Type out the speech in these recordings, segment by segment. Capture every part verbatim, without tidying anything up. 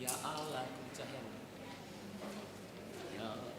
Ya Allah, ku cahaya. Ya Allah.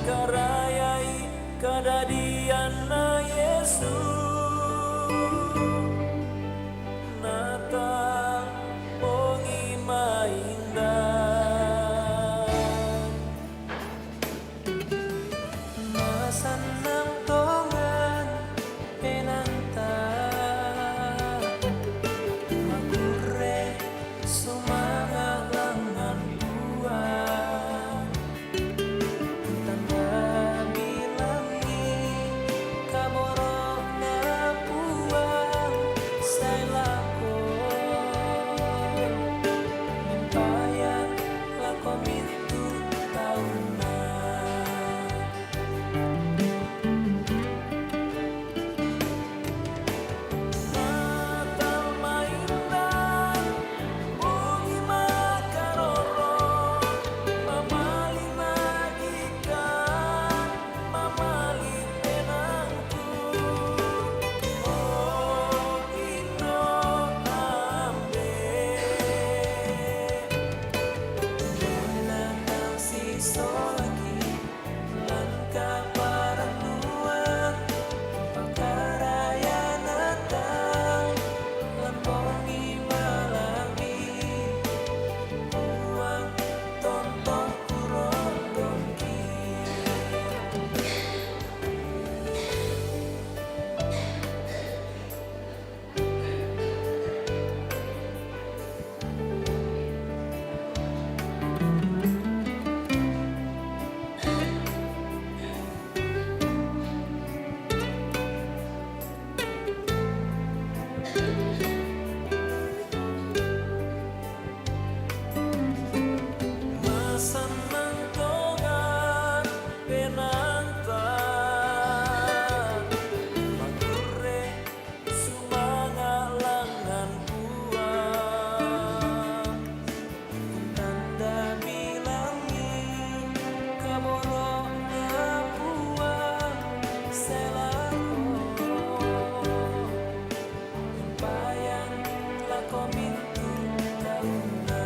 karayai kadadianna Yesus. Natal bongi maindan. Masannang tongan penaanta, magurre sumanga' langngan Puang. Tanda bilangi kaboro'na Puang sae lako, mimpayan lako mintu' taunna. Natal maindan, bongi makaroro, mamali majikan, mamali penaangku. O Inno' Ambe', Natal sisolaki lan kaparannuan, pakarayaan Natal lan bongi malangi, Puang tontongku ro dongki. Masannang tongan penaanta, magurre sumanga' langngan Puang. Tanda bilangi kaboro'na Puang sae lako, mimpayan lako mintu' taunna.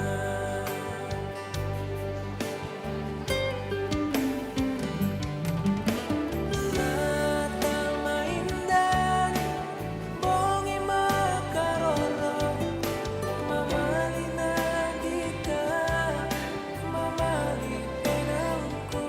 Natal maindan, bongi makaroro, mamali najikan, mamali penaangku.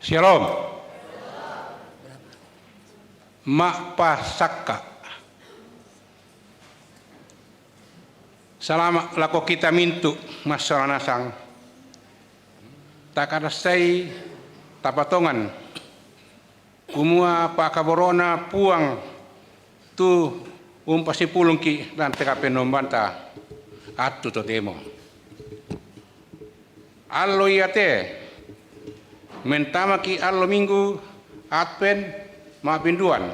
Syalom. Ma'pasakka. Salama' lako kita mintu' massola nasang. Takarassai tapatongan kumua pa'kaboro'Na Puang tu umpasipulungki' lan te kapenombanta attu totemo. Allo iate mentamaki' allo Minggu Advent ma'pinduan.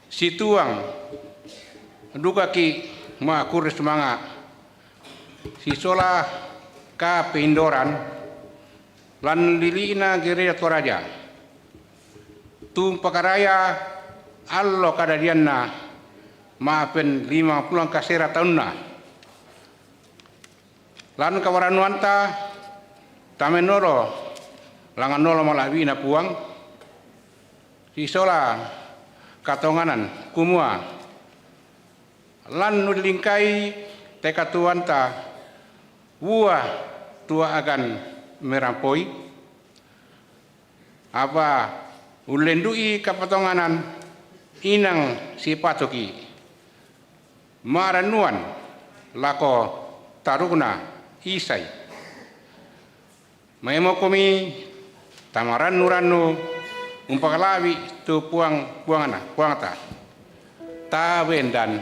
Situang dukaki' ma'kurre sumanga' sisola kapeindoran lan lili'na Gereja Toraja. Tu umpakaraya allo kadadianna ma'pen limangpulo kasera taunna. Lan kabarannuanta tamenolo langnganolo mala'bi'Na Puang, sisola katonganan, kumua lan nulilingkai te katuoanta, wua tu a'gan merampoi, apa ullendu'i kapatonganan inang sipatoki' ma'rannuan lako tarukna Isai. Maemokomi tamarannu-rannu umpakala'bi' tu Puang, Puangna, Puangta. Tabendan.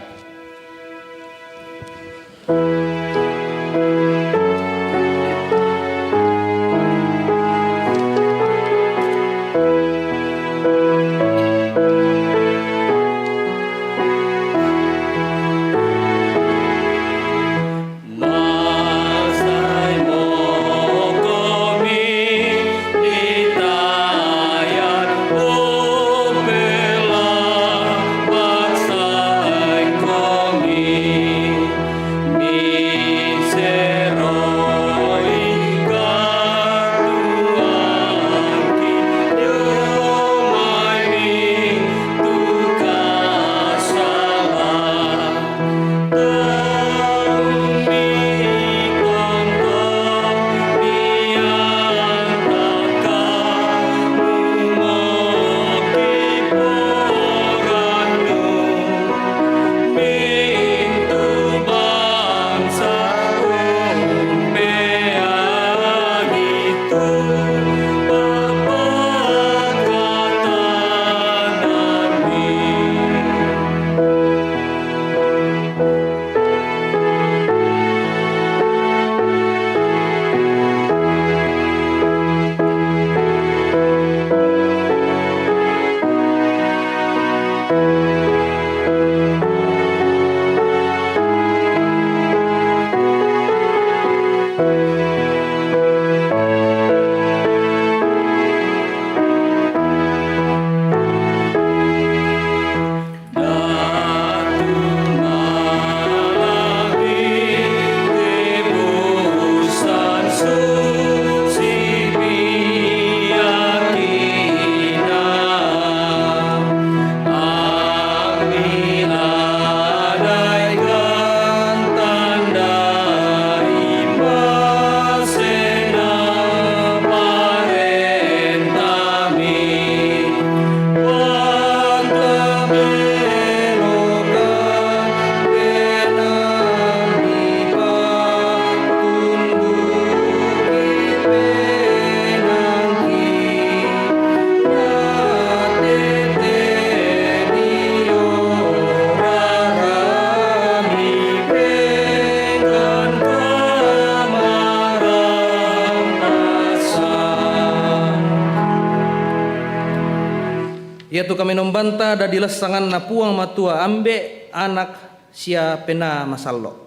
Iatu kamenombanta dadi lassanganna Puang Matua Ambe', Anak, sia Penaa Masallo'.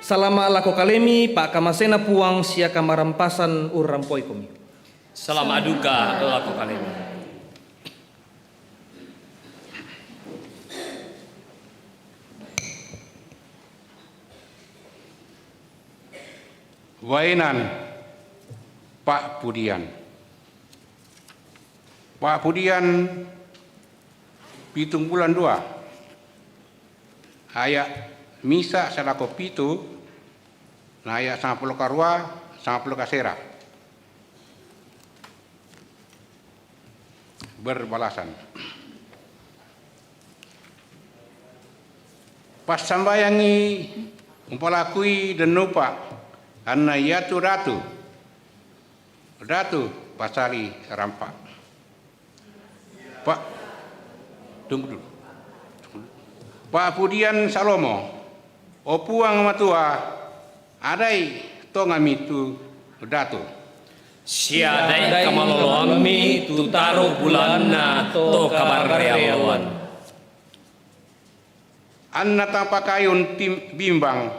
Salama' lako kalemi, pa'kamasena Puang sia kamarampasan urrampoikomi. Salama' duka lako kalemi. Baenan pa'pudian. Pa'pudian pitung bulan dua, aya' misa' salako pitu, na aya' sangpulo karua, sangpulo kasera. Berbalasan. Passambayangi umpalakui dennupa, anna iatu datu, datu pasali rampa. Pa-, tunggu dulu. Pa'pudian Salomo, O Puang Matua, ada'i tongammi tu datu. Sia ada'i kamaloloammi tu taru' bulanna to kabarrealloan. Anna tapakayun tim-, bimbang,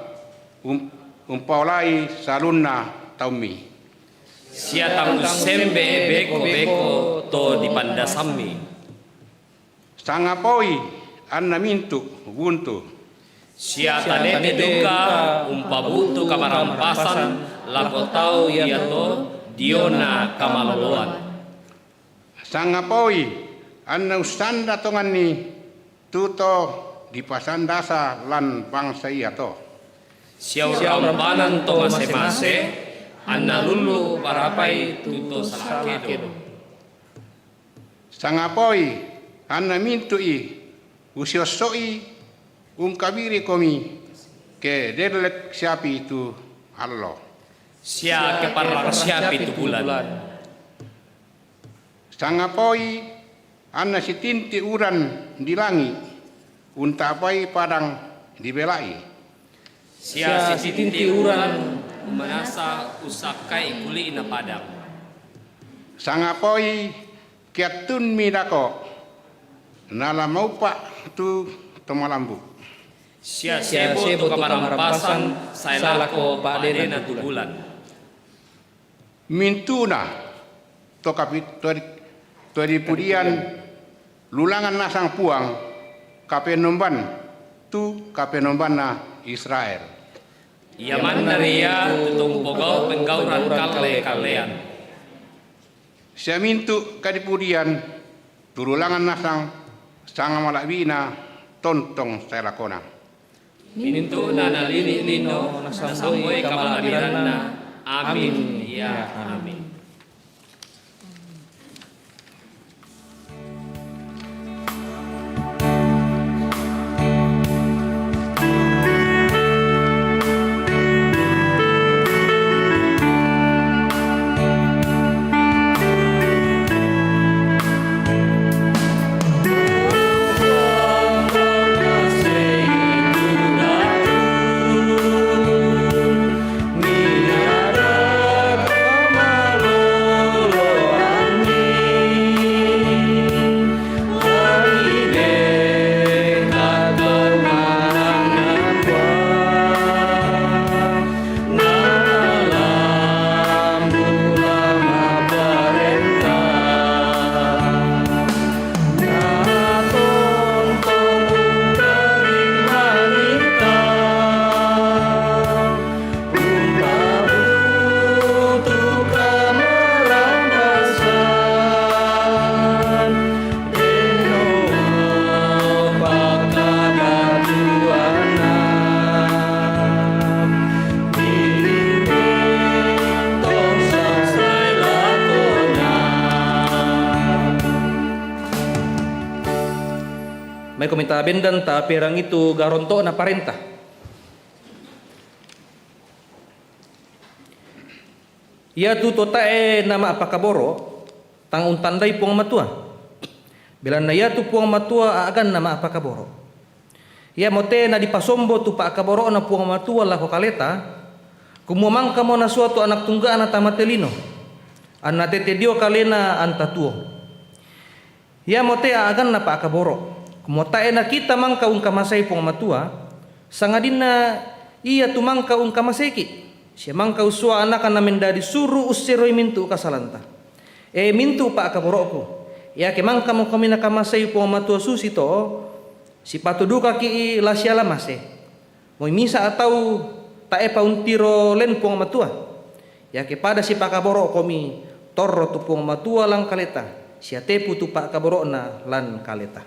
um-, umpaolai salunna taummi. Sia tang ussembe'e beko-beko to dipandasammi. Sangapoi anna mintu' buntu. Sia tanete duka umpabu'tu kamarampasan lako tau iato diona kamaloloan. Sangapoi anna ussanda tonganni tu to dipasandasa lan bangsa iato. Sia urrampanan to mase-mase, anna lullu parapai tu to salakedo. Sangapoi anna mintu'i usiosso'i ungkabirikomi, ke dellek siapi tu allo. Sia ke parrang siapi tu bulan. Sangapoi anna sitinti' uran di langi', untapai padang dibela'i. Sia sitinti' uran manasa ussakkai kuli'na padang. Sangapoi kiattunmi dako', nala maupa' tu to malambu'. Sia sebo to kamarampasan sae lako pa'dena tu bulan. Mintu'na to kapi-, to di-, to dipudian lulangan nasang Puang, kapenomban tu kapenombanna Israel. Ia manna ri ia tu to umpogau' penggauran kalle-kallean. Sia mintu' kadipudian tu lulangan nasang sangamala'bi'na tontong sae lakona. Mintu'na nalini' lino nasamboi kamala'biranna. Amin. Ya, amin. Maikomi tabendan taperangi tu garonto'na parenta. Iatu to tae' nama'pakaboro', tang untandai Puang Matua. Belanna iatu Puang Matua a'ganna ma'pakaboro'. Iamote nadipasombo tu pa'kaboro'Na Puang Matua lako kaleta, kumua mangkamo nasua tu Anak Tungga'na tama te lino, anna tete dio kalena anta tuo. Iamote a'ganna pa'kaboro', kumua tae' nakita mangka ungkamasei Puang Matua, sangadinna Ia tu mangka ungkamaseiki', sia mangka ussua Anakna mendadi suru' usseroi mintu' kasalanta. E mintu' pa'kaboro'ku, iake mangkamokomi nakamasei Puang Matua susito, sipatu dukaki' la siala mase. Moi misa' tau tae'pa untiro len Puang Matua. Iake pada sipakaboro' komi, torro tu Puang Matua lan kaleta, sia tepu tu pa'kaboro'na lan kaleta.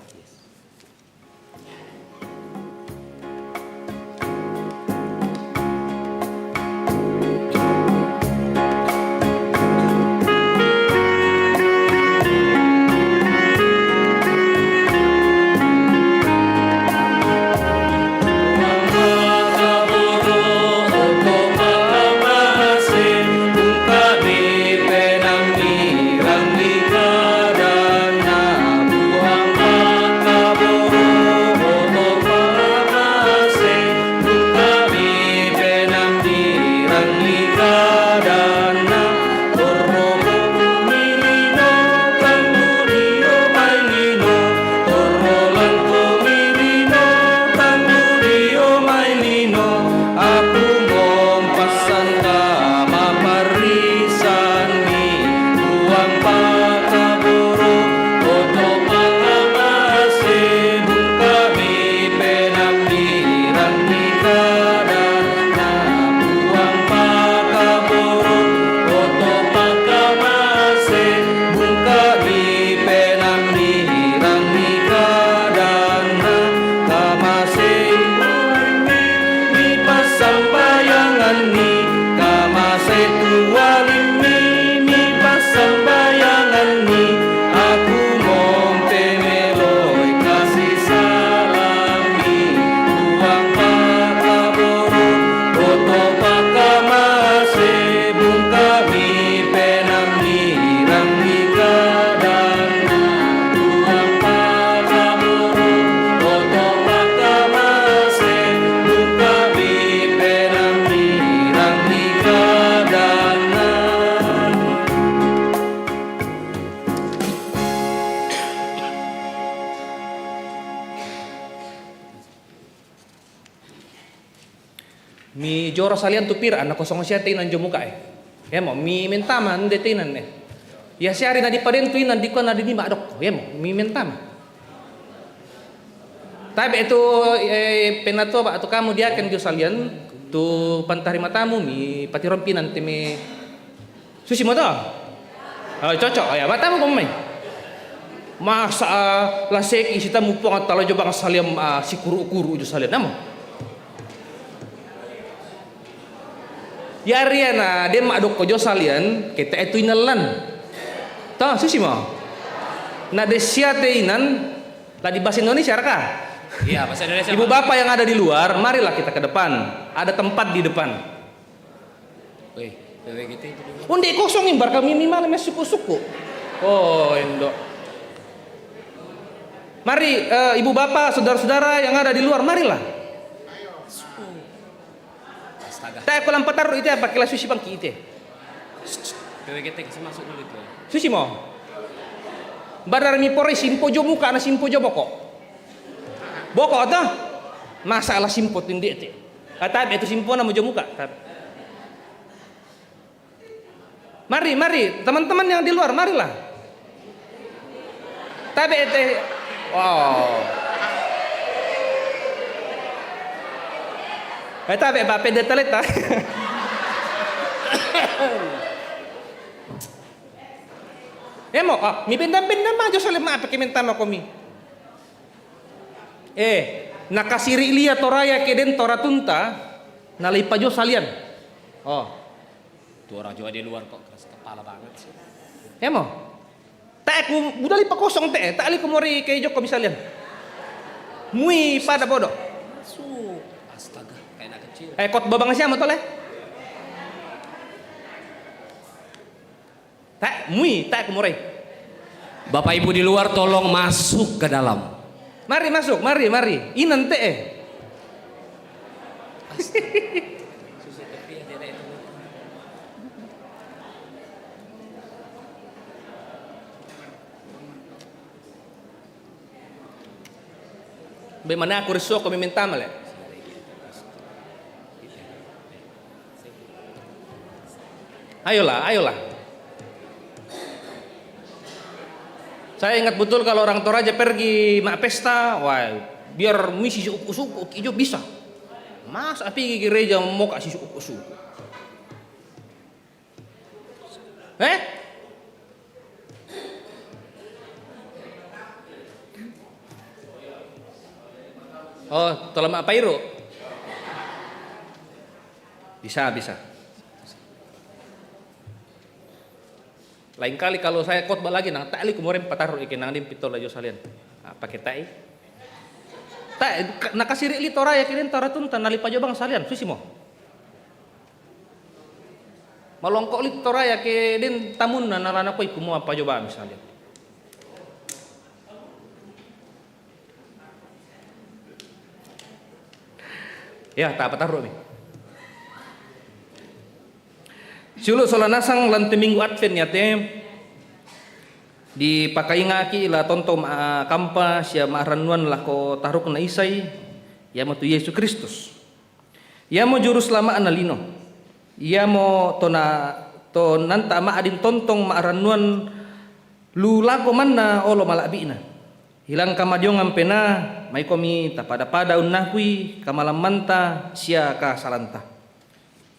Mi joro salian tu pira, na kosong sia te inan jo muka e. Emo, mi mentama nde te inan e. Ia siari na dipadentu inan dikua na dini madok. Emo, mi mentama. Tabe' tu, eh, penatua ba' tu kamu diaken jo salian, tu pantarima tamu mi patirompi inan te mi Susi mo to? Oh, cocok. Ya, matamu ko mai. Masa, ah, la seki sitamu Puang Ta'ala jo bang salian, ah, sikuru-kuru jo salian. Namo. Ya, riana, de' madok ko jo salian, kita itu inallan. To, susi mo. Na de' sia te inan, la di bahasa Indonesia, raka? Iya, bahasa Indonesia, Ibu Pak. Bapak yang ada di luar, marilah kita ke depan. Ada tempat di depan. Weh, wewe gitu itu dulu. Onde kosong imbar kami mi malam ya suku-suku. Oh, indo. Mari, eh, ibu bapak, saudara-saudara yang ada di luar, marilah. Astaga. Tae ko lampa tarru ite apa kela susi bangki ite. Wewe gitu, kasih masuk dulu itu. Susi mo. Badar mi pore simpo jo muka na simpo jo boko. Boko to? Masalah simpo tindete. Kata be tu simpona mo jo muka. Tabe. Mari, mari, teman-teman yang di luar, marilah. Tabe te. Wow. Eh, tabe ba pede taleta. Emo, ah, mi benda-benda majo sale ma pake mentama komi. Eh, nakasiri lia toraya ke den toratunta, nalai pajo salian. Oh. Tua rajo di luar kok keras kepala banget sih. Emo. Tae ku budali pakosong te, tae li ku mori ke joko mi salian. Mui pada bodo. Masuk. Astaga, kayak anak kecil. Eh, kot babang siapa tole? Tae, mui, tae ku morai. Bapak Ibu di luar tolong masuk ke dalam. Mari masuk, mari, mari. Inan te, eh. Be mana aku reso ko meminta male. Ayolah, ayolah. Saya ingat betul kalau orang Toraja pergi mak pesta, wah, biar misi suku-suku kijo bisa. Masa pigi gereja moka si suku-suku. Eh? Oh, tolama apa iru? Bisa, bisa. Lain kali kalau saya khotbah lagi, nang tali kumoreng pataru' ike nang din pitola jo salian. Ah, pake ta'i. Ta'i, ka-, nakasiri' li Toraya ke din taratunta nalipajobang salian, susi mo. Malongko' li Toraya ke din tamunna narana koi kumua pajobang salian. Ya, tapataru' mi. Siulu' sola nasang lan te Minggu Advent yate, dipakainga'ki' la tontong, ah, kampa sia ma'rannuan lako tarukna Isai, iamotu Yesu Kristus. Iamo Juru Salama'na lino. Iamo tona-, tonanta ma'adin tontong ma'rannuan lu lako manna olo mala'bi'na. Ilan kamadiongan penaa, maikomi tapada-pada unnakui kamalammanta sia kasalanta.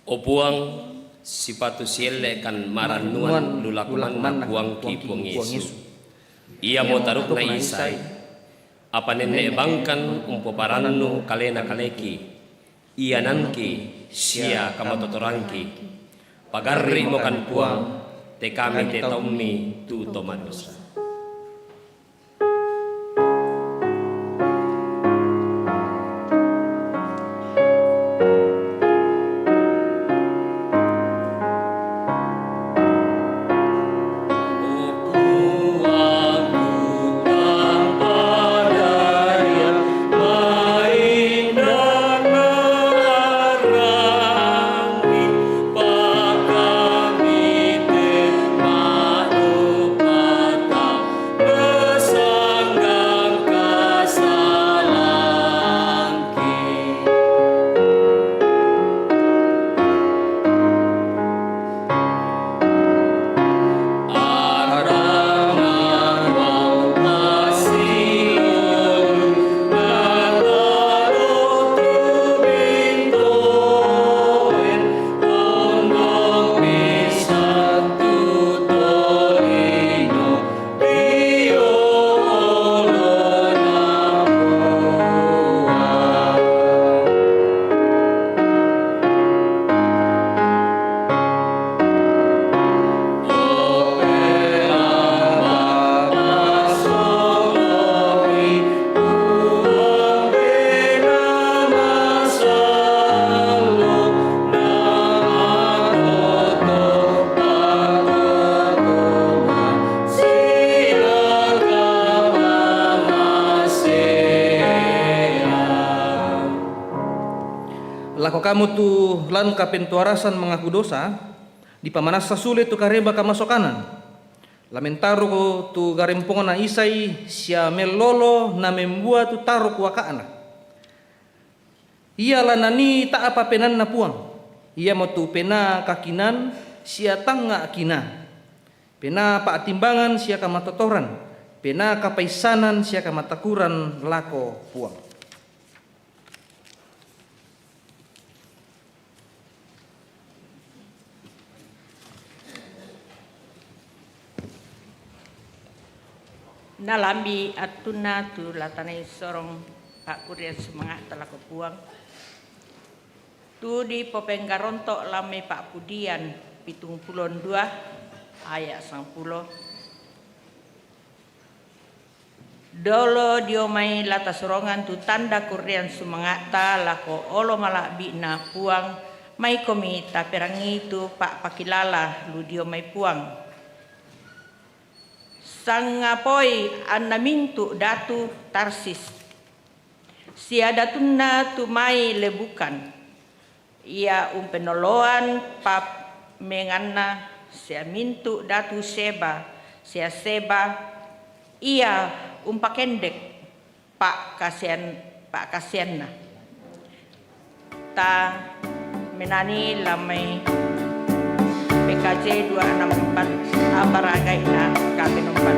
O Puang, sipatu sielle'kan marannuan lu lako manna Puangki, Puang Yesu. Iamo tarukna Isai, apa nenne' bangkan umpoparannu kalena kaleki, iananki sia kamatotorangki. Pagarri'mokan Puang, te kami te taummi tu to madosa. Lako kamu tu lan kapentuarasan mangaku dosa, dipamanassa sule tu kareba kamasokanan. La mentaro tu garempongna Isai sia mellolo namembua tu taro kuaka'na. Ia la nanii ta'apa penaanna Puang, iamotu penaa kakinaan sia tangnga' kinaa, penaa pa'timbangan sia kamatotoran, penaa kapaissanan sia kamatakuran lako Puang. Nalambi' attunna tu la tanai sorong pa'kurrean sumanga'ta lako Puang. Tu dipopenggaronto' lan mai Pa'pudian pitung pulo dua aya' sangpulo. Dolo dio mai la tasorongan tu tanda kurrean sumanga'ta lako olo mala'bi'na Puang, maikomi taperangii tu pa'pakilala lu dio mai Puang. Sangapoi anna mintu' datu Tarsis, sia datunna tu mai Lebukan, ia umpenoloan pamenganna, sia mintu' datu Seba, sia Seba, ia umpakendek pa'kasian-, pa'kasianna. Ta menani lan mai P K J dua enam empat, apa raga'na kapenompan.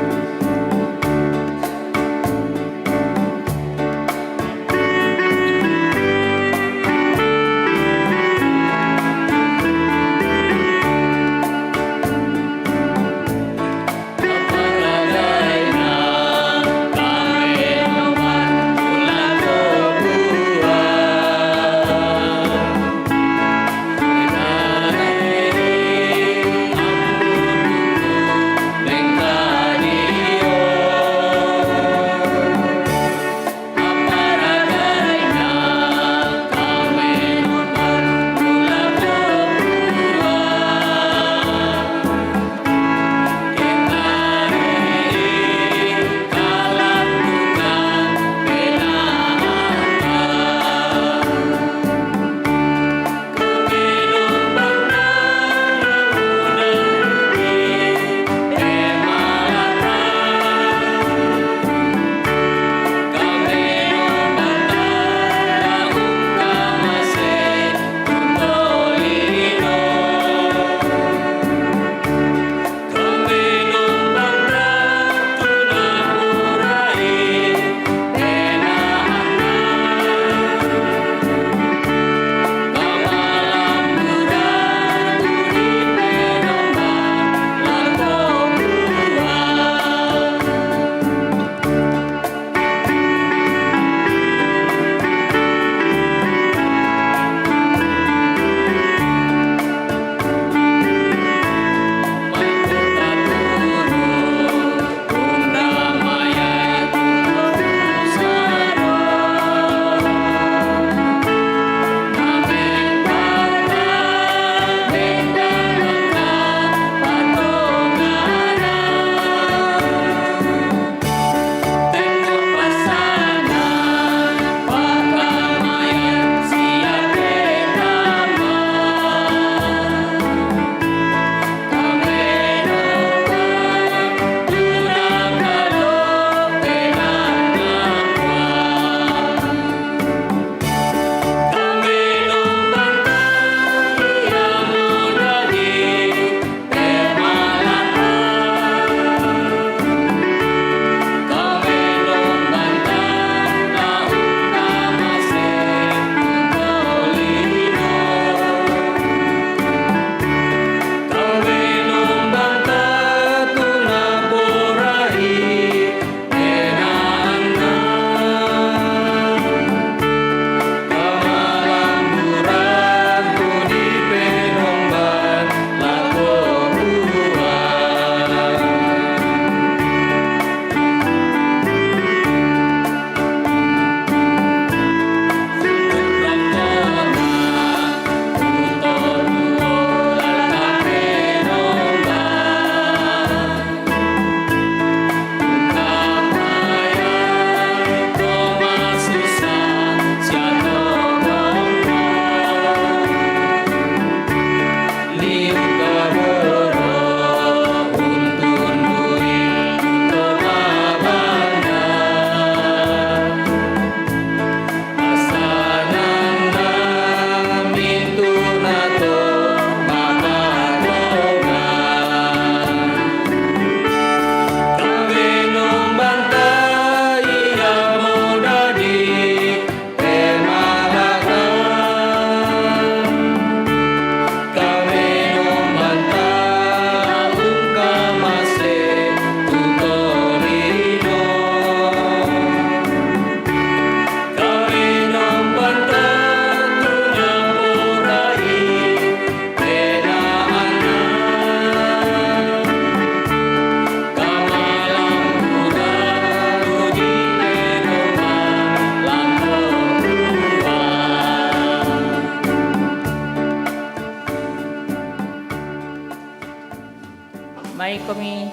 Mai komi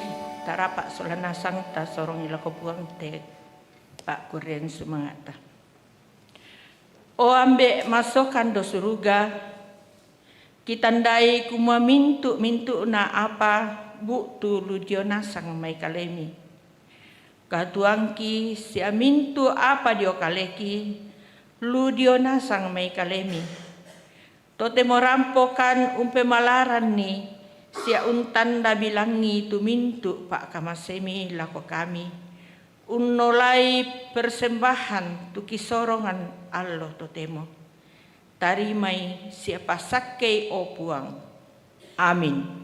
tarapa sola nasang tasorongi lako Puang te pakkurrean sumanga'ta. O Ambe' masokan do suruga, kitandai kumua mintu'-mintu'na apa bu'tu lu dio nasang mai kalemi. Katuoangki sia mintu' apa dio kaleki, lu dio nasang mai kalemi. Totemo rampokan umpemalaranni sia untanda bilangi tu mintu' pa'kamasemi lako kami, unnolai persembahan tu kisorongan allo totemo. Tarimai sia pasakkei, o Puang. Amin.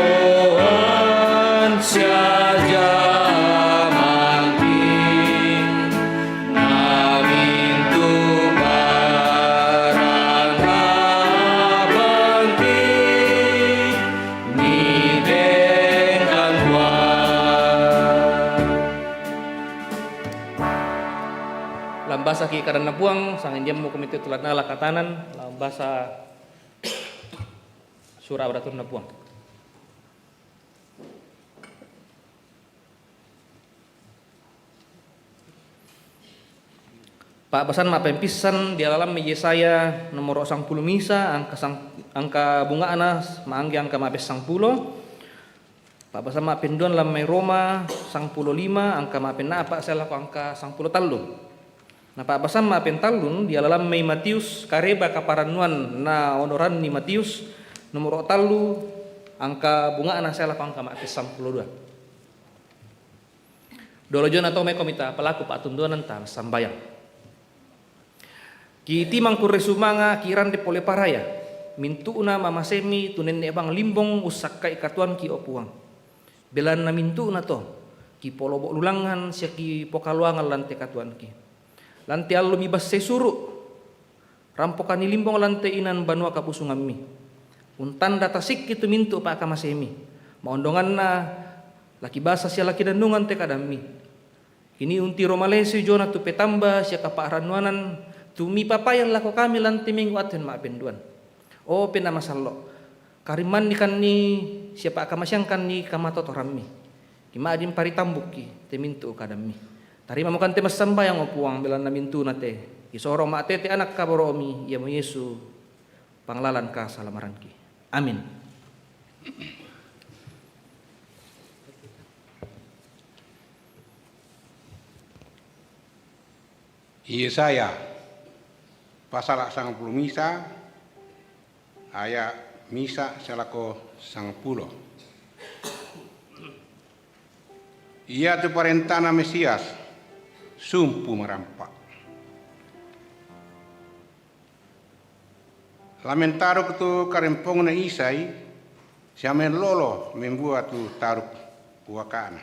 Katuoan sia jamangki, na mintu' barang abangki, nidengkan Puang. Lambasaki kadanNa Puang, sangadinna mukomi te tulanna lakatanan, lambasa sura' baratunNa Puang. Pa'basan ma'pempissan dio laleng mai Yesaya nomoro sangpulo misa, angka sang-, angka bunga'na ma'angge angka ma'pessangpulo. Pa'basan ma'penduan laleng mai Roma sangpulo lima, angka ma'penna'pa sae lako angka sangpulo tallu. Na pa'basan ma'pentallun dio laleng mai Matius, kareba kaparannuan naonoranni Matius, nomoro tallu, angka bunga'na sae lako angka ma'pessangpulo dua. Dolo jona to maikomi ta palaku pa'tunduananta massambayang. Kitimang kurre sumanga', kirande pole paraya, mintu'na mamasemmi tu nenne' bang limbong ussakka'i katuoangki, o Puang. Belanna mintu'nato kipolobo' lulangngan sia kipokaloangan lan te katuoangki. Lan te allo mibassai suru', rampokanni limbong lan te inan banua kapusungammi. Untanda tasikki tu mintu' pa'kamasemi. Ma'ondonganna la kibasa sia la kinannungan te kadammi. Kini untiro malesoi jona tu petamba sia kapa'rannuanan, tu mipapayan lako kami lan te minggu Advent ma'penduan. O Penaa Masallo', karimmannikanni sia pa'kamaseangkanni kamatotorammi. Kima'din paritambukki te mintu' kadammi. Tarimamokan te massambayang, o Puang, belanna mintu'na te kisorong ma'tete Ana' kaboro'mi, iamo Yesu, panglalan kasalamaranki. Amin. Yesaya, pasala' sangpulo misa, aya' misa sae lako sangpulo. Iatu parentana Mesias, sumpu marampa'. La mentaruk tu karempongna Isai, sia mellolo membua tu taruk puaka'na.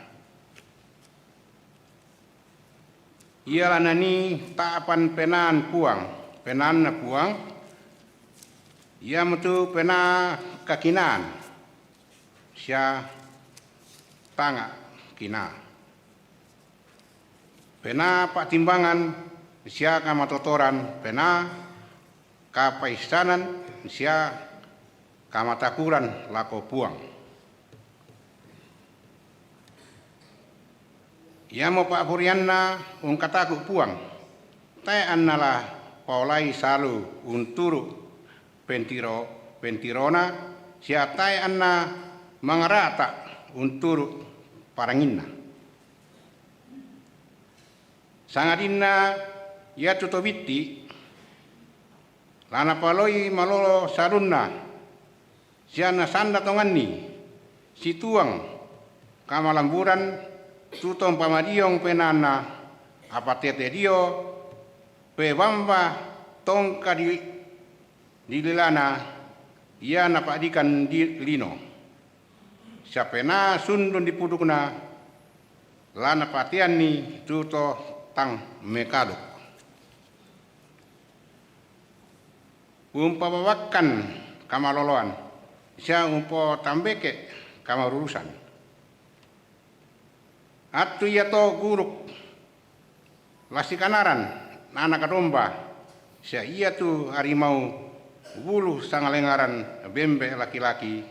Ia la nanii ta'pan penaanna Puang, PenaNa Puang, iamotu pena kakinaan sia tanga kinaa, pena patimbangan sia kamatotoran, pena kapaissanan sia kamatakuran lako Puang. Iamo pa'poraianna ungkataku Puang, tae' anna la paolai salu unturu' pentiro-, pentirona, sia tae' anna mangara'ta' unturu' paranginna. Sangadinna iatu to bitti' la napaloi malolo salunna, sia nasanda tonganni situang kamalamburan, tu to umpamadiong penaanna, apa tete dio pebamba tongka di, di lilana ia napa'dikan di lino, sia pena sundun di pudukna la napateanni tu to tang mekaduk. Umpabawakkan kamaloloan, sia umpotambeke kamarurusan. Attu iato guruk la sikanaran anaka domba, sia iatu arimau bulu sangalengaran bembe laki-laki,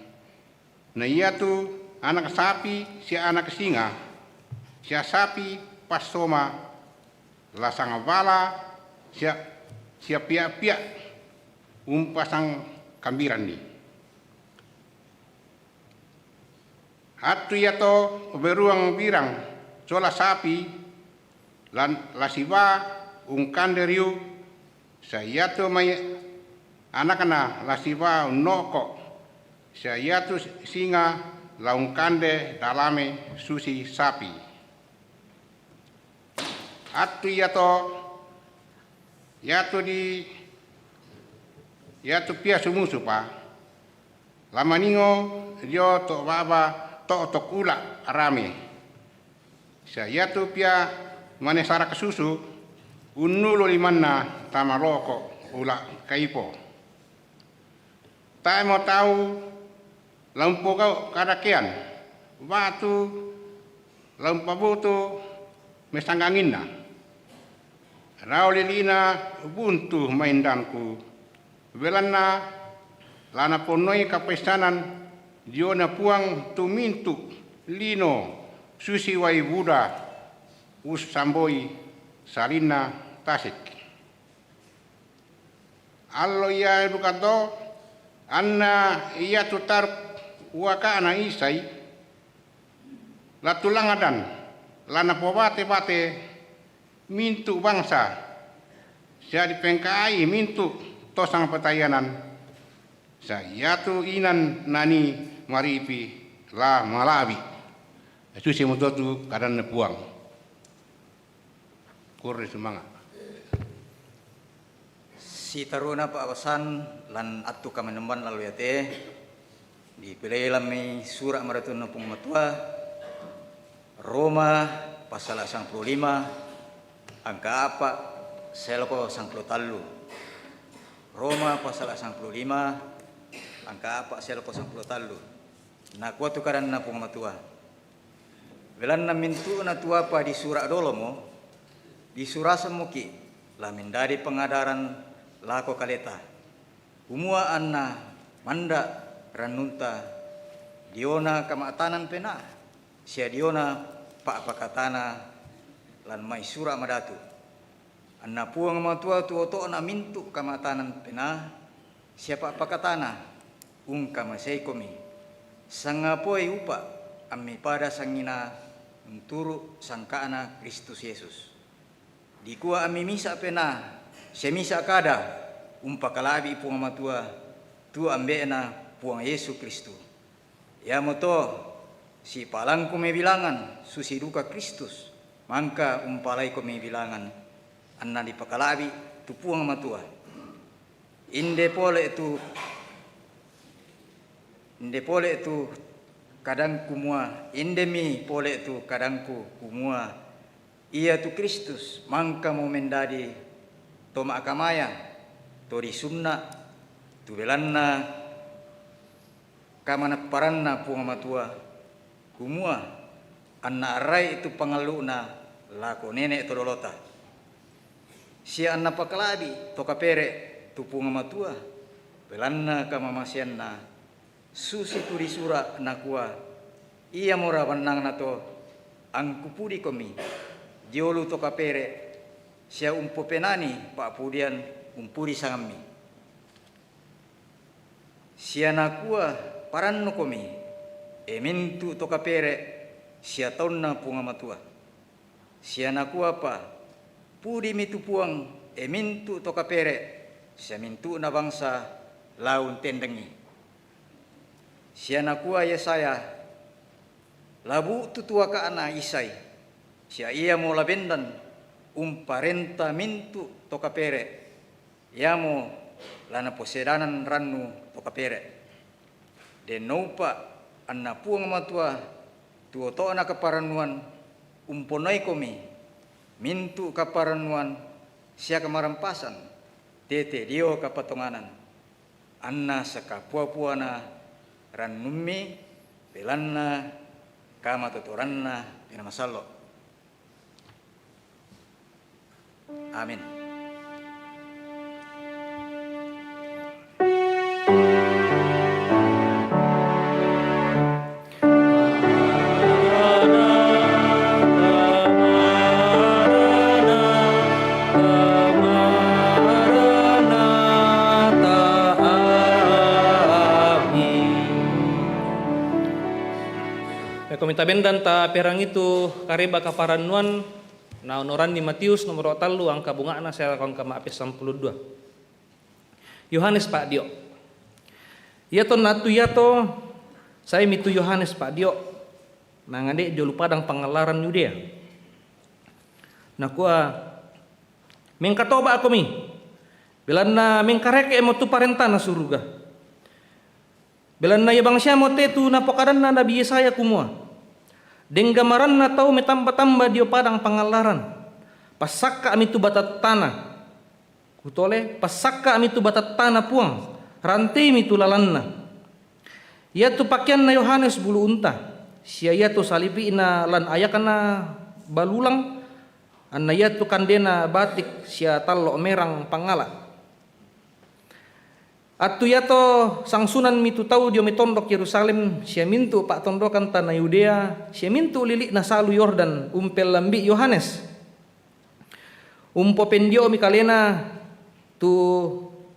na iatu anak sapi sia anak singa, sia sapi passoma, la sangabala sia, sia pia'-pia' umpasangkambiranni. Attu iato beruang birang sola sapi la, la siba ungkande riu, sia iatu mai anakna la siba unno'ko', sia iatu singa la ungkande dalame susi sapi. Attu iato, iatu di, iatu pia sumusupa, la maningo dio to baba to'tok ula' rame. Sia iatu pia mane saraka susu, unnulu limanna tama loko' ula' kaipo. Tae'mo tau la umpogau' kadakean, ba'tu la umpaboto mesangganginna. Rao lili'na buntu maindanku, belanna la naponnoi kapaissanan diona Puang tu mintu' lino susi wai buda ussamboi salinna tasik. Allo ia dukato, anna iatu taruk uaka'na Isai, la tulangadan, la napobate-bate mintu' bangsa, sia dipengka'i mintu' to sangpatayanan, sia iatu inan nanii maripi la mala'bi'. Susimo to tu kadanNa Puang. Kurre sumanga'. Sitaruna pa'basan lan attu kamenomban lallo iate, dipilei lammi sura' maratunna Puang Matua, Roma pasala sangpulo lima, angka apa' seloko sangpulo tallu. Roma pasala sangpulo lima, angka apa' seloko sangpulo tallu. Nakua tu kadanNa Puang Matua, Belanna mintu'na tu apa disura' dolomo, disurasemmoki' la mendadi pangadaran lako kaleta, kumua anna manda' rannunta diona kama'tanan penaa, sia diona pa'pakatana lan mai sura' madatu. Anna Puang Matua tu oto'na mintu' kama'tanan penaa, sia pa'pakatana, ungkamaseikomi, sangapoi upa' ammi pada sanginaa unturu' sangka'na Kristus Yesus. Dikua ammi misa' penaa, sia misa' kada, umpakala'bi' Puang Matua, tu ambe'na Puang Yesu Kristus. Iamoto, sipalangku mai bilangan, susi duka Kristus, mangka umpalaiko mai bilangan, anna dipakala'bi' tu Puang Matua. Inde pole tu, inde pole tu kadangku mua, indemi pole tu kadangku kumua, iatu Kristus mangkamo mendadi to ma'kamaya, to risunna tu belanna kamanapparanna Puang Matua, kumua anna arra'i tu pangallu'na lako nene' to dolota. Sia anna pakala'bi' to kapere' tu Puang Matua, belanna kamamaseanna, susitu risura' nakua, Iamora bannangna to angkupudikomi dio ulu to kapere', sia umpopenani pa'pudian umpudi sangammi. Sia nakua, Parannukomi, e mintu' to kapere' sia taunna Puang Matua. Sia nakuapa, Pudimi tu Puang, e mintu' to kapere' sia mintu'na bangsa la untendengngi. Sia nakua Yesaya, La bu'tu tu aka'na Isai, sia iamo la bendan umparenta mintu' to kapere', iamo la naposedanan rannu to kapere'. Den naupa' anna Puang Matua tu oto'na kaparannuan umponoikomi mintu' kaparannuan sia kamarampasan tete dio kapatonganan, anna sakapua-puana rannummi, belanna kamatotoranna Penaa Masallo'. Amin. Meko mita bendan ta perangi tu kareba kaparannuan, naonoranni Matius nomoro tallu angka bunga'na sae lako angka ma'pessampulu dua. Yohanes Pa'dio'. Iatonna attu iato saemi tu Yohanes Pa'dio' mangade' dio lu padang pangallaran Yudea. Nakua, Mengkatoba'komi, belanna mengkareke'mo tu parentana suruga. Belanna ia bangsiamo te tu napokadanna Nabi Yesaya kumua, Deng gamaranna tau metamba-tamba dio padang pangallaran, Passakka'mi tu batattana. Kutole, Passakka'mi tu batattana Puang, ranteimi tu lalanna. Iatu pakeanna Yohanes bulu unta, sia iatu salipi'na lan ayakna balulang, anna iatu kandena batik sia tallo' merang pangala'. Attu iato sangsunanmi tu tau dio mai tondok Yerusalem sia mintu' pa'tondokan tana Yudea sia mintu' lili'na salu Yordan umpellambi' Yohanes. Umpopendio'mi kalena tu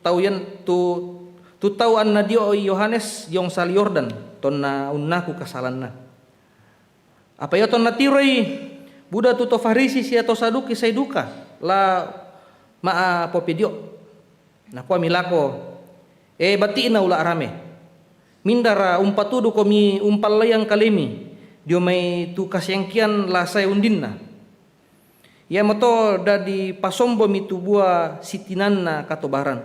tau yen-, tu, tu tau anna dio'i Yohanes diong salu Yordan, tonna unnaku kasalanna. Apa iatonna tiroi buda tu to Farisi sia to Saduki sai duka la ma'apopedio'. Nakuami lako, E bati'na ula' rame, mindara umpatudukomi umpallaiang kalemi dio mai tu kasiangkian la sae undinna? Iamoto dadi pasombomi tu bua sitinanna katobaran.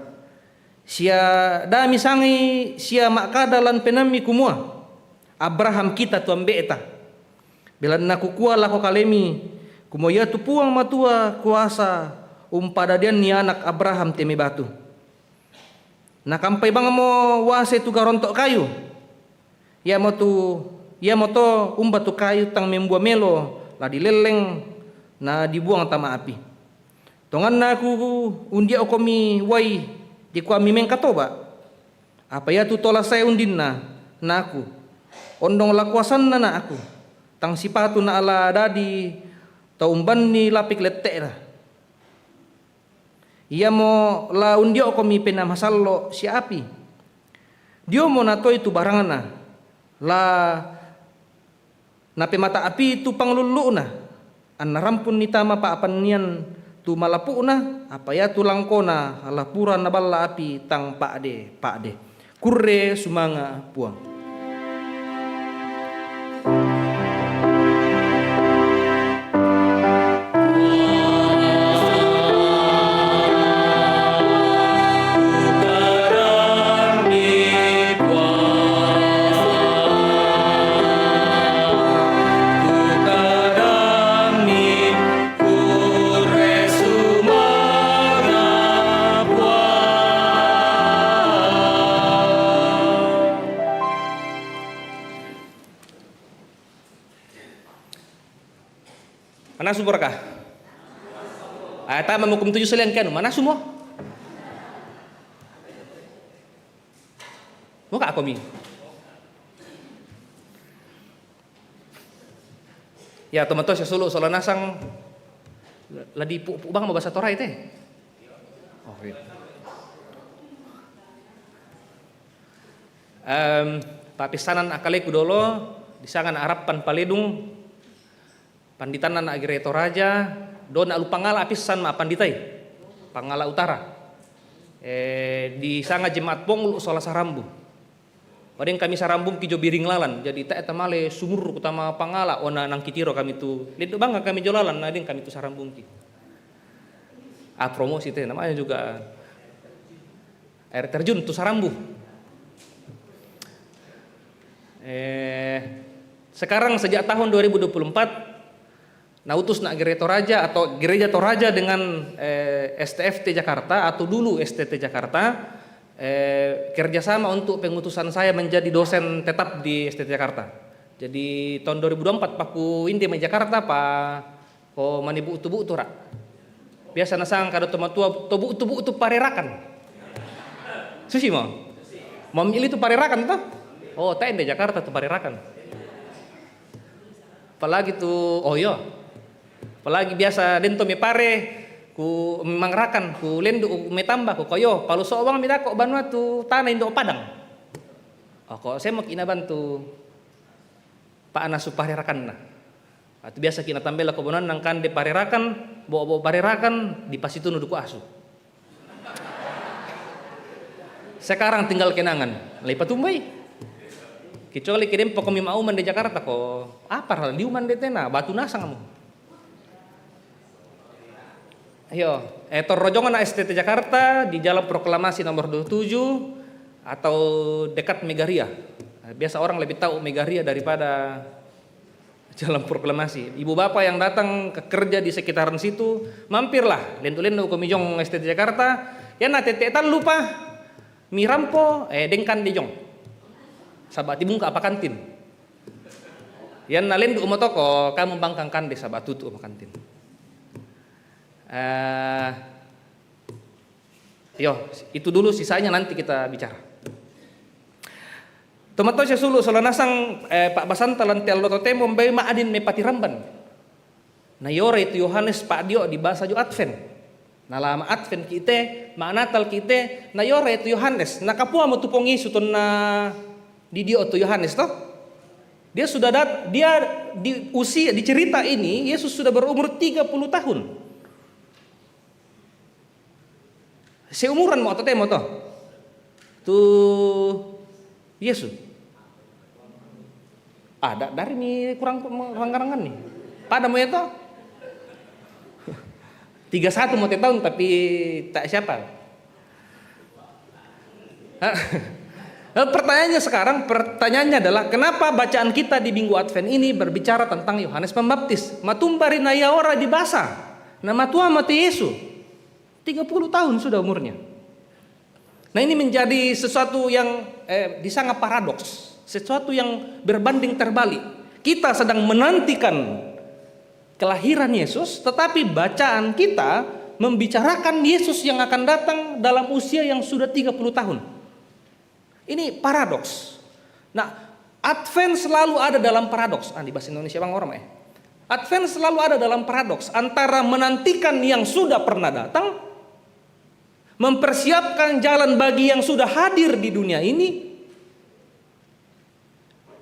Sia da misangai sia ma'kada lan penaammi kumua, Abraham kita tu ambe'ta. Belanna kukua lako kalemi, kumua iatu Puang Matua kuasa umpadadianni anak Abraham te mai batu. Nakampai bangmo uase tu garonto' kayu. Iamotu, iamoto umba tu kayu tang membua melo la dilelleng na dibuang tama api. Tonganna ku undio'komi uai dikuami mengkatoba'. Apa iatu tola sae undinna, na aku, ondong la kuasanna na aku, tang sipatu na ala dadi tau umbanni lapik lette'na. Iamo la undio'komi Penaa Masallo' sia api. Diomo natoi tu barangna, la napemata api tu panglullu'na, anna rampunni tama pa'pannian tu malapu'na, apa iatu langkona la pura naballa api tang pa'de-pa'de. Kurre sumanga' Puang. Manasu boraka. Ai, tama mo kum tuju saliang kianu, manasu mo. Mo ka komi. Ya, tomato sasulu sola nasang ladi pu, pu bang mo bahasa Toraja te. Oh, iya. Em, papissanan akaleku dolo, di sanga na Arappan Paledung, panditanna na Agere Toraja, dona lu Pangala apissan ma panditai. Pangala Utara. Eh, di sanga Jemaat Pongulu sola Sarambu. Madeng kami Sarambungki jo Biring Lalan, jadi tae tamale sumur kutama Pangala, ona nangkitiro kami tu, leddo bangka kami jo lalan, na deng kami tu Sarambungki. Ah, promosi te, namanya juga air terjun tu Sarambu. Eh, sekarang sejak tahun dua ribu dua puluh empat, na utus na Gereja Toraja atau Gereja Toraja dengan, eh, S T F T Jakarta atau dulu S T T Jakarta, eh, kerjasama untuk pengutusan saya menjadi dosen tetap di S T T Jakarta. Jadi tahun dua ribu dua puluh empat paku inde mai Jakarta pa ko mani bu'tu-bu'tu ra. Biasa nasang kada tomatua to bu'tu-bu'tu parerakan. Susi mo. Mamili tu parerakan to? Oh, tae inde Jakarta tu parerakan. Apalagi tu, oh iyo. Apalagi biasa dento me pare, ku mangerakan, ku lendu, me tamba, ku koyo, palu so bang mi dako banua tu tana indo Padang. Oh, ko semok ina bantu. Pa ana su parerakan na. Atu biasa kina tambela ko bonan nang kande parerakan, bo, bo parerakan, di pasitunu duku asu. Sekarang tinggal kenangan, lai patumbai. Kecuali kedempo komi mauman di Jakarta ko, apa ra liuman de tena, batu nasang kamu. Ayo, eh, torrojongan S T T Jakarta di Jalan Proklamasi nomor dua puluh tujuh atau dekat Megaria. Eh, biasa orang lebih tahu Megaria daripada Jalan Proklamasi. Ibu bapak yang datang ke kerja di sekitaran situ, mampirlah, lendu-lendu komi jong S T T Jakarta, ya na tete tan lupa, mi rampo, eh, deng kande jong. Saba tibungka apa kantin. Yan na lendu mo toko, kamu bangkang kande saba tutu mo kantin. Eh, yo, itu dulu, sisanya nanti kita bicara. Tomato sasulu sola nasang, eh, pa basanta lan te allo totemo mbai ma adin me patiramban. Na iora itu Yohanes pa dio di basa jo Advent. Na lama Advent kite, ma Natal kite, na iora itu Yohanes. Na kapua mo tu Pong Yesus tonna di dio tu Yohanes to. Dia sudah dat, dia di usia, di cerita ini Yesus sudah berumur tiga puluh tahun. Seumuran mo atau temo to? Tu Yesus. Ada dari ni kurang ranggarangan ni. Pada mo ya to? Tiga satu mo te tahun tapi tak siapa. Hah? Lalu pertanyaannya sekarang, pertanyaannya adalah kenapa bacaan kita di Minggu Advent ini berbicara tentang Yohanes Pembaptis? Matumbari na iora di basa. Na matua mati Yesus. Tiga puluh tahun sudah umurnya. Nah, ini menjadi sesuatu yang, eh, di sangat paradoks, sesuatu yang berbanding terbalik. Kita sedang menantikan kelahiran Yesus, tetapi bacaan kita membicarakan Yesus yang akan datang dalam usia yang sudah tiga puluh tahun. Ini paradoks. Nah, Advent selalu ada dalam paradoks. Ah, di bahasa Indonesia bang orang eh. Advent selalu ada dalam paradoks antara menantikan yang sudah pernah datang, mempersiapkan jalan bagi yang sudah hadir di dunia ini,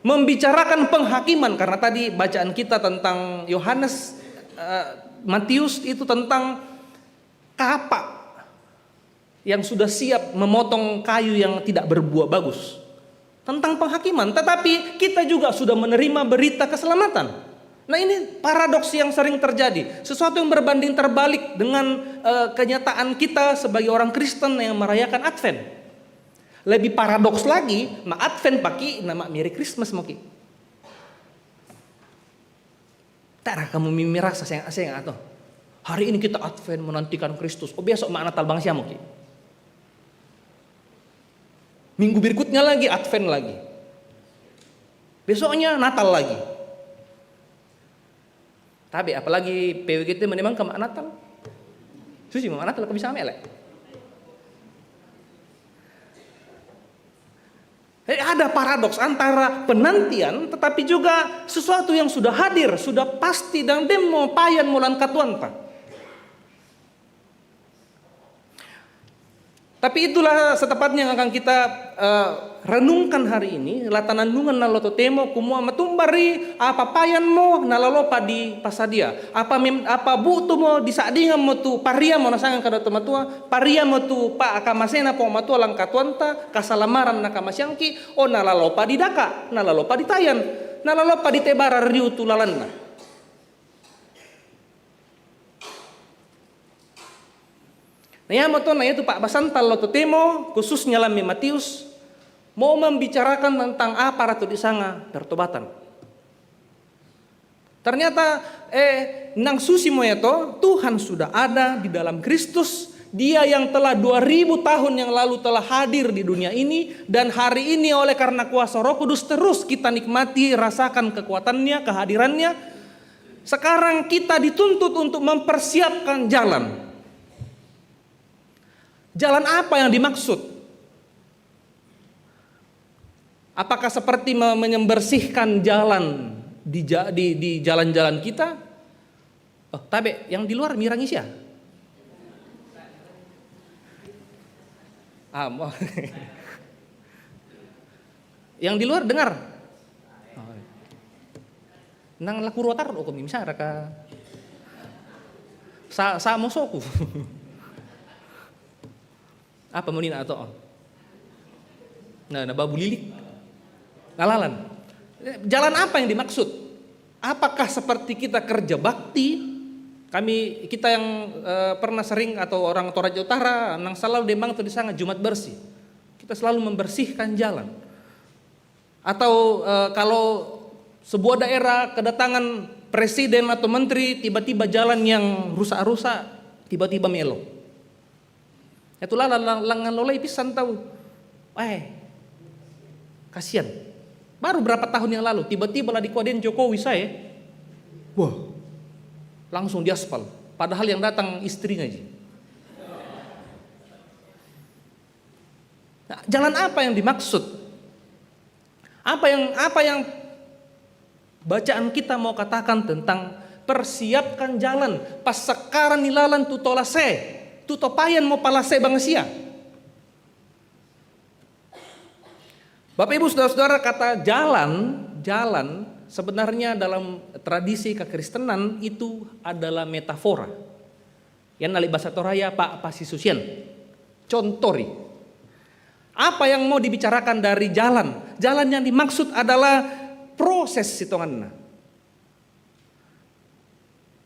membicarakan penghakiman, karena tadi bacaan kita tentang Yohanes, eh, Matius itu tentang kapa yang sudah siap memotong kayu yang tidak berbuah bagus. Tentang penghakiman, tetapi kita juga sudah menerima berita keselamatan. Nah, ini paradoks yang sering terjadi, sesuatu yang berbanding terbalik dengan, eh, kenyataan kita sebagai orang Kristen yang merayakan Advent. Lebih paradoks lagi, ma Advent paki nama Merry Christmas maki. Tara kamu mi-, merasa senga-senga to. Hari ini kita Advent menantikan Kristus. Oh, besok ma Natal bang siamo ki. Minggu berikutnya lagi Advent lagi. Besoknya Natal lagi. Tabe, apalagi P W G T menimang ke mak Natal. Susi mak Natal, kau bisa melek. Eh, ada paradoks antara penantian tetapi juga sesuatu yang sudah hadir, sudah pasti dan demo payan molan katuanta. Tapi itulah setepatnya yang akan kita eh, renungkan hari ini, la tanannungan na lo totemo, kumua matumbari apa payan mo na lalopa di pasadia, apa, mem, apa butu mo di sadingan mo tu paria mo na sangan kada tomatua, paria mo tu pa akamasena po matua langkatuanta, kasalamaran na kamasiangki, o na lalopa di daka, na lalopa di tayan, na lalopa di tebara riu tu lalanna. Na ia mo to na ia tu pa'basanta lo totemo, khususnya lame Matius, mau membicarakan tentang apa ratu di sanga pertobatan. Ternyata eh nang susi mo ia to, Tuhan sudah ada di dalam Kristus. Dia yang telah dua ribu tahun yang lalu telah hadir di dunia ini dan hari ini oleh karena kuasa Roh Kudus terus kita nikmati, rasakan kekuatannya, kehadirannya. Sekarang kita dituntut untuk mempersiapkan jalan. Jalan apa yang dimaksud? Apakah seperti membersihkan jalan di, di, di jalan-jalan kita? Oh, tabe, yang di luar mirangi sia. Ah, yang di luar dengar. Oh. Nang laku rotar do komi misara ka. Sa, sa mosoku. Apa mo nina atau? Nah, na babu lilik. Lalalan. Jalan apa yang dimaksud? Apakah seperti kita kerja bakti? Kami, kita yang eh, pernah sering atau orang Toraja Utara nang selalu demang tu di sana Jumat bersih. Kita selalu membersihkan jalan. Atau eh, kalau sebuah daerah kedatangan presiden atau menteri, tiba-tiba jalan yang rusak-rusak tiba-tiba melo. Itulah lang, lang, langan lolai pisan tau. Eh, kasihan. Baru berapa tahun yang lalu tiba-tiba lah dikuaden Jokowi saya. Wah, langsung diaspal. Padahal yang datang istrinya aja. Nah, jalan apa yang dimaksud? Apa yang apa yang bacaan kita mau katakan tentang persiapkan jalan, pasakaran ni lalan tu tolase, tu topayan mo palase bangsia. Bapak Ibu Saudara-saudara, kata jalan, jalan sebenarnya dalam tradisi kekristenan itu adalah metafora. Yang nali bahasa Toraya pa pasisusian. Contori. Apa yang mau dibicarakan dari jalan? Jalan yang dimaksud adalah proses sitonganna.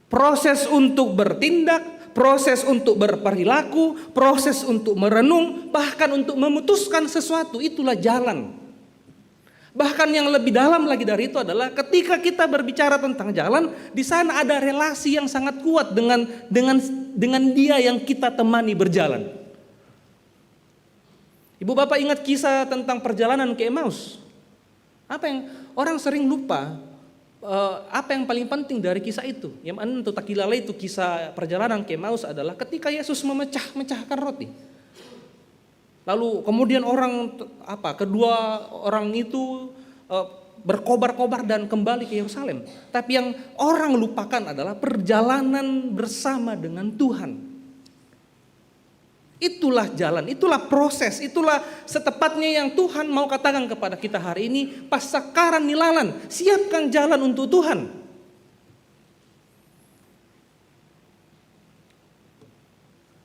Proses untuk bertindak, proses untuk berperilaku, proses untuk merenung, bahkan untuk memutuskan sesuatu, itulah jalan. Bahkan yang lebih dalam lagi dari itu adalah ketika kita berbicara tentang jalan, di sana ada relasi yang sangat kuat dengan dengan dengan dia yang kita temani berjalan. Ibu Bapak ingat kisah tentang perjalanan ke Emmaus? Apa yang orang sering lupa, eh, apa yang paling penting dari kisah itu? Yang anu tu takilalai itu kisah perjalanan ke Emmaus adalah ketika Yesus memecah-mecahkan roti. Lalu kemudian orang apa kedua orang itu eh, berkobar-kobar dan kembali ke Yerusalem. Tapi yang orang lupakan adalah perjalanan bersama dengan Tuhan. Itulah jalan, itulah proses, itulah setepatnya yang Tuhan mau katakan kepada kita hari ini, pasakaran ni lalan, siapkan jalan untuk Tuhan.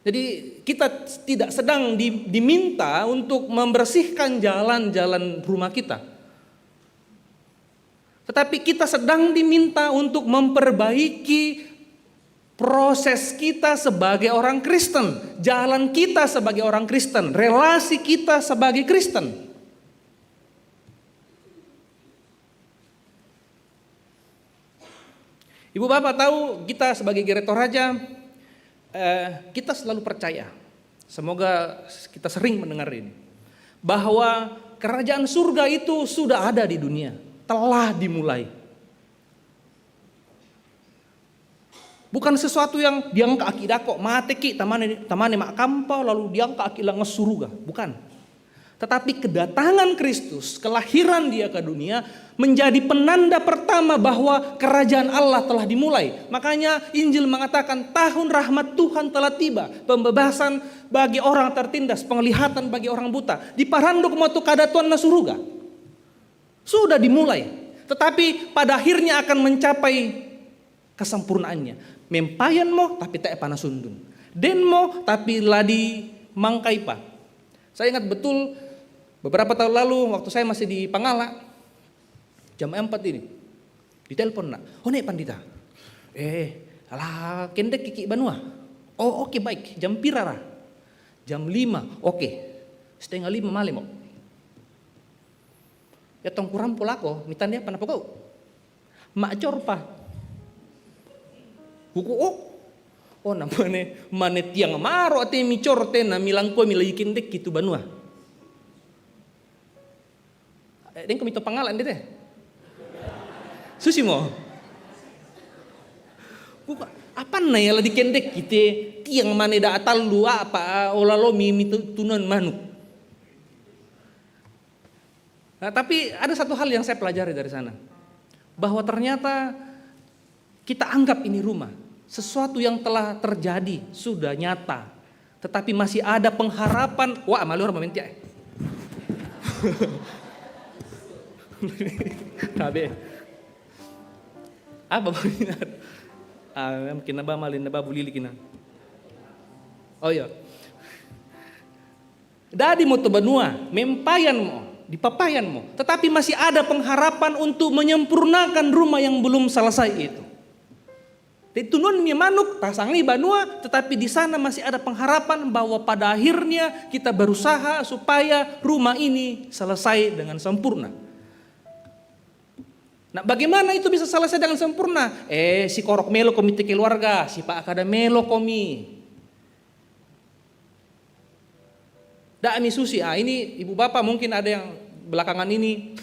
Jadi kita tidak sedang di, diminta untuk membersihkan jalan-jalan rumah kita. Tetapi kita sedang diminta untuk memperbaiki proses kita sebagai orang Kristen, jalan kita sebagai orang Kristen, relasi kita sebagai Kristen. Ibu Bapak tahu kita sebagai Gereja Toraja, eh, kita selalu percaya, semoga kita sering mendengar ini, bahwa kerajaan surga itu sudah ada di dunia, telah dimulai. Bukan sesuatu yang diangkat aki dako, mate ki, tamane, tamane mak kampa, lalu diangkat aki langas suruga. Bukan. Tetapi kedatangan Kristus, kelahiran dia ke dunia, menjadi penanda pertama bahwa kerajaan Allah telah dimulai. Makanya Injil mengatakan tahun rahmat Tuhan telah tiba, pembebasan bagi orang tertindas, penglihatan bagi orang buta. Diparanduk mo tu kada tuan na suruga. Sudah dimulai. Tetapi pada akhirnya akan mencapai kesempurnaannya. Mempayan mo, tapi tak pana sundun. Den mo, tapi ladi mangkaipa. Saya ingat betul, beberapa tahun lalu waktu saya masih di Pangala, jam empat ini, ditelepon nak, "Oh, nek pandita." "Eh, alah, kendek kiki banua." "Oh, oke, baik. Jam pira ra?" "Jam lima." "Oke. Setengah lima male mo." Ya tong kuram polako, mitan dia pana pokok. Mak cor pa. Kuku, "Oh. Oh, na mane, mane tiang maro ate mi cor te na milangkua mi lagi kendek kitu banua." Eh, deng komito Pangala dete. Susi mo. Kuku, "Apa na ya lagi kendek kite tiang mane da atallu apa, olalo mi, mi tu-, tunan manuk." Nah, tapi ada satu hal yang saya pelajari dari sana. Bahwa ternyata kita anggap ini rumah. Sesuatu yang telah terjadi, sudah nyata. Tetapi masih ada pengharapan. Wah, malu orang mementia, eh. Tabe. Apa, Bang Inar? Ah, kina ba malin, ba bulili kina. Oh, iya. Dadi mo tu banua, mempayan mo, dipapayan mo. Tetapi masih ada pengharapan untuk menyempurnakan rumah yang belum selesai itu. Di tunun mi manuk, tasang ni banua, tetapi di sana masih ada pengharapan bahwa pada akhirnya kita berusaha supaya rumah ini selesai dengan sempurna. Nah, bagaimana itu bisa selesai dengan sempurna? Eh, si korok melo komi te keluarga, si pak akada melo komi. Dak mi susi. Ah, ini ibu bapak mungkin ada yang belakangan ini,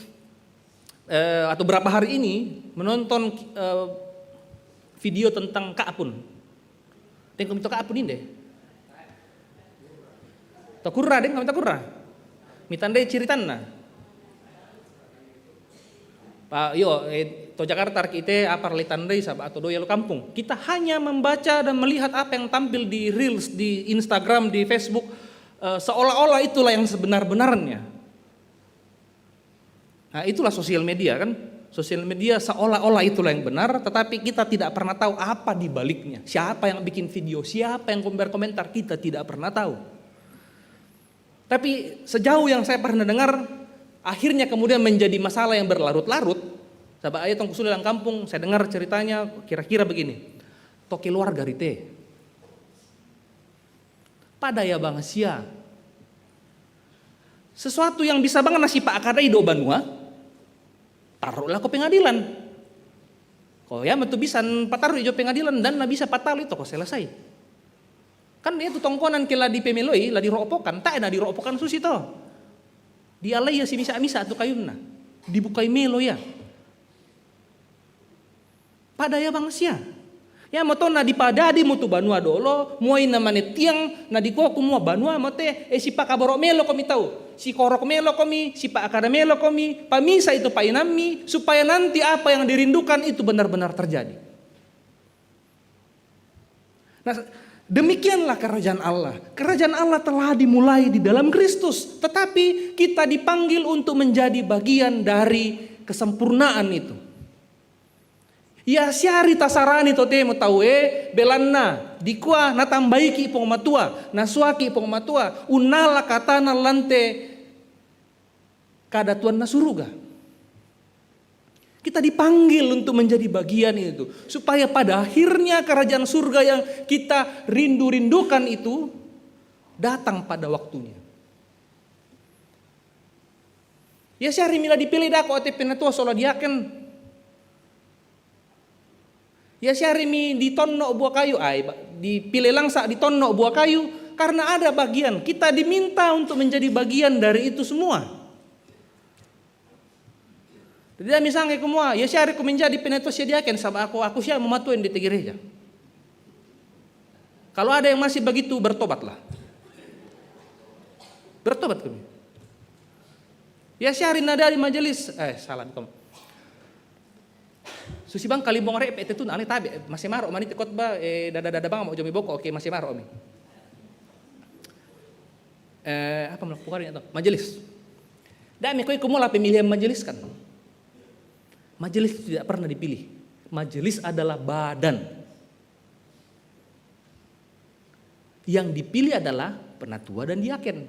eh, atau berapa hari ini menonton, eh, video tentang Kak Apun. Deng komito Kak Apun inde. Takurra, deng komito takurra. Mitandai ciritanna. Pa, iyo, eh, to Jakarta kite apa le tandai saba atau doi alu kampung. Kita hanya membaca dan melihat apa yang tampil di reels, di Instagram, di Facebook, eh, seolah-olah itulah yang sebenar-benarnya. Nah, itulah sosial media kan. Sosial media seolah-olah itulah yang benar, tetapi kita tidak pernah tahu apa di baliknya. Siapa yang bikin video, siapa yang komentar-komentar, kita tidak pernah tahu. Tapi sejauh yang saya pernah dengar, akhirnya kemudian menjadi masalah yang berlarut-larut. Saba aya tong kusule lang kampung, saya dengar ceritanya kira-kira begini. To keluarga rite. Pada ya bang sia. Sesuatu yang bisa bang nasi pak akadai do banua, taruhlah ke pengadilan. Ko ya metu bisa pataruh ijo pengadilan dan na bisa patal itu ko selesai. Kan itu tongkonan ke la di pemeloi, la di ropokan, tak na di ropokan susi to. Di alai ya si misa-misa tu kayunna. Dibukai melo ya. Pada ya bang sia. Ya moto na dipadadi mutu banua dolo, muai na mane tiang, na dikoku mua banua mote, eh, si pak kaboro melo komi tau. Si korok melo komi, si pak akada melo komi, pamisa itu painami, supaya nanti apa yang dirindukan itu benar-benar terjadi. Nah, demikianlah kerajaan Allah. Kerajaan Allah telah dimulai di dalam Kristus, tetapi kita dipanggil untuk menjadi bagian dari kesempurnaan itu. Ya siari tasarani to temo tau e, belanna, dikua natambaiki pong matua, nasuaki pong matua, unnala katana lante kada tuan na suruga. Kita dipanggil untuk menjadi bagian itu, supaya pada akhirnya kerajaan surga yang kita rindu-rindukan itu datang pada waktunya. Ya siari mi la dipilih dako ate penatua sola diaken. Ya siari mi ditonno buah kayu, ai, dipilih langsa ditonno buah kayu, karena ada bagian. Kita diminta untuk menjadi bagian dari itu semua. Jadi misalnya kumua, ya siari ku menjadi penatua sia diaken, saba aku, aku sia mamatua di gereja. Kalau ada yang masih begitu, bertobatlah. Bertobat kami. Ya, syahrin ada di majelis. Eh, salah, bukan. Susi bang kalimbong re pete tu nani tabe, masih maro mani te khotbah, eh, dada-dada bang mau jomi boko, oke, masih maro mi. Eh, apa melakukan itu? Majelis. Dah, mekoi kumola pemilihan majelis kan. Majelis itu tidak pernah dipilih. Majelis adalah badan. Yang dipilih adalah penatua dan diaken.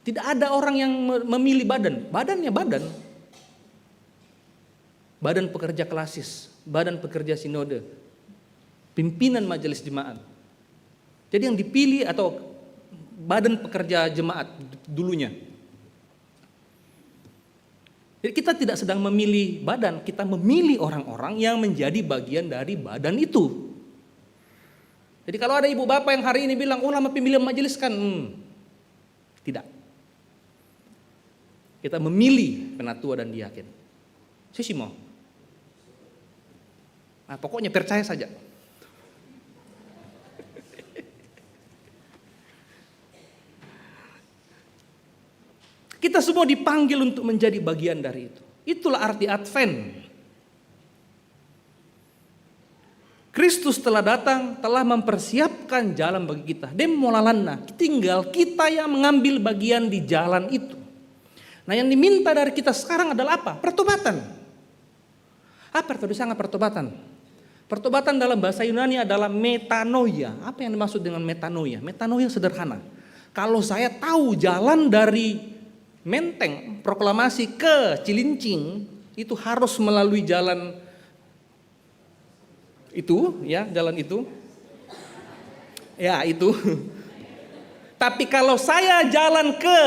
Tidak ada orang yang me-, memilih badan. Badannya badan. Badan pekerja klasis, badan pekerja sinode, pimpinan majelis jemaat. Jadi yang dipilih atau badan pekerja jemaat dulunya. Jadi kita tidak sedang memilih badan, kita memilih orang-orang yang menjadi bagian dari badan itu. Jadi kalau ada ibu bapak yang hari ini bilang, "Oh, lama pemilihan majelis kan." Hmm, tidak. Kita memilih penatua dan diaken. Sisi mau. Nah, pokoknya percaya saja. Kita semua dipanggil untuk menjadi bagian dari itu. Itulah arti Advent. Kristus telah datang, telah mempersiapkan jalan bagi kita. Dem molalanna, tinggal kita yang mengambil bagian di jalan itu. Nah, yang diminta dari kita sekarang adalah apa? Pertobatan. Apa itu sangat pertobatan? Pertobatan dalam bahasa Yunani adalah metanoia. Apa yang dimaksud dengan metanoia? Metanoia sederhana. Kalau saya tahu jalan dari Menteng, Proklamasi ke Cilincing, itu harus melalui jalan itu, ya, jalan itu. Ya, itu. Tapi kalau saya jalan ke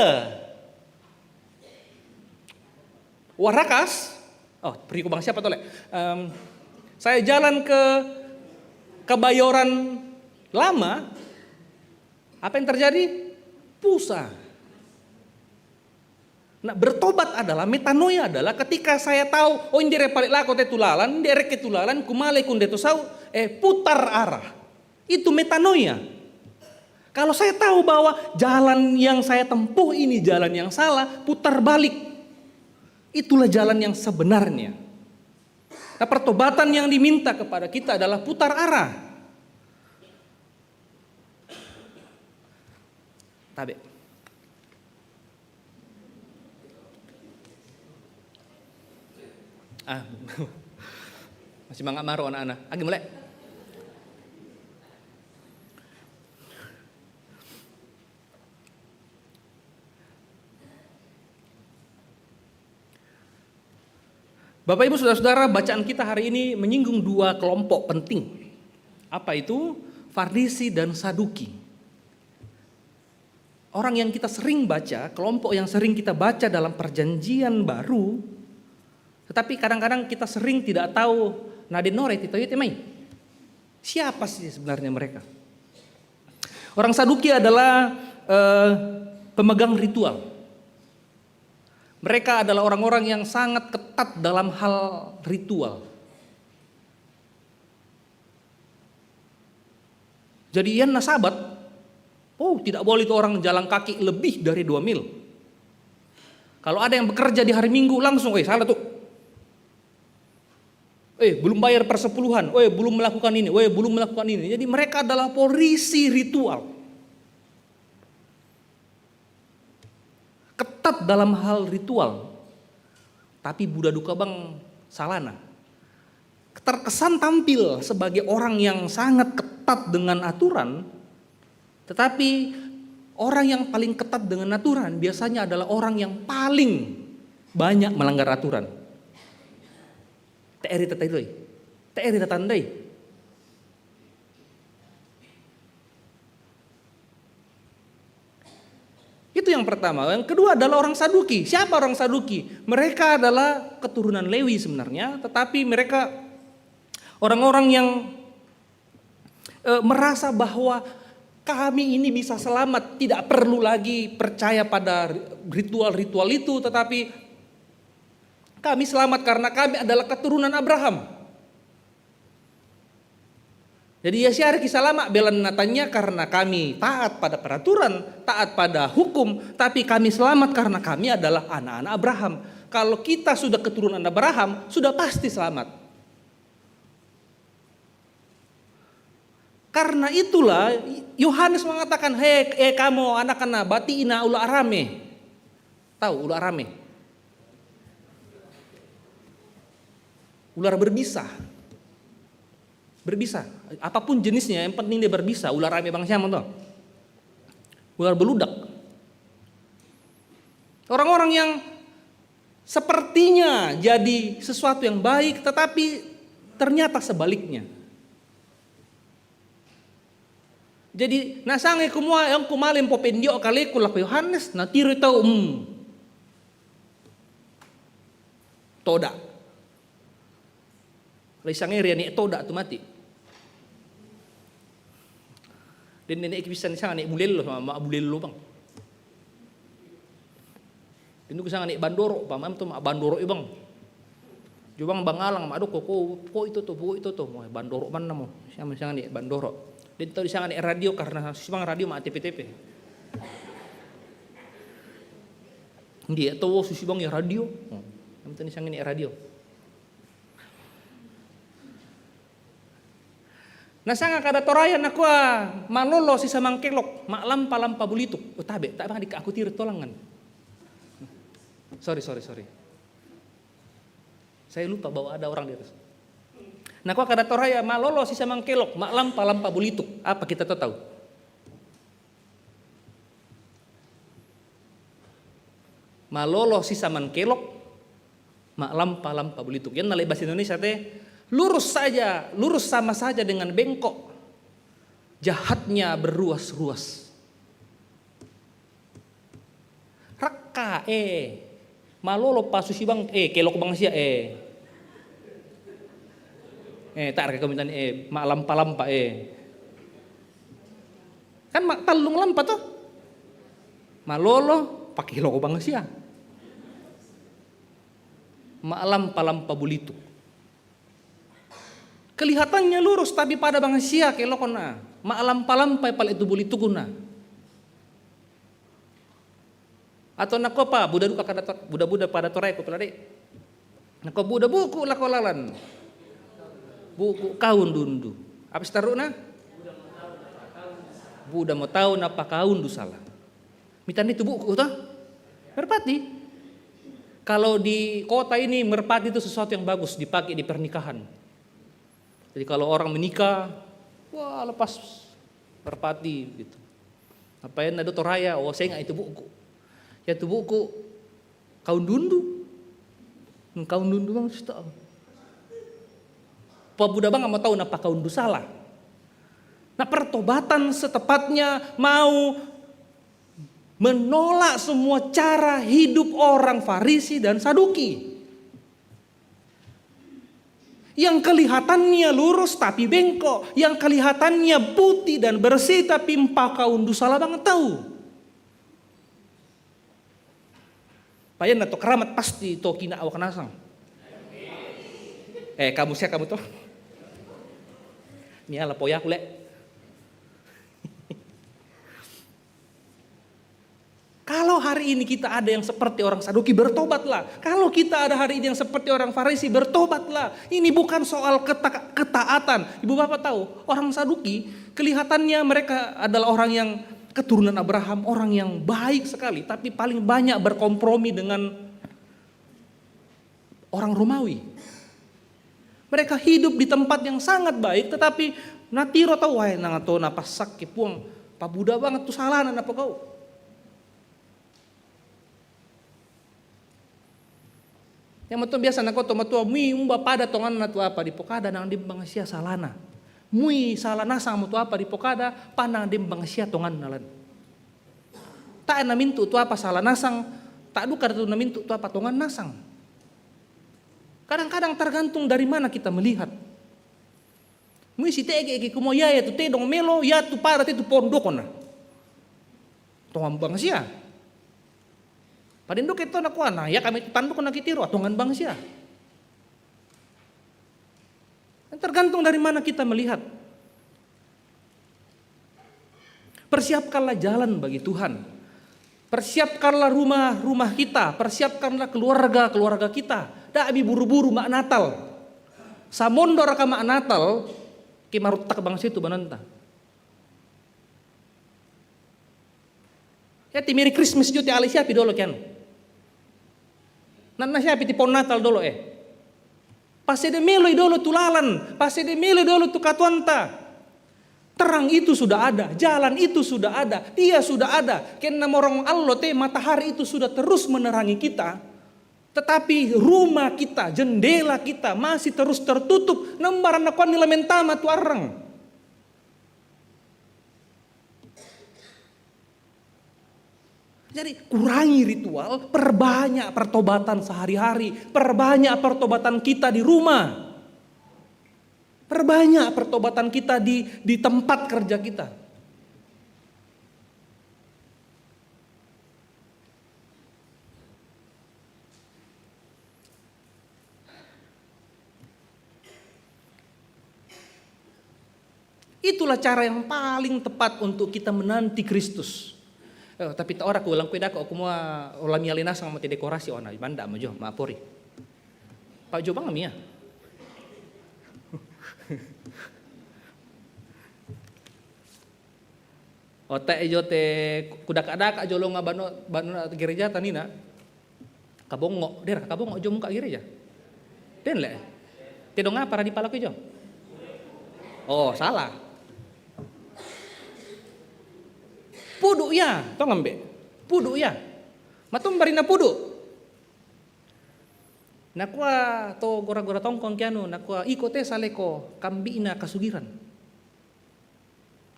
Warakas, oh, pergi ke Bang siapa tuh, Le? Em, saya jalan ke Kebayoran Lama, apa yang terjadi? Pusar. Nah, bertobat adalah, metanoia adalah ketika saya tahu, oh, ini dia paling lako te tulalan, ini dia reke tulalan, kumale kunde to sau, eh, putar arah. Itu metanoia. Kalau saya tahu bahwa jalan yang saya tempuh ini jalan yang salah, putar balik. Itulah jalan yang sebenarnya. Nah, pertobatan yang diminta kepada kita adalah putar arah. Tabe. Ah, masih manga maro anak-anak. Agi mulai. Bapak Ibu Saudara-saudara, bacaan kita hari ini menyinggung dua kelompok penting. Apa itu? Farisi dan Saduki. Orang yang kita sering baca, kelompok yang sering kita baca dalam perjanjian baru, tetapi kadang-kadang kita sering tidak tahu nadenore tito ite mai. Siapa sih sebenarnya mereka? Orang Saduki adalah eh, pemegang ritual. Mereka adalah orang-orang yang sangat ketat dalam hal ritual. Jadi iyan na Sabat, oh, tidak boleh itu orang jalan kaki lebih dari dua mil. Kalau ada yang bekerja di hari Minggu langsung, eh, salah tuh. Eh, belum bayar persepuluhan, eh, belum melakukan ini, eh, belum melakukan ini. Jadi mereka adalah polisi ritual. Ketat dalam hal ritual. Tapi Buddha duka bang salana. Terkesan tampil sebagai orang yang sangat ketat dengan aturan, tetapi orang yang paling ketat dengan aturan biasanya adalah orang yang paling banyak melanggar aturan. Te eri tatandai. Te eri tatandai. Itu yang pertama. Yang kedua adalah orang Saduki. Siapa orang Saduki? Mereka adalah keturunan Lewi sebenarnya, tetapi mereka orang-orang yang eh, merasa bahwa kami ini bisa selamat, tidak perlu lagi percaya pada ritual-ritual itu, tetapi kami selamat karena kami adalah keturunan Abraham. Jadi ya siare ki salama' belan natanya karena kami taat pada peraturan, taat pada hukum, tapi kami selamat karena kami adalah anak-anak Abraham. Kalau kita sudah keturunan Abraham, sudah pasti selamat. Karena itulah Yohanes mengatakan, "Hei, eh, kamu anak-anak, bati ina ula' arame." Tahu ula' arame? Ular berbisa. Berbisa. Apapun jenisnya, yang penting dia berbisa. Ular arame bang siapa tuh? Ular beludak. Orang-orang yang sepertinya jadi sesuatu yang baik, tetapi ternyata sebaliknya. Jadi, na sanga' kumua, yang ku malem popendio' kaleku lako Yohanes, na tiru tau, hmm. Toda'. Lai sanga' ria ne' toda' tu mati. Den ne' ne' kibisan sanga' ne' bulello, ma, ma bulello bang. Indu' ku sanga' ne' bandoro', pamam tu ma' bandoro' i bang. Jo bang bangalang ma' doko ko, ko itu to, ko itu to, mo bandoro' manna mo. Sanga', sanga' ne' bandoro'. Den tau di sanga' ne' radio karena susi bang radio ma' tepe-tepe. Ndi' to susi bang ya radio. Yang penting sanga' ne' radio. Na sanga' kada Toraya nakua malolo sisa mangkelok, ma'lampa-lampa bulituk. Oh, tabe', tabe' di aku tiru tolangan. Sorry, sorry, sorry. Saya lupa bahwa ada orang di atas. Nakua kada Toraya malolo sisa mangkelok, ma'lampa-lampa bulituk. Apa kita tahu? Malolo sisa mangkelok, ma'lampa-lampa bulituk. Yan nalai bahasa Indonesia te, lurus saja, lurus sama saja dengan bengkok. Jahatnya berruas-ruas. Rakka, eh. Malolo pa susi bang, eh, kelok bang sia, eh. Eh, tak rakka kami tani, eh, ma'lampa-lampa, eh. Kan ma, tallung lampa to. Malolo, pakelok bang sia. Ma'lampa-lampa bulituk. Kelihatannya lurus, tapi pada bang sia kelokonna. Ma'lampa-lampa pale itu bulitukna. Atau nakua pa, buda duka kada to, buda-buda pada Toraya ku pelade. Nakua buda buku lako lalan. Buku kaundundu. Apa si taru'na? Buda mo tau napa kaundu sala. Mitani tu buku to? Merpati. Kalau di kota ini merpati itu sesuatu yang bagus dipakai di pernikahan. Jadi kalau orang menikah, wah lepas merpati gitu. Apa yang ada Toraya, oh saya ingat itu buku. Ya itu buku kaundundu. Kaundundu bang sudah. Pabuda bang mau tahu napa kaundu sala. Nah pertobatan setepatnya mau menolak semua cara hidup orang Farisi dan Saduki. Yang kelihatannya lurus tapi bengkok, yang kelihatannya putih dan bersih tapi mpaka undu sala bang tau. Payan na to keramat pasti to kina awak nasang. Eh, kamu sia kamu to. Ni ala poyaku le. Kalau hari ini kita ada yang seperti orang Saduki, bertobatlah. Kalau kita ada hari ini yang seperti orang Farisi, bertobatlah. Ini bukan soal keta-, ketaatan. Ibu bapak tahu, orang Saduki kelihatannya mereka adalah orang yang keturunan Abraham, orang yang baik sekali, tapi paling banyak berkompromi dengan orang Romawi. Mereka hidup di tempat yang sangat baik, tetapi natiro tau, wah nang to napasak ke puang, pabuda banget tu salana napa kau. Yang matua biasa na koto matua mui umba pada tonganna tu apa di pokada nang di bangsia salana. Mui sala nasang mo tu apa di pokada panang di bangsia tonganna lan. Tae namintu tu apa sala nasang, tak duka tu namintu tu apa tongan nasang. Kadang-kadang tergantung dari mana kita melihat. Mui si tege ki kumo ya tu te dong melo ya tu pada te tu pondokona. Tongan bangsia. Padendo ke to na kuana ya kami tu tanduk na kitiro tongan bangsia. Tergantung dari mana kita melihat. Persiapkanlah jalan bagi Tuhan. Persiapkanlah rumah-rumah kita, persiapkanlah keluarga-keluarga kita. Dak mi buru-buru mak Natal. Samondor ka mak Natal, ki maruttak bangsa itu bananta. Ya, ti Merry Christmas jo ti ale siapi dolo kian. Nanna siapi ti pohon Natal dolo eh. Pasede meloi dolo tu lalan, pasede meloi dolo tu katuoanta. Terang itu sudah ada, jalan itu sudah ada, dia sudah ada. Kenna morong allo te, matahari itu sudah terus menerangi kita. Tetapi rumah kita, jendela kita masih terus tertutup. Nembaranna kuanni lamentama tu arrang. Jadi kurangi ritual, perbanyak pertobatan sehari-hari, perbanyak pertobatan kita di rumah, perbanyak pertobatan kita di, di tempat kerja kita. Itulah cara yang paling tepat untuk kita menanti Kristus. Eh, tapi ta ora ku langkue dako, aku mua ola mia linasang mate dekorasi ona, manda mo jo, mapori. Pak jo bang mia. Otak jo te kudaka-daka jo longa bano, bano gereja tanina. Kabongo, der, kabongo jo muka gereja. Den le. Te dong apa radi palaku jo? Oh, salah. Pudu ya, to ngambe. Pudu ya. Matumbarina pudu. Nakua to gora-gora tongkong kianu, nakua iko te saleko kambina kasugiran.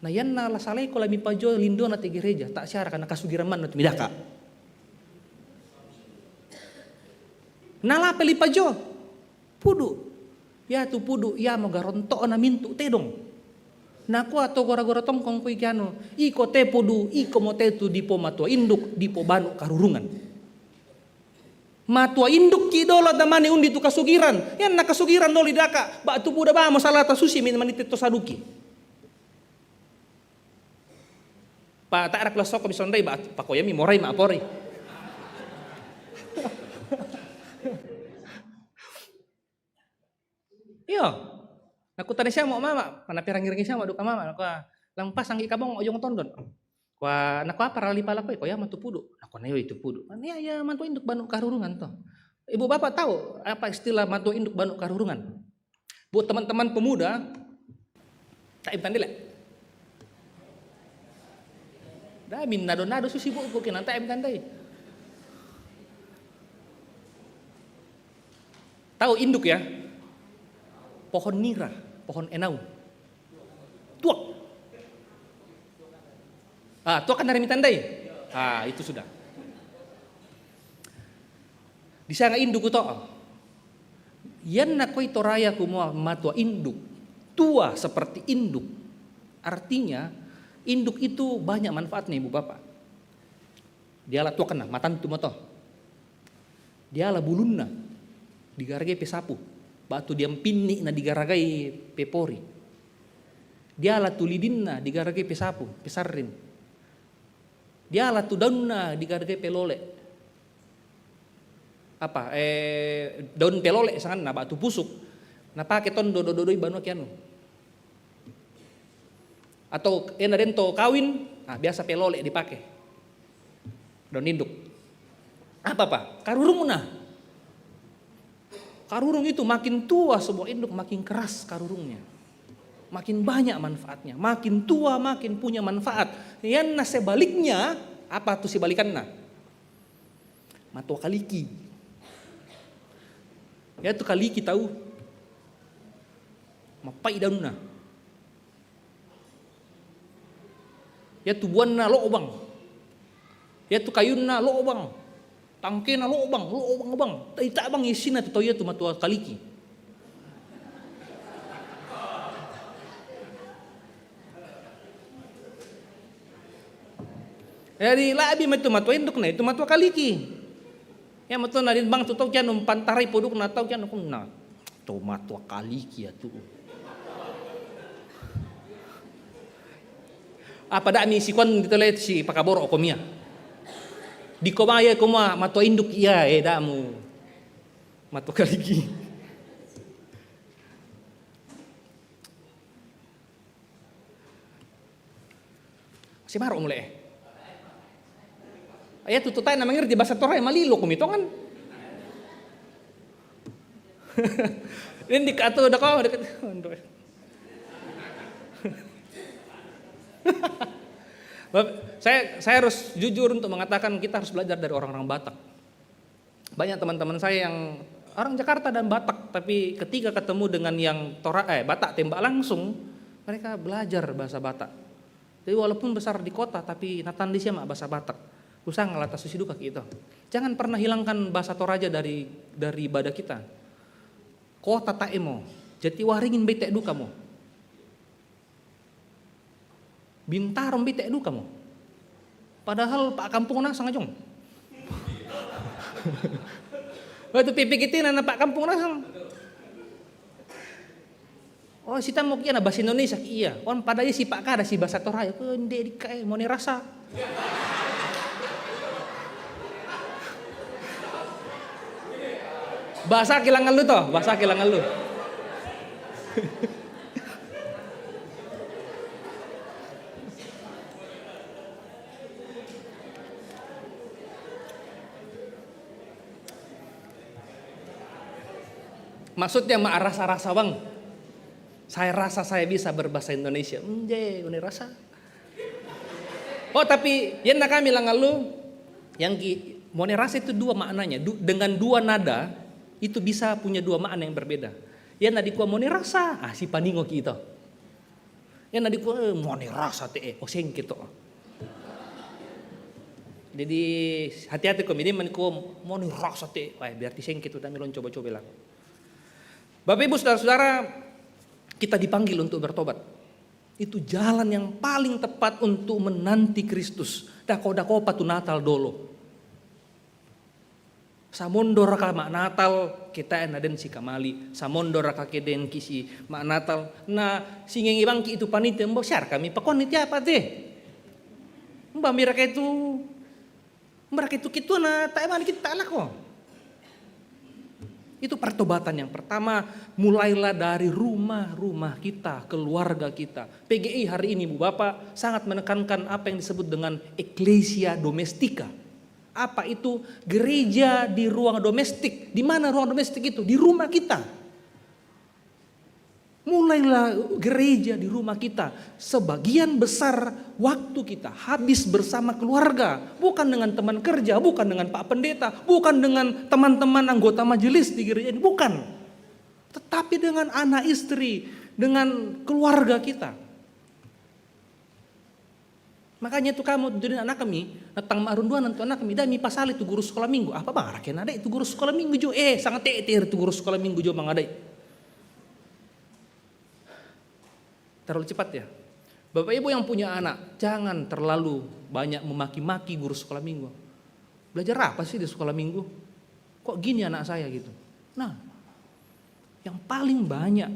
Na ianna la saleko la mipajo lindona te gereja, ta siara kana kasugiran manna tu midaka. Na lape lipajo? Pudu. Ya tu pudu, ya mo garonto na mintu tedong. Nakua to gora-gora tongkong kui kianu, iko te pudu, iko mo te tu dipo matua induk, dipo banu karurungan. Matua induk ki dolo damani undi tu kasugiran. Ianna kasugiran dolo daka, ba tu buda ba mo salata susi mi mani tetto saduki. Pa tak rak lasoko mi sondai ba pakoya mi morai ma apori. Iyo. Nakutana siamo mama, mana perangi-rangi siamo duka mama, nakua lang pasang ika bong ojong tondon. Kua nakua apa rali pala koi, kua ya matu pudu. Nakua nayo itu pudu. Kan ya ya matu induk banu karurungan to. Ibu bapak tahu apa istilah matu induk banu karurungan? Buat teman-teman pemuda, tak ibtan dile. Dah min nado-nado susi buku kena tak ibtan dai. Tahu induk ya? Pohon nira, pohon enau. Tuak. Ah, tuak kan dari mitandai. Ah, itu sudah. Disanga induk to. Ianna koi toraya kumua matua induk. Tua seperti induk. Artinya induk itu banyak manfaatnya ibu bapak. Diala tuakna matantu moto. Diala bulunna digaragai pesapu. Batu diampinni na digaragai pepori. Diala tu lidinna digaragai pesapu, pesarring. Diala tu daunna digaragai pelole. Apa eh daun pelole sanganna batu pusuk. Napake tondo dododoi banua kianu. Atau ena dento kawin, nah biasa pelole dipake. Daun induk. Apa apa? Karurungna. Karurung itu makin tua sebuah induk makin keras karurungnya. Makin banyak manfaatnya. Makin tua makin punya manfaat. Ianna sebaliknya, apa tu sebalikanna? Matua kaliki. Ya tu kaliki tahu. Mapai daunna. Ya tu buanna lobang. Ya tu kayunna lobang. Tangkena lobang, lobang bang. Ita bang isina tu tau ya tu matua kaliki. Jadi labi ma itu matua induk na itu matua kaliki. Ya matua nadin bang tu tau kianu pantarai poduk na tau kianu kunna. Tu matua kaliki ya tu. Apa da' mi si kuan di tole si pakaboro' ko mia. Di ko baya ko ma matua induk iya, eh, da' mu matua kaliki. Si maro' mule, eh. Iya tu, tu tae na mangerti bahasa Toraja, malilo ko mitongan. Ini di katu da ko, dekat. Saya, saya harus jujur untuk mengatakan kita harus belajar dari orang-orang Batak. Banyak teman-teman saya yang orang Jakarta dan Batak, tapi ketika ketemu dengan yang Tora-, eh, Batak tembak langsung, mereka belajar bahasa Batak. Jadi walaupun besar di kota, tapi natandai siam bahasa Batak. Usaha ngalata susi duka gitu. Jangan pernah hilangkan bahasa Toraja dari, dari ibadah kita. Kota tae mo. Jatiwaringin bai tae duka mo. Bintaro bai tae duka mo. Padahal pa' kampung nasang ajong. Waktu pipikir tina na pa' kampung nasang. Oh, si tamo kia na bahasa Indonesia kia. Wan pada iya si pa' kada si bahasa Toraja. Ko nde' di kae, mo ni rasa. Bahasa kilangan lu to, bahasa kilangan lu. Maksudnya ma rasa-rasa bang. Saya rasa saya bisa berbahasa Indonesia. Nje, ini rasa. Oh, tapi yan na kami langan lu, yang ki, mo ni rasa itu dua maknanya. Du-, dengan dua nada, itu bisa punya dua makna yang berbeda. Yan na di kua mo ni rasa, ah, si paningo ki ito. Yan na di kua, eh, mo ni rasa te, eh, oh, sengke to. Jadi, hati-hati ko, ini man ko mo ni rasa te, wah, berarti sengke to, kami lon coba-coba lah. Bapak Ibu, saudara-saudara, kita dipanggil untuk bertobat. Itu jalan yang paling tepat untuk menanti Kristus. Dako-dako pa tu Natal dolo. Samondo raka ma' Natal, kitae na den si kamali. Samondo raka ke den ki si ma' Natal. Na singengi bangki itu panitia, mbo siar kami pakon ni tiapa te. Mba mira ke tu, mira ke tu kitu na tae mani kita lako. Itu pertobatan yang pertama, mulailah dari rumah-rumah kita, keluarga kita. P G I hari ini, Ibu Bapak, sangat menekankan apa yang disebut dengan ecclesia domestica. Apa itu? Gereja di ruang domestik. Di mana ruang domestik itu? Di rumah kita. Mulailah gereja di rumah kita. Sebagian besar waktu kita habis bersama keluarga, bukan dengan teman kerja, bukan dengan pak pendeta, bukan dengan teman-teman anggota majelis di gereja ini, bukan. Tetapi dengan anak istri, dengan keluarga kita. Makanya tu kami tu dina anak kami, natang ma'runduanan tu anak kami, da' mi pasali tu guru sekolah minggu. Apa bang, rake nadai tu guru sekolah minggu jo. Eh, sangat te'e tu guru sekolah minggu jo, bang, adai. Terlalu cepat ya. Bapak Ibu yang punya anak, jangan terlalu banyak memaki-maki guru sekolah minggu. Belajar apa sih di sekolah minggu? Kok gini anak saya gitu? Nah, yang paling banyak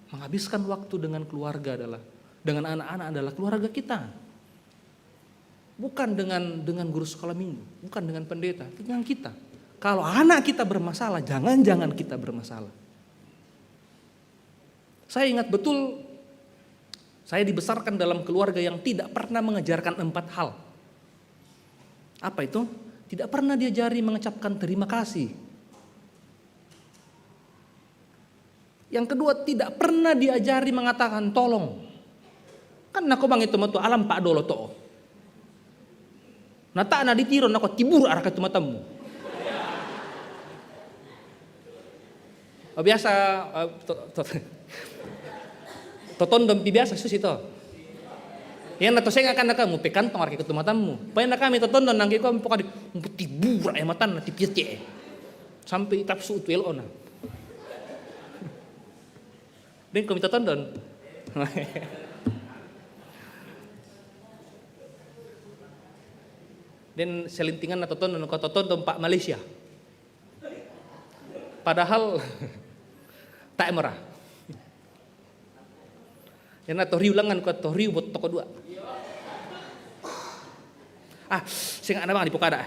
menghabiskan waktu dengan keluarga adalah, dengan anak-anak adalah keluarga kita. Bukan dengan, dengan guru sekolah minggu, bukan dengan pendeta, dengan kita. Kalau anak kita bermasalah, jangan-jangan kita bermasalah. Saya ingat betul, saya dibesarkan dalam keluarga yang tidak pernah mengajarkan empat hal. Apa itu? Tidak pernah diajari mengucapkan terima kasih. Yang kedua, tidak pernah diajari mengatakan tolong. Kan nako bang itu matu alam pak dolo to. Nata' na ditiro nako tibur arah ke tu matammu. Oh, biasa, eh, to, to, totondon pi biasa susi to. Yang na to seng akan naka mu pekantong arah ke tu matammu. Paina kami totondon nangke ko pokadi tibur e matan na tipiece. Sampai tapsu tu elona. Den ko mi totondon. Den selintingan na totondon, ko totondon pak Malaysia. Padahal tae mera. Ena to riu lengan ko to riu bot toko dua. Ah, sing ana bang di pokada.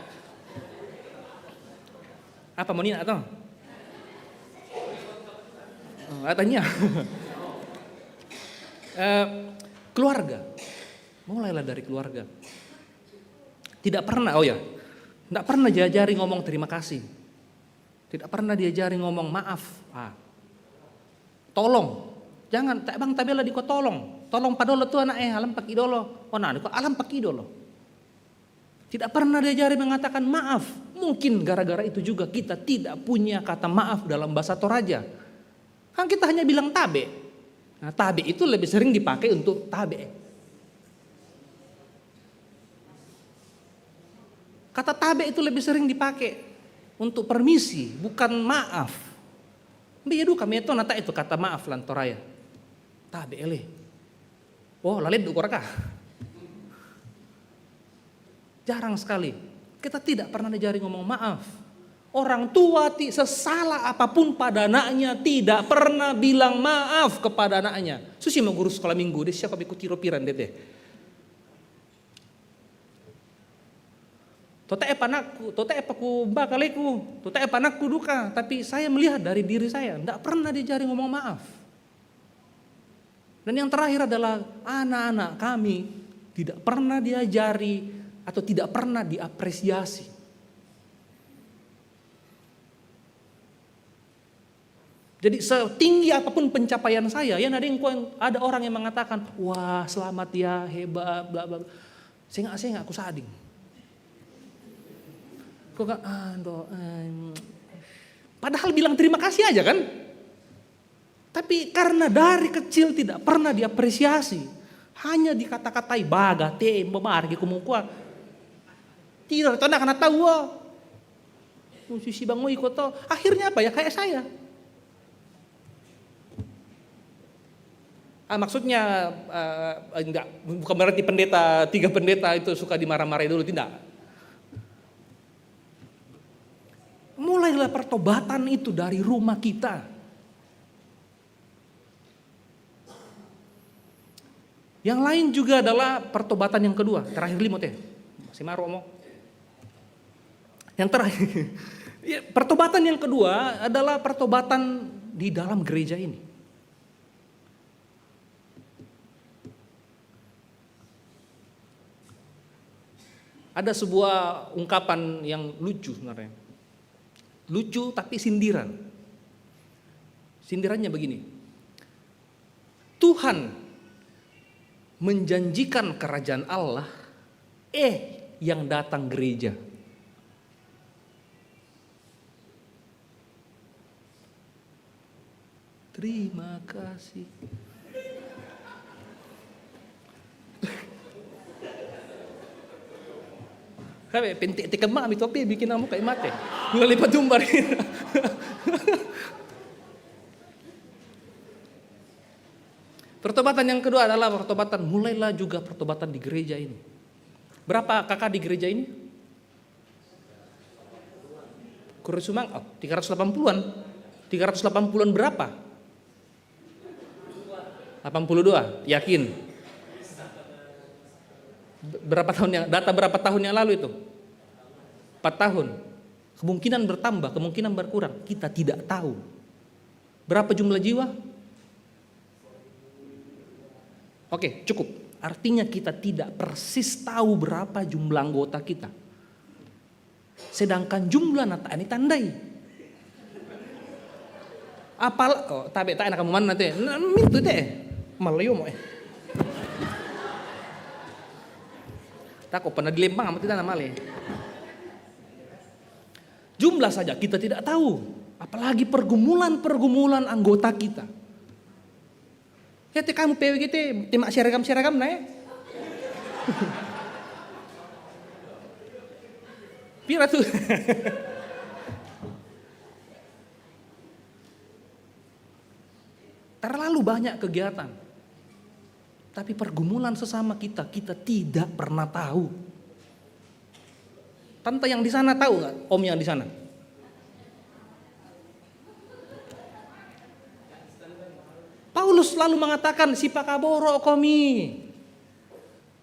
Apa mau nina atau? Oh, tanya. Eh, keluarga. Mulailah dari keluarga. Tidak pernah, oh ya, tidak pernah diajari ngomong terima kasih. Tidak pernah diajari ngomong maaf. Ah. Tolong. Jangan, tak bang tabela di ko tolong. Tolong padolo tu anak eh, alam paki dolo. Oh nah, ko alam paki dolo. Tidak pernah diajari mengatakan maaf. Mungkin gara-gara itu juga kita tidak punya kata maaf dalam bahasa Toraja. Kan kita hanya bilang tabe. Nah, tabe itu lebih sering dipakai untuk tabe. Kata tabe itu lebih sering dipakai untuk permisi, bukan maaf. Mbe ya duka meto nata itu kata maaf lan Toraya. Tabe ele. Oh, laleddu koraka. Jarang sekali. Kita tidak pernah diajari ngomong maaf. Orang tua ti sesalah apapun pada anaknya tidak pernah bilang maaf kepada anaknya. Susi mau guru sekolah minggu deh, siapa biku tiro piran deh teh. Totae panakku, totae paku bakaleku, totae panakku duka. Tapi saya melihat dari diri saya, tidak pernah diajari ngomong maaf. Dan yang terakhir adalah anak-anak kami tidak pernah diajari atau tidak pernah diapresiasi. Jadi setinggi apapun pencapaian saya, ya nadeng ada orang yang mengatakan, wah selamat ya, hebat, bla bla. Sengak-sengak aku sading. Kok gak ando, em. Padahal bilang terima kasih aja kan. Tapi karena dari kecil tidak pernah diapresiasi, hanya dikata-katai baga, te, babargi kumukua. Tidak, itu anak-anak tahu. Oh. Musisi bang iko to. Akhirnya apa ya, kayak saya. Ah, maksudnya eh, enggak, bukan berarti pendeta, tiga pendeta itu suka dimarah-marahi dulu, tidak. Mulailah pertobatan itu dari rumah kita. Yang lain juga adalah pertobatan yang kedua. Terakhir limo teh. Masih maru omo. Yang terakhir. Ya, pertobatan yang kedua adalah pertobatan di dalam gereja ini. Ada sebuah ungkapan yang lucu sebenarnya. Lucu tapi sindiran. Sindirannya begini. Tuhan menjanjikan kerajaan Allah, eh yang datang gereja. Terima kasih. Kabe pentik te kema mi topi bikin amu kai mate. Gula lipat tumbar. Pertobatan yang kedua adalah pertobatan, mulailah juga pertobatan di gereja ini. Berapa kakak di gereja ini? Kurang sumang, oh, tiga ratus delapan puluhan. Tiga ratus delapan puluhan berapa? Delapan puluh dua, yakin? Berapa tahun yang, data berapa tahun yang lalu itu? Empat tahun. Kemungkinan bertambah, kemungkinan berkurang, kita tidak tahu. Berapa jumlah jiwa? Oke, cukup. Artinya kita tidak persis tahu berapa jumlah anggota kita. Sedangkan jumlah nata ini tandai. Apal, oh, tabe tak enak kamu mana teh? Nah, itu teh. Malio mo eh. Tako pernah dilempang sama kita nama le. Jumlah saja kita tidak tahu, apalagi pergumulan-pergumulan anggota kita. Ya te kamu pewe gitu, te mak seragam-seragam na eh. Pira tuh? Terlalu banyak kegiatan. Tapi pergumulan sesama kita, kita tidak pernah tahu. Tante yang di sana tahu nggak, om yang di sana? Paulus selalu mengatakan, si pakaboro komi.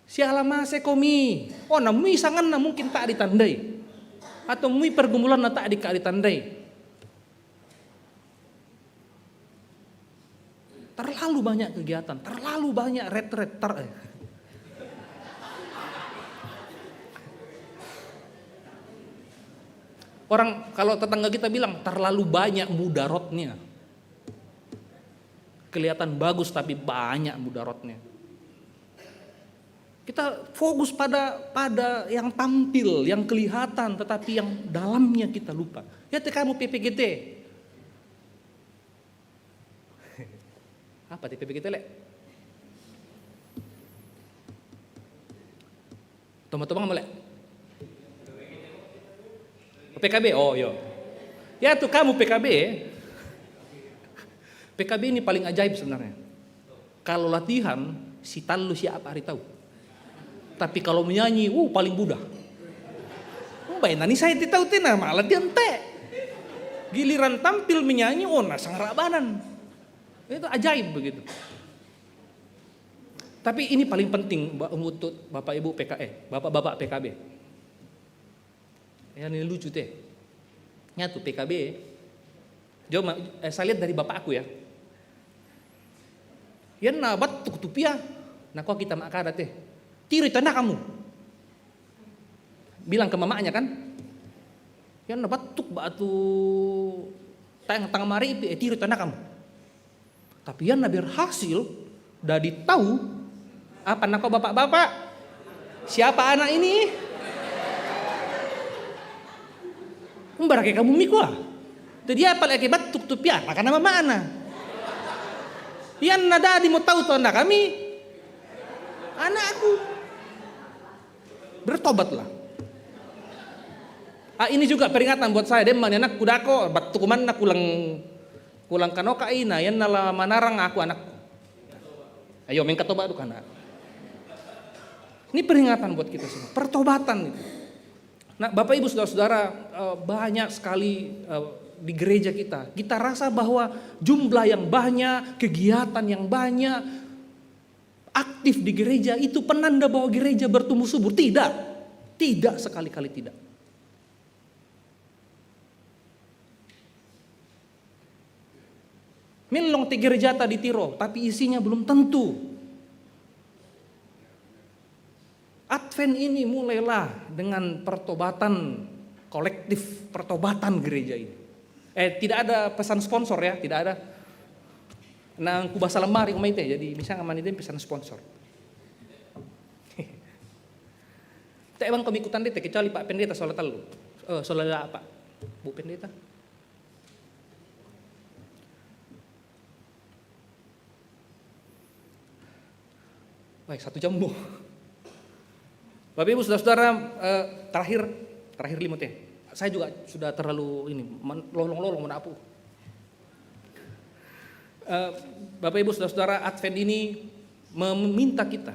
Siala mase komi. Oh, namui sanganna mungkin tak ditandai. Atau mui pergumulan na tak dika ditandai. Terlalu banyak kegiatan, terlalu banyak retret, ter, eh. Orang kalau tetangga kita bilang terlalu banyak mudarotnya. Kelihatan bagus tapi banyak mudarotnya. Kita fokus pada pada yang tampil, yang kelihatan, tetapi yang dalamnya kita lupa. Ya, te kamu P P G T. Apa te P P G T, le? Toma-toma kamu, le? P K B, oh, yo. Ya, tuh kamu P K B. P K B ini paling ajaib sebenarnya. Kalau latihan, si tallu siapa hari tahu. Tapi kalau menyanyi, uh, paling budah. Bae nani saya ti tahu tena, malah dia ente. Giliran tampil menyanyi, oh, na sangra banan. Itu ajaib begitu. Tapi ini paling penting, Mbak, untuk Bapak Ibu P K, eh, Bapak-bapak P K B. Ya, ini lucu, teh. Nyatu P K B. Jo, ma-, eh, saya lihat dari bapakku, ya. Iyanna battuk tu pia. Nakua kita makkada, teh. Tiri tana kamu. Bilang ke mamanya, kan. Iyanna battuk batu tang, tang mari pi, eh, tiri tana kamu. Tapi iyanna berhasil, dadi tau, apa nakua bapak-bapak? Siapa anak ini? Umbarake kamu mikua. Jadi apa lagi battuk tu pia, makana mamana. Iyanna dadi mo tau tu anak kami, anakku. Bertobatlah. Ah, ini juga peringatan buat saya. Demma ni anakku dako, battuk manna kulang, kulang kanoka ina, iyanna la manarang aku anakku. Ayo, mengkatobat dukana. Ini peringatan buat kita semua. Pertobatan itu. Nah, Bapak Ibu Saudara-saudara, eh, banyak sekali, eh, di gereja kita. Kita rasa bahwa jumlah yang banyak, kegiatan yang banyak, aktif di gereja itu penanda bahwa gereja bertumbuh subur. Tidak. Tidak, sekali-kali tidak. Mellong te gerejata di Tiro, tapi isinya belum tentu. Advent ini mulailah dengan pertobatan kolektif, pertobatan gereja ini. Eh, tidak ada pesan sponsor, ya, tidak ada. Nang kubasa lemari umai te, jadi misalnya mani den pesan sponsor. Te bang komi kutandai te, kecuali Pak Pendeta sola tellu. Eh, sola apa? Bu Pendeta? Baik, satu jam, Bu. Bapak Ibu Saudara-saudara, eh, terakhir, terakhir lima te. Saya juga sudah terlalu ini, men-, lolong-lolong menapu. Eh, Bapak Ibu Saudara-saudara, Advent ini meminta kita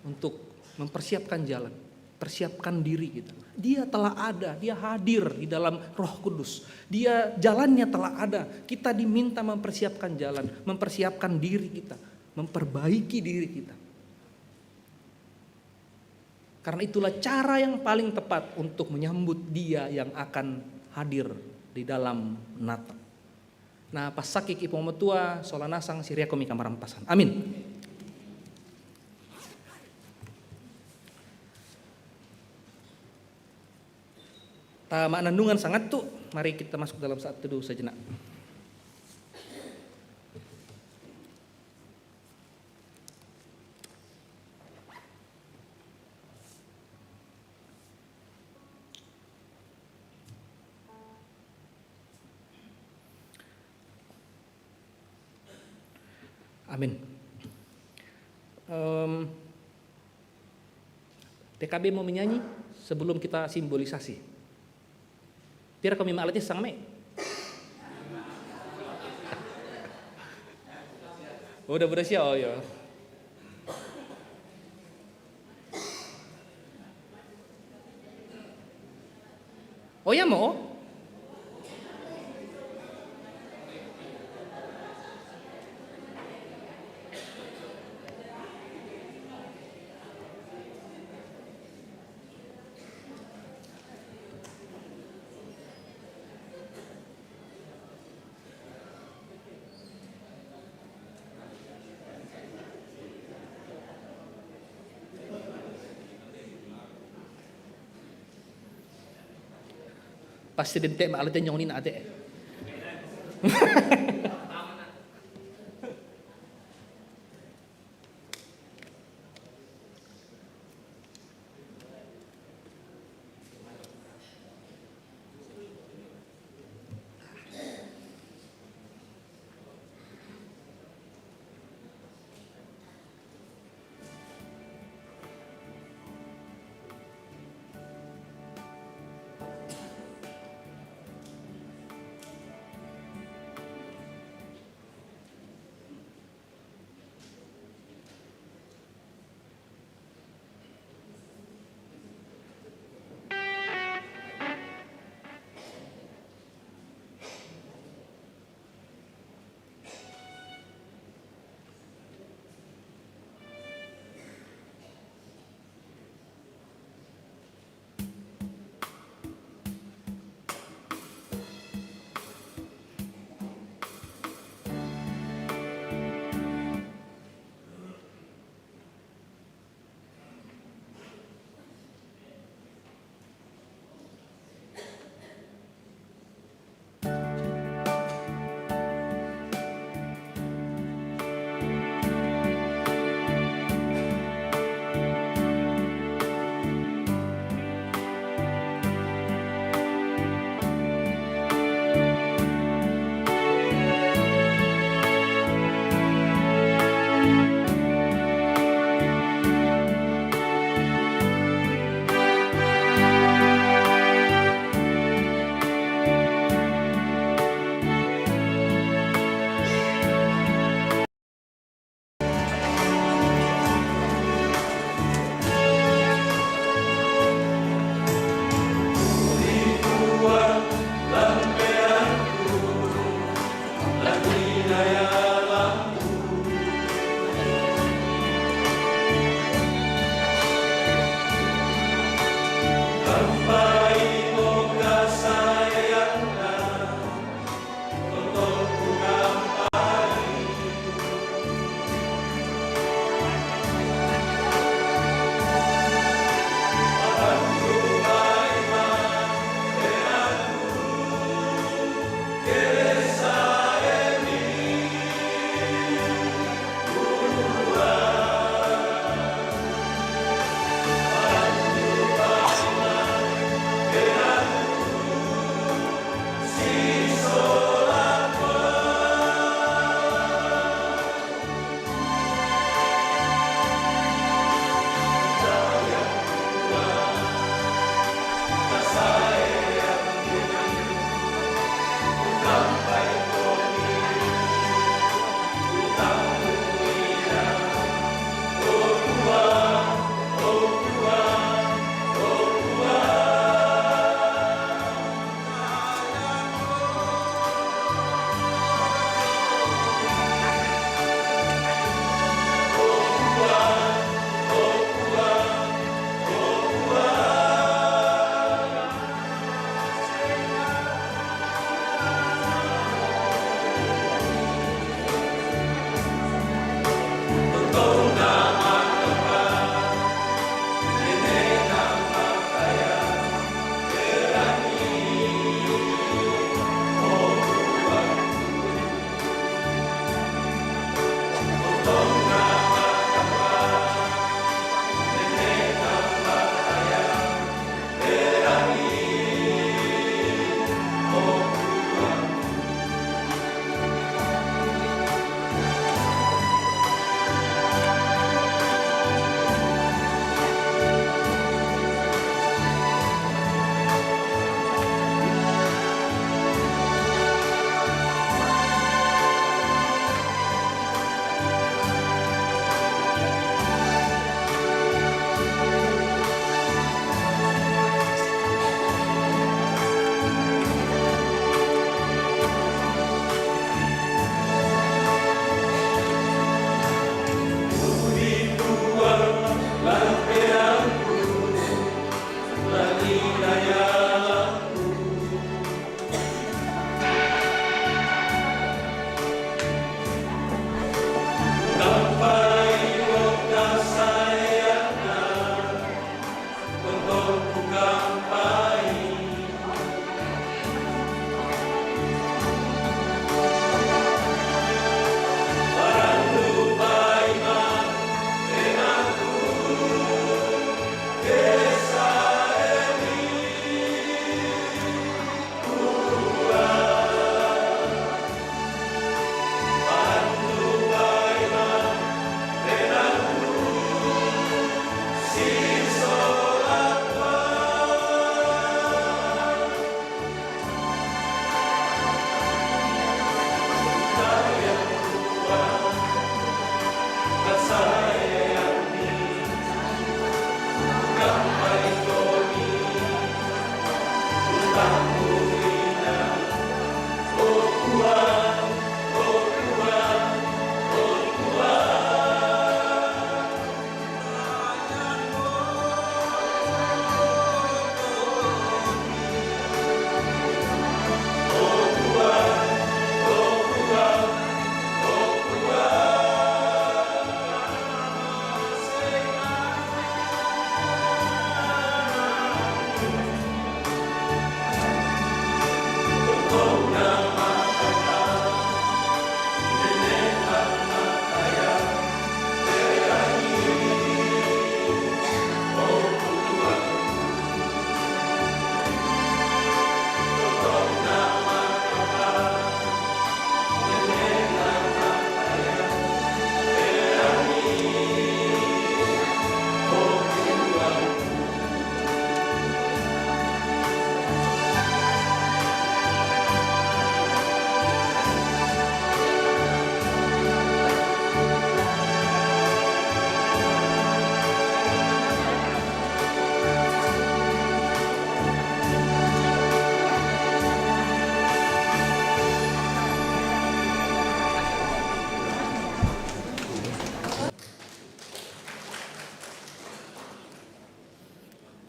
untuk mempersiapkan jalan, persiapkan diri kita. Dia telah ada, dia hadir di dalam Roh Kudus. Dia, jalannya telah ada. Kita diminta mempersiapkan jalan, mempersiapkan diri kita, memperbaiki diri kita. Karena itulah cara yang paling tepat untuk menyambut Dia yang akan hadir di dalam Natal. Na passakkiki Puang Matua, sola nasang siriakkomi kamarampasan. Amin. Ta ma'nannungan sangattu, mari kita masuk dalam saat teduh sejenak. Amin. Em, P K B mau menyanyi sebelum kita simbolisasi. Pira kami malatih sang me? Udah, udah siap, oh ya. Oh ya, mau? Pas sedente ma alate nyong ni na ate.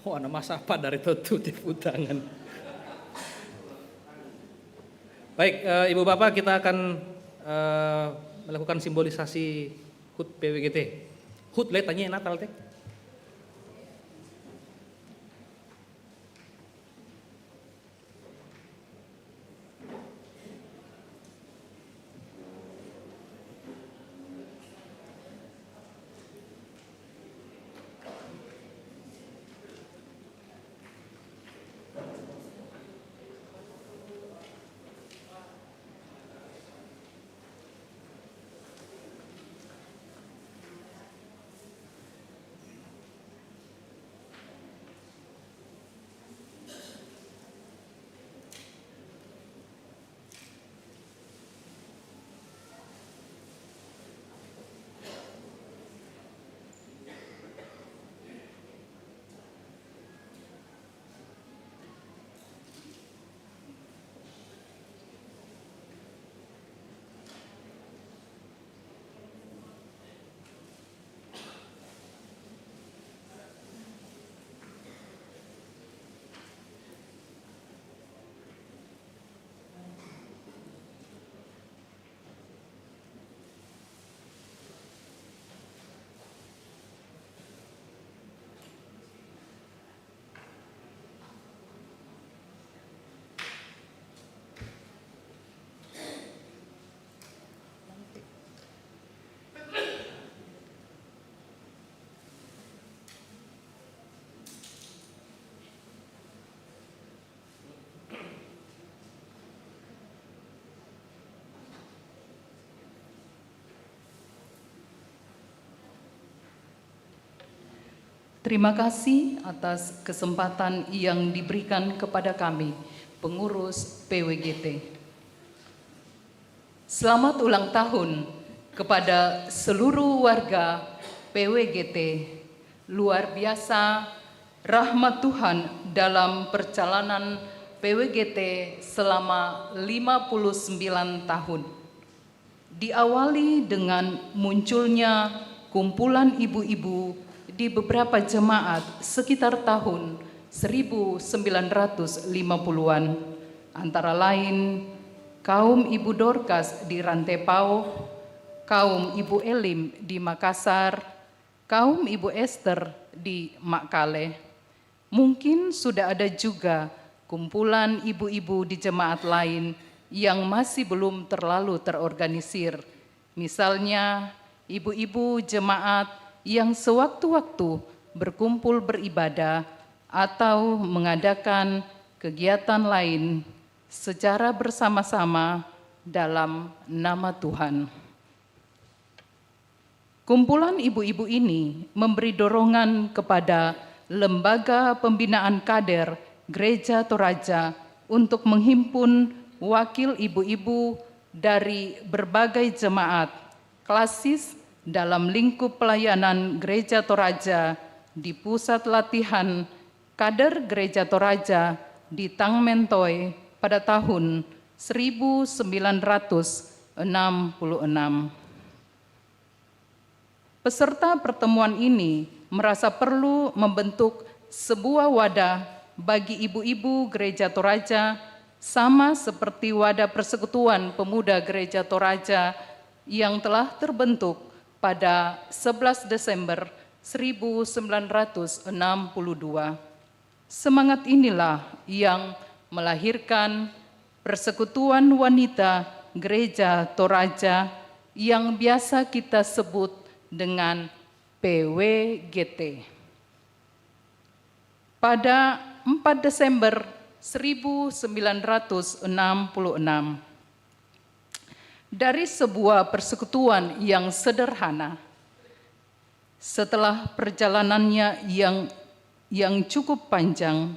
Oh, anak masa apa dari tutu tepuk tangan. Baik, eh, Ibu Bapak, kita akan, eh, melakukan simbolisasi hut P W G T. Hut le tanya Natal teh. Terima kasih atas kesempatan yang diberikan kepada kami, pengurus P W G T. Selamat ulang tahun kepada seluruh warga P W G T. Luar biasa rahmat Tuhan dalam perjalanan P W G T selama lima puluh sembilan tahun. Diawali dengan munculnya kumpulan ibu-ibu di beberapa jemaat sekitar tahun seribu sembilan ratus lima puluhan, antara lain kaum Ibu Dorcas di Rantepao, kaum Ibu Elim di Makassar, kaum Ibu Esther di Makkale. Mungkin sudah ada juga kumpulan ibu-ibu di jemaat lain yang masih belum terlalu terorganisir. Misalnya, ibu-ibu jemaat yang sewaktu-waktu berkumpul beribadah atau mengadakan kegiatan lain secara bersama-sama dalam nama Tuhan. Kumpulan ibu-ibu ini memberi dorongan kepada Lembaga Pembinaan Kader Gereja Toraja untuk menghimpun wakil ibu-ibu dari berbagai jemaat klasis dalam lingkup pelayanan Gereja Toraja di Pusat Latihan Kader Gereja Toraja di Tang Mentoi pada tahun seribu sembilan ratus enam puluh enam. Peserta pertemuan ini merasa perlu membentuk sebuah wadah bagi ibu-ibu Gereja Toraja, sama seperti wadah Persekutuan Pemuda Gereja Toraja yang telah terbentuk pada sebelas Desember seribu sembilan ratus enam puluh dua. Semangat inilah yang melahirkan Persekutuan Wanita Gereja Toraja yang biasa kita sebut dengan P W G T. Pada empat Desember seribu sembilan ratus enam puluh enam, dari sebuah persekutuan yang sederhana, setelah perjalanannya yang, yang cukup panjang,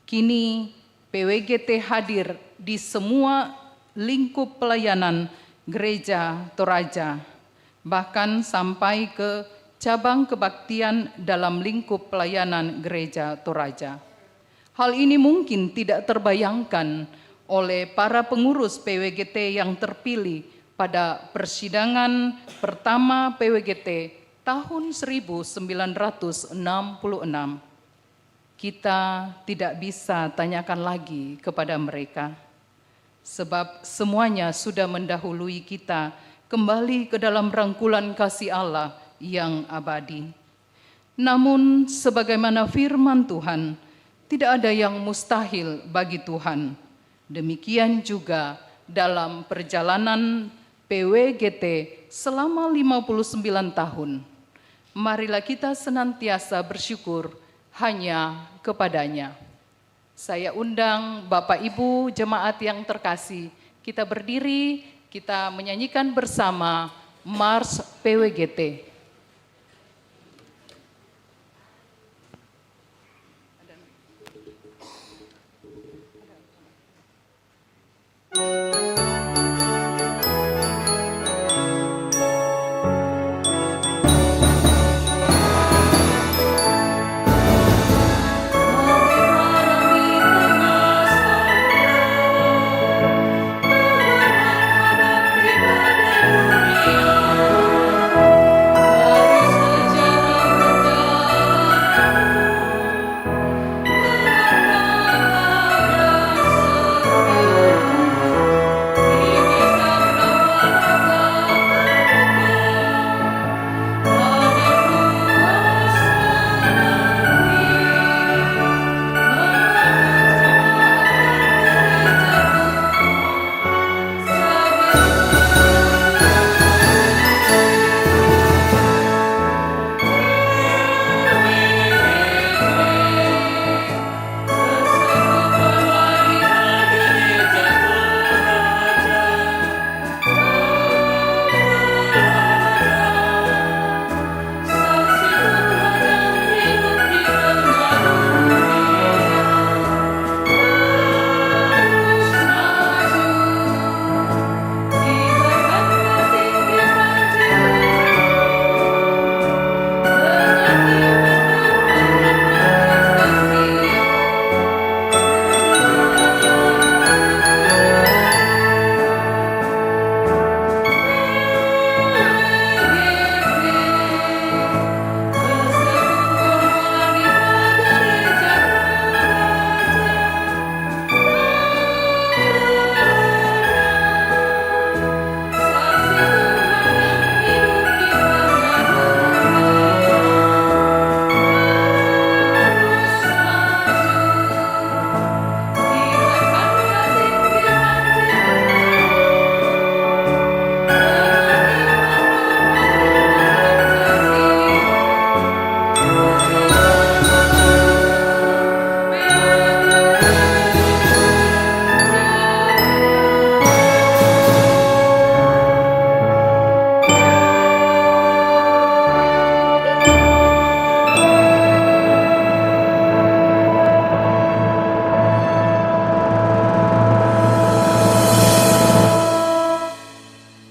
kini P W G T hadir di semua lingkup pelayanan Gereja Toraja, bahkan sampai ke cabang kebaktian dalam lingkup pelayanan Gereja Toraja. Hal ini mungkin tidak terbayangkan oleh para pengurus P W G T yang terpilih pada persidangan pertama P W G T tahun seribu sembilan ratus enam puluh enam. Kita tidak bisa tanyakan lagi kepada mereka, sebab semuanya sudah mendahului kita kembali ke dalam rangkulan kasih Allah yang abadi. Namun, sebagaimana firman Tuhan, tidak ada yang mustahil bagi Tuhan. Demikian juga dalam perjalanan P W G T selama lima puluh sembilan tahun. Marilah kita senantiasa bersyukur hanya kepada-Nya. Saya undang Bapak Ibu jemaat yang terkasih, kita berdiri, kita menyanyikan bersama Mars P W G T.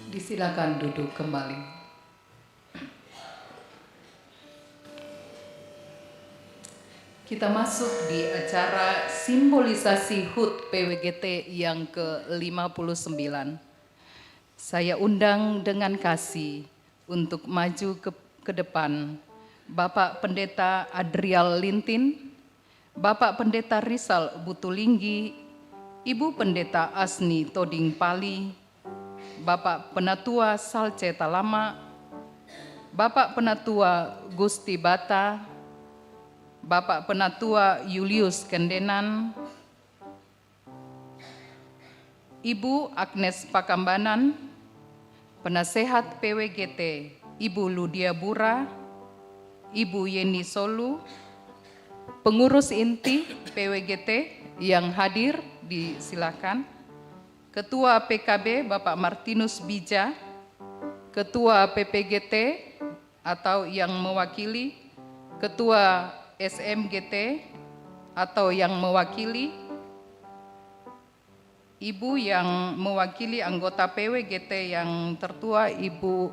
Disilakan duduk kembali. Kita masuk di acara simbolisasi hut P W G T yang ke lima puluh sembilan. Saya undang dengan kasih untuk maju ke, ke depan Bapak Pendeta Adrial Lintin, Bapak Pendeta Rizal Butulinggi, Ibu Pendeta Asni Toding Pali, Bapak Penatua Salce Talama, Bapak Penatua Gusti Bata, Bapak Penatua Julius Kendenan, Ibu Agnes Pakambanan, Penasehat P W G T, Ibu Ludia Bura, Ibu Yeni Solu, pengurus inti P W G T yang hadir, disilakan. Ketua P K B, Bapak Martinus Bija, Ketua P P G T atau yang mewakili, Ketua S M G T atau yang mewakili, Ibu yang mewakili anggota P W G T yang tertua, Ibu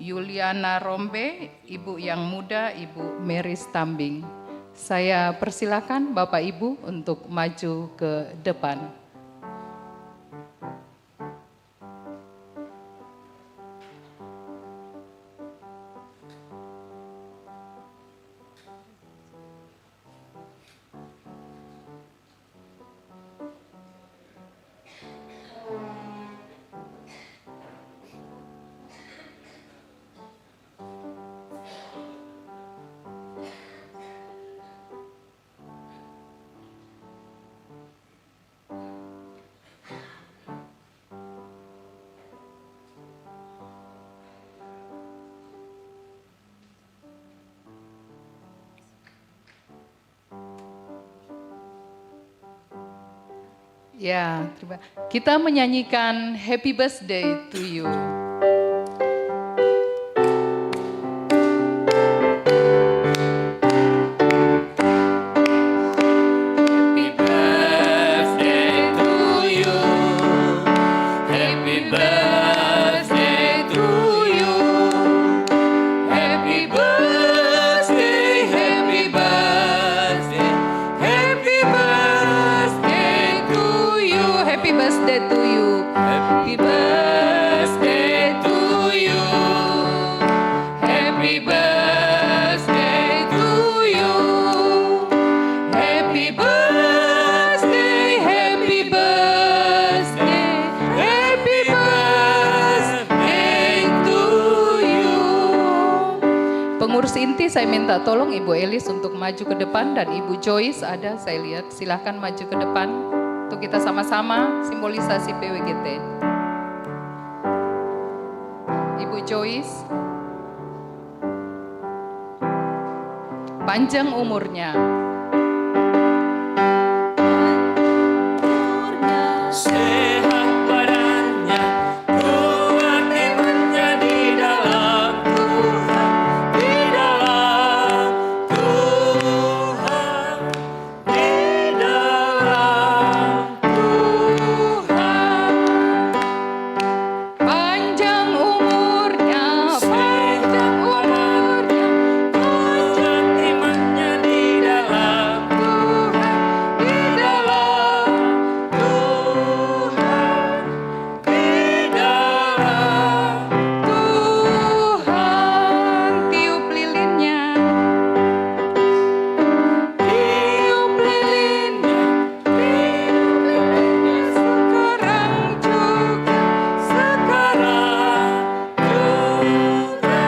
Yuliana Rombe, Ibu yang muda, Ibu Mary Stambing. Saya persilakan Bapak Ibu untuk maju ke depan. Ya, terima. Kita menyanyikan Happy Birthday to You. Happy birthday to you. Happy birthday to you. Happy birthday, happy birthday, happy birthday to you. Happy birthday to you. Happy birthday to you. Happy birthday to you. Happy birthday, happy birthday, happy birthday to you. Pengurus inti, saya minta tolong Ibu Elis untuk maju ke depan dan Ibu Joyce ada, saya lihat. Silahkan maju ke depan untuk kita sama-sama simbolisasi P W G T. Ibu Joyce, panjang umurnya. Sehat badannya, kuat imannya di dalam Tuhan, di dalam Tuhan. Di dalam Tuhan. Panjang umurnya, panjang umurnya, kuat imannya di dalam Tuhan, di dalam Tuhan. Di dalam Tuhan. Tiup lilinnya. Tiup lilinnya. Tiup lilinnya. Sekarang juga. Sekarang juga.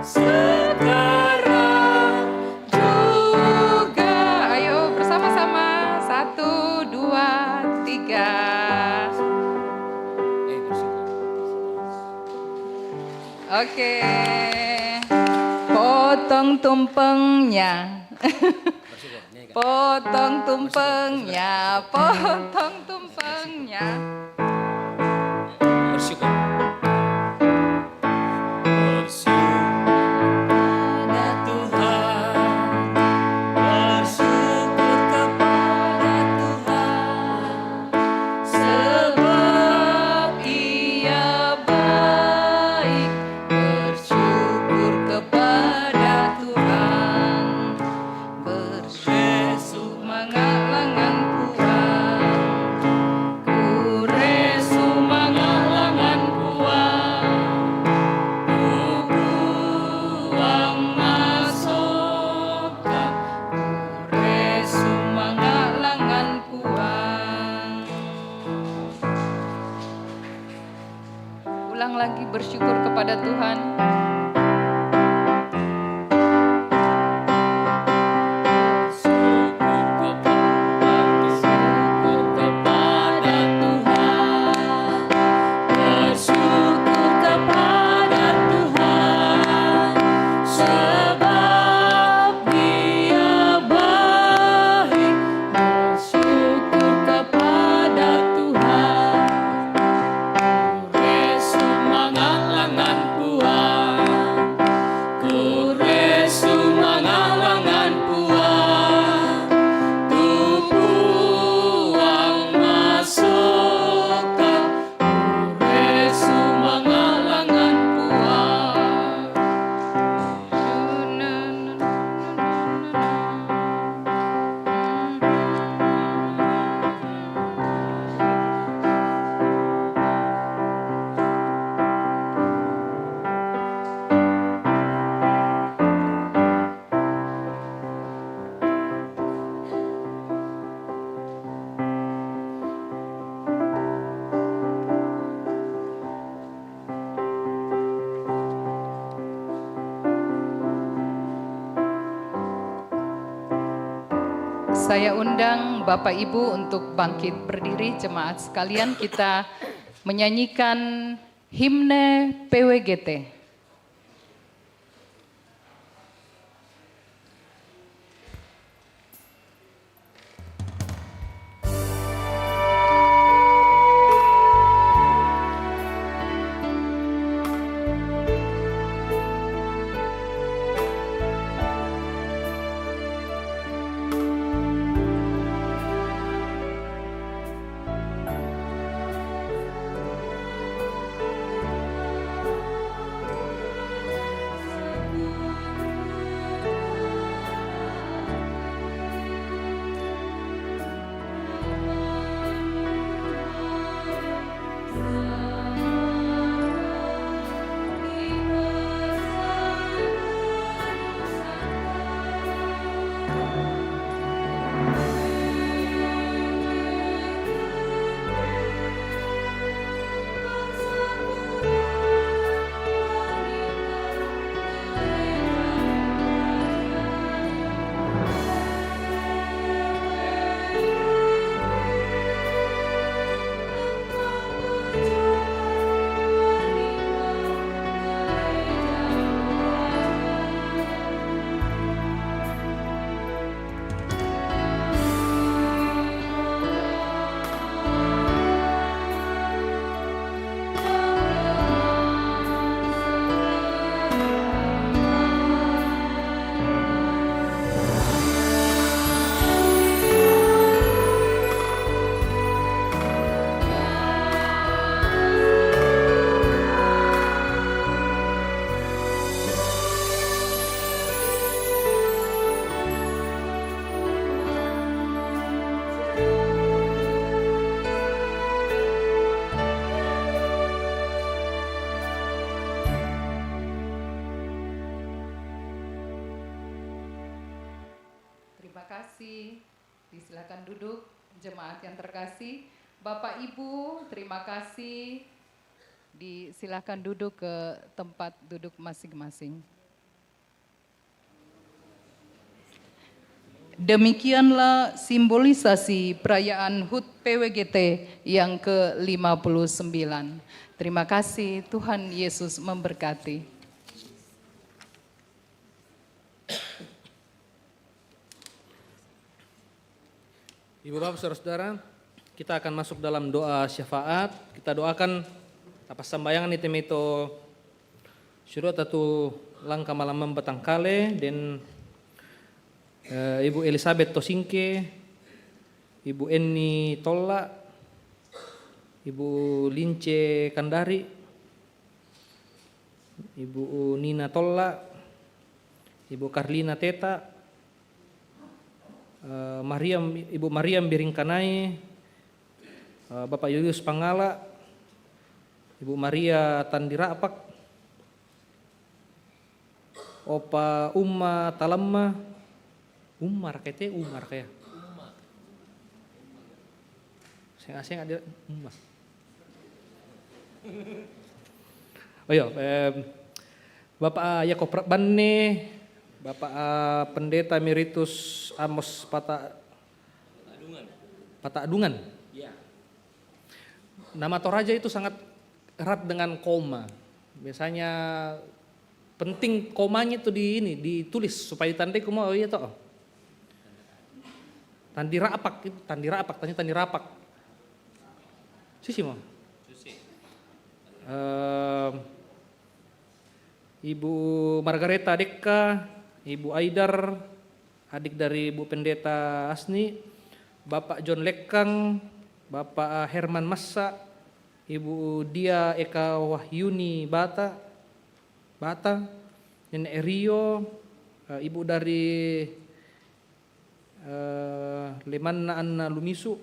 Sekarang juga. Ayo bersama-sama. Satu, dua, tiga. Oke. Potong tumpengnya. Potong tumpengnya, potong tumpengnya. Bersyukur. Bersyukur kepada Tuhan. Bersyukur kepada Tuhan. Sebab Ia baik. Bersyukur kepada Tuhan. lagi bersyukur kepada Tuhan. Saya undang Bapak Ibu untuk bangkit berdiri, jemaat sekalian, kita menyanyikan himne P W G T. Terima kasih. Disilakan duduk, jemaat yang terkasih. Bapak Ibu, terima kasih. Disilakan duduk ke tempat duduk masing-masing. Demikianlah simbolisasi perayaan hut P W G T yang ke lima puluh sembilan. Terima kasih, Tuhan Yesus memberkati. Ibu, Bapak, Saudara-saudara, kita akan masuk dalam doa syafaat. Kita doakan apa sambayangan itu mito sudah tatu langka malam membatang kale, dan, eh, Ibu Elizabeth Tosingke, Ibu Eni Tolla, Ibu Lince Kandari, Ibu Nina Tolla, Ibu Karlina Teta, eh, Mariam, Ibu Mariam Biringkanai, eh, Bapak Julius Pangala, Ibu Maria Tandirapak, Opa Umma Talamma, Umma raka te, Umma raka ya. Senga-senga dia Umma. Oh iya, em, Bapak, eh, Yakob Rabbanne, Bapak, eh, Pendeta Emeritus Amos Pata-, Patadungan. Nama Toraja itu sangat erat dengan koma. Biasanya penting komanya itu di ini, ditulis supaya ditandai kuma, oh iya toh. Tandi rapak, itu tandi rapak, tanya tandi rapak. Susi mo. Em, Ibu Margareta Dekka, Ibu Aidar, adik dari Bu Pendeta Asni, Bapak John Lekkang, Bapak Herman Massa, Ibu Dia Eka Wahyuni Bata, Bata, Nenek Rio, eh, Ibu dari, eh, Lemanna Anna Lumisu,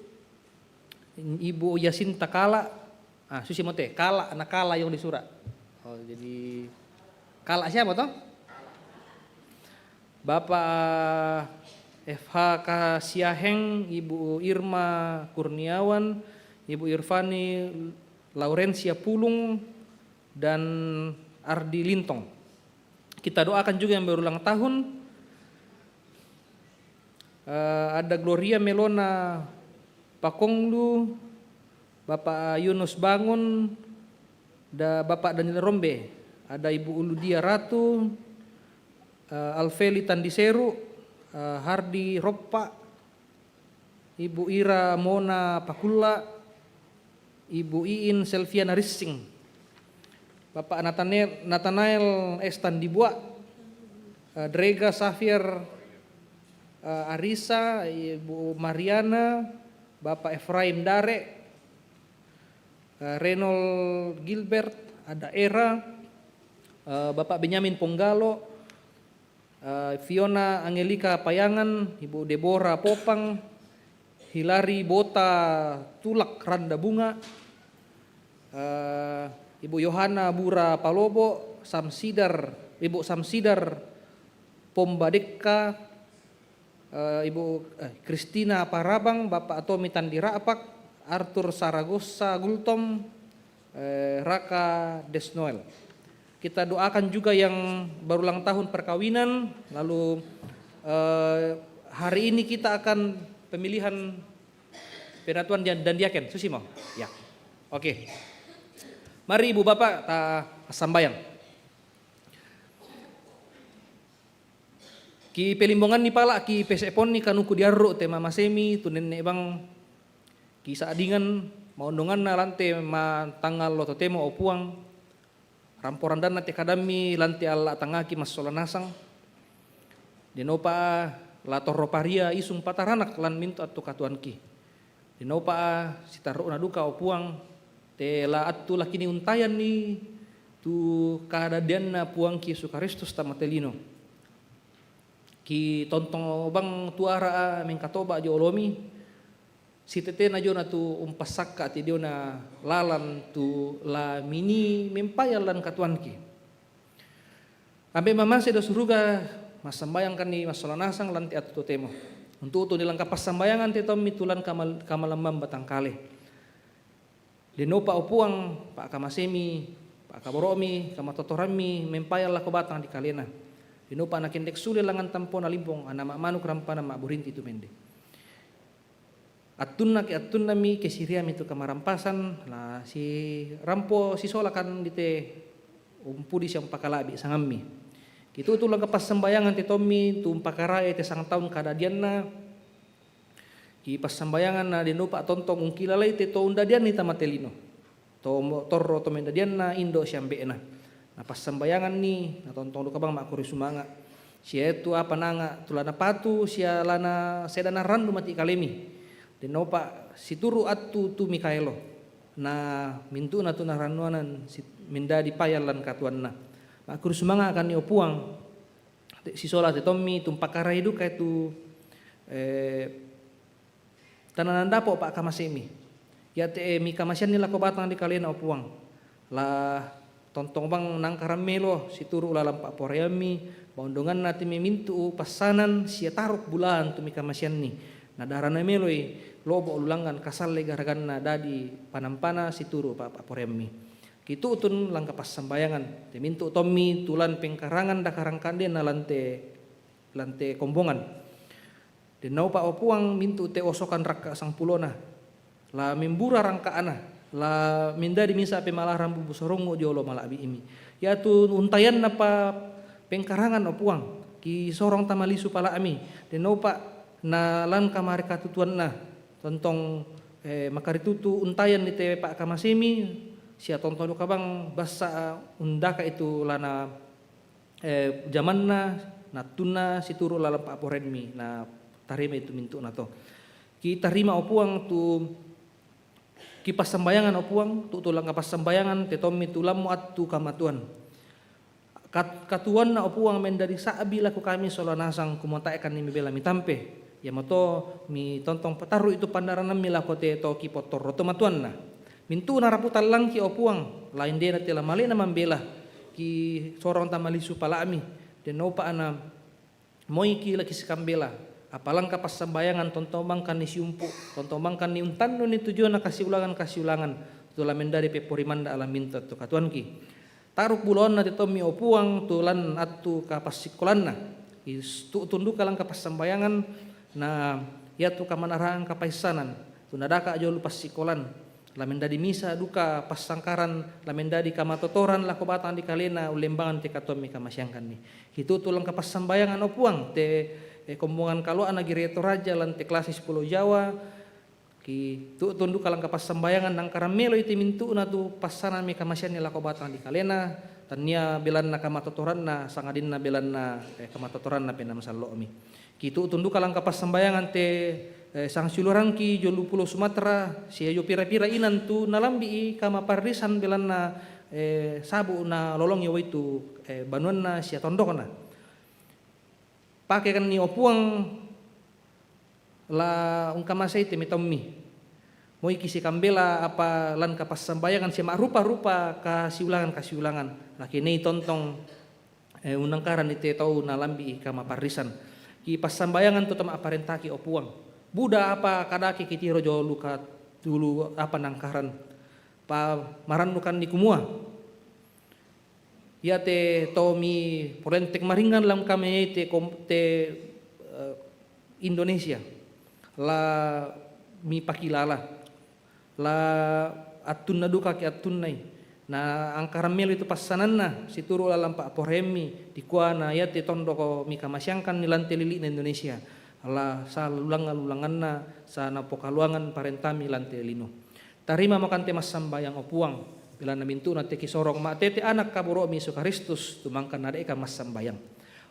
Ibu Yasinta Kala, ah, susi mote, Kala, na Kala yang di sura. Oh, jadi Kala siapa toh? Bapak F H Kasiaheng, Ibu Irma Kurniawan, Ibu Irvani Laurencia Pulung, dan Ardi Lintong. Kita doakan juga yang berulang tahun. Eh, ada Gloria Melona Pakonglu, Bapak Yunus Bangun, da Bapak Daniel Rombe, ada Ibu Uludia Ratu, eh, Alfeli Tandiseru, eh, Hardi Roppa, Ibu Ira Mona Pakulla, Ibu Iin Selviana Rissing, Bapak Nathanael, Nathanael S Tandibua, eh, Drega Xavier, eh, Arisa, Ibu Mariana, Bapak Efraim Dare, eh, Reynold Gilbert, ada Era, eh, Bapak Benyamin Ponggalo, eh, Fiona Angelika Payangan, Ibu Deborah Popang, Hilari Bota Tulak Randa Bunga, eh, Ibu Yohana Bura Palobo, Samsidar, Ibu Samsidar Pombadekka, eh, Ibu, eh, Christina Parabang, Bapak Tommy Tandirapak, Arthur Saragossa Gultom, eh, Raka Desnoel. Kita doakan juga yang berulang tahun perkawinan, lalu, eh, hari ini kita akan pemilihan penatuan dan, dan diaken, susi mo? Ya. Oke. Mari Ibu Bapak, ta sambayang. Ki pelimbonganni pala, ki peseponni kanuku diarru te mamasemi tu nenne bang ki sa'dingan maondonganna lante matangnga lo totemo, o Puang. Rampo randanna te kadammi lante alla tangaki massola nasang. Denopa la torro paria isung pataranak lan mintu attu katuanki. Denopa sitarru'na duka, o Puang, te la attu lakini untayanni tu kadadianna Puangki Yesu Karistus tama te lino. Ki tontong bang tu ara mengkatoba jo olomi, sitetena jona tu umpassakka ti diona lalan tu la mini mempayang lan katuanki. Ambe mamase do suruga, massambayangkanni massola nasang lan te attu totemo. Untuk tu nilangka passambayangan te tommi tu lan kamal-, kamalamman batang kale. Denopa, o Puang, pa'kamasemi, pa'kaboro'mi, kamatotorammi mempayang lako batang di kalena. Denopa nakendek sule langan tampona limbong, anna ma'manuk rampana ma'burinti tu mende. Attunna ke attunnami, kesiriami tu kamarampasan, la si rampo sisolakan di te umpudi siang pakalabi sangammi. Kitu tu langka passambayangan te tommi tu umpakarae te sangtaun kadadianna, ki passambayangan na denopa tontong ungkilalai te to undadianni tama te lino. To mo-, torro to mendadianna indo siambe'na. Na passambayanganni, na tontong duka bang makkuri sumanga. Sia tu apa nanga tu lana patu, sia lana sedana randu mati kalemi. Denopa situru attu tu mikaelo. Na mintu'na tu narannuanan si-, mendadi payang lan katuanna. Makkuri sumanga kanni, o Puang. Te sisola te tommi tumpakarai duka tu, eh, tananan dapo pa'kamasemi. Ya te, eh, mikamasianni lako batang di kalena, o Puang. La tontong bang nangkaran melo situru lalan pa'poraiammi, maondonganna te memintu passanan sia taruk bulaan tu mikamasianni. Na darana meloi lobo lulangan kasalle garaganna dadi panampana situru pa-, pa'poraiammi. Kitu'tun langka passambayangan te mintu' tommi tu lan pengkarangan dakarang kande na lan te, lan te kombongan. Denno upa' o Puang mintu' te osokan rakka' sangpulona, la membura rangka'na, la mendadi misa' pemalaran bubu sorongngu' jolo mala'bi'mi. Iatu untayanna pa pengkarangan o Puang, kisorong tama lisu pala'mi, denno upa' na lan kamarekatutuanna, tontong, eh, makaritutu untayan ni te pa'kamasemi, sia tontong duka bang bassa' undaka itu lana, eh, jamanna, nattunna situru' lalan pa'poremmi, na tarima itu mintu'na to. Kitarima o Puang tu kipassambayangan o Puang, tu, tu langka passambayangan, te tommi tu lammu attu kamatuan. Kat-, katuanna o Puang mendadi sa'bi lako kami sola nasang kumua tae' kan ni mibela mitampe. Iamoto mitontong patarru' itu pandaranammi lako te to kipottorro to matuanna. Mintu'na rapu tallangki o Puang, lain dena te la male'na mambela, kisorong tama lisu pala'mi, denno upa' na moi ki la kisikambela, apa langka passambayangan tontong bangkanni siumpu', tontong bangkanni untannuni tujuanna kasiulangan-kasiulangan, tu la mendadi pepporimanda ala mintu' tu katuanki. Taruk bulaanna te tommi o Puang tu lan attu kapassikolanna, is-, tu'tun duka langka passambayangan, na iatu kamanara'an kapaissanan, tu nadaka' jolo passikolan, la mendadi misa' duka passangkaran, la mendadi kamatotoran lako batang dikalena ullembangan te katuammi kamasiangkanni. Kitu'tun langka passambayangan o Puang te, eh, kombongan kaloa'na Gereja Toraja lan te klasis Pulo Jawa, kitu'tun duka langka passambayangan nangkaran meloi te mintu'na tu passanammi kamasianni lako batang dikalena, tania belanna kamatotoranna, sangadinna belanna, eh, kamatotoranna Penaa Masallo'mi. Kitu'tun duka langka passambayangan te, eh, sangsiulurangki jolo Pulo Sumatera, sia jolo pira-pira inan tu nalambi'i kamaparrisan belanna, eh, sabu' nalolongi uwai tu, eh, banuanna sia tondokna. Pakekanni o Puang la ungkamasei te mai taummi. Moi kisikambela apa lan kapassambayangan sia ma'rupa-rupa kasiulangan-kasiulangan. La kinei tontong, eh, unangkaran ni te tau nalambi'i kamaparrisan. Kipassambayangan tu tama' parentaki o Puang. Buda apa kadake kitiro jolo ka dulu apa nangkaran. Pa marannukanni kumua, iate to mi polentek maringngan lan kami te kom-, te, eh, Indonesia, la mipakilala, la attunna duka ke attunnai. Na angkaran melo itu passananna, situru' lalan pa'poremmi, dikua na iate tondoko mikamasiangkanni lan te lili'na Indonesia, la salulangan-lulanganna, sanapokaluangan parentami lan te lino. Tarimamo kan te massambayang, o Puang, belanna mintu'na te kisorong ma'tete Anak kaboro'mi Yesu Karistus, tu mangka nade'ka massambayang.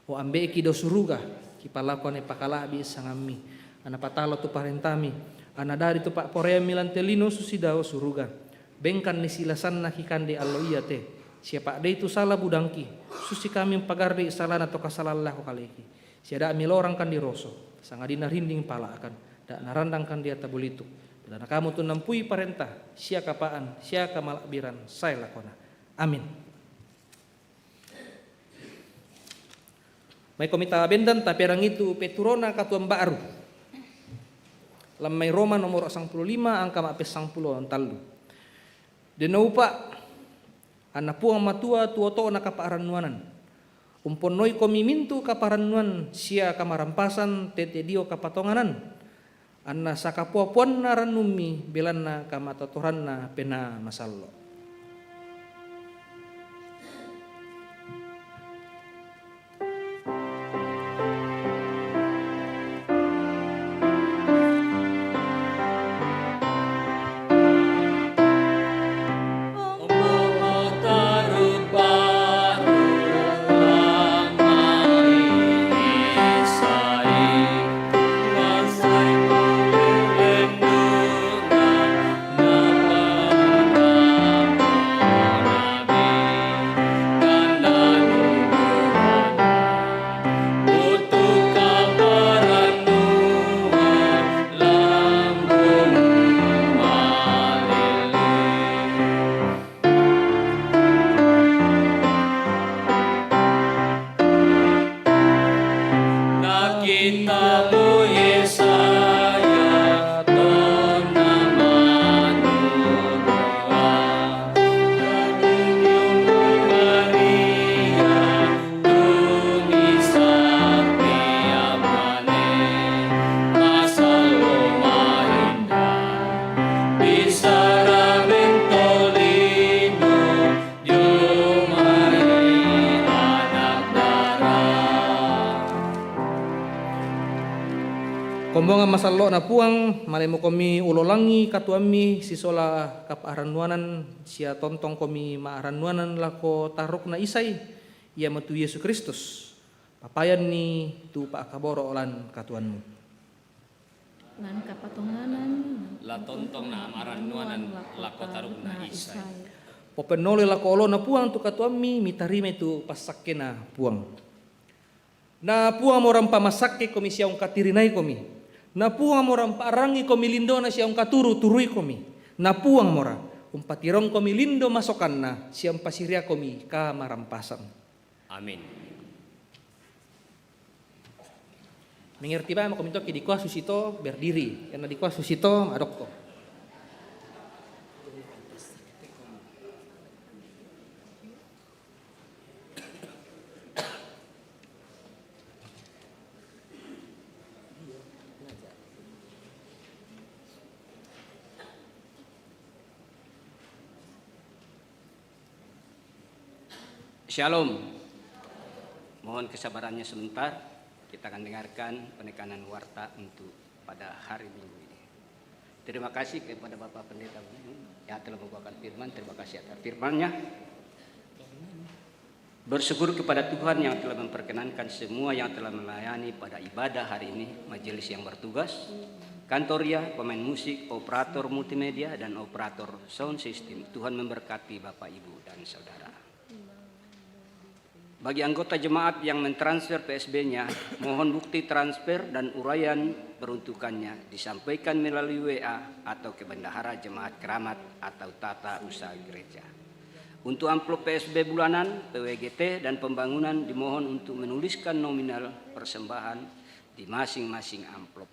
O Ambe'ki dao suruga, kipalakuan pakala'bi sangammi, anapatalo tu parentami, anadadi tu pa'poraiammi lan te lino susi dao suruga. Bengkanni silasanna kikande allo iate, sia pa'dei tu sala budangki, susi kami umpagarri' salana to kasalan lako kaleki. Sia da' milorangkan diroso, sangadinna rinding pala'kan, da' narandangkan diata bulitu. Belanna kamu tu nampui parenta, sia kapaan, sia kamala'biran, sae lakona. Amin. Maikomi tabendan taperang itu peturona katuan ba'ru. Lammai Roma nomoro sangpulo lima angka ma'pessangpulo tallu. Denno upa', anna Puang Matua tu oto'na kaparannuanan, umponnoikomi mintu' kaparannuan sia kamarampasan tete dio kapatonganan, anna sakapoa-poanna rannummi belanna kamatotoranna Penaa Masallo'. Tonga masallo'na Puang, malemo komi ulolangi katuammi sisola kapa'rannuanan sia tontong komi ma'rannuanan lako tarukna Isai, iamo tu Yesu Kristus. Papayanni tu pa'kaboro' lan katuanmu. Lan kapatonganan la tontongna ma'rannuanan lako tarukna Isai. Popennoloi lako olona Puang tu katuammi, mitarimai tu passakkena Puang. Na Puang mora umpamassakke komi sia ungkatirinai komi. Na Puang mora umpa'rangi komi lindona sia ungkaturu-turui komi. Na Puang mora umpatirong komi lindo masokanna sia umpasiria komi kamarampasan. Amin. Mengerti bae mako mintoki dikua susito berdiri, karena dikua susito adokko. Shalom. Mohon kesabarannya sebentar. Kita akan dengarkan penekanan warta untuk pada hari Minggu ini. Terima kasih kepada Bapak Pendeta yang telah membawakan firman. Terima kasih atas firman-Nya. Bersyukur kepada Tuhan yang telah memperkenankan semua yang telah melayani pada ibadah hari ini, majelis yang bertugas, kantoria, pemain musik, operator multimedia, dan operator sound system. Tuhan memberkati Bapak, Ibu, dan Saudara. Bagi anggota jemaat yang mentransfer P S B-nya, mohon bukti transfer dan uraian peruntukannya disampaikan melalui W A atau ke Bendahara Jemaat Keramat atau Tata Usaha Gereja. Untuk amplop P S B bulanan, P W G T, dan pembangunan dimohon untuk menuliskan nominal persembahan di masing-masing amplop.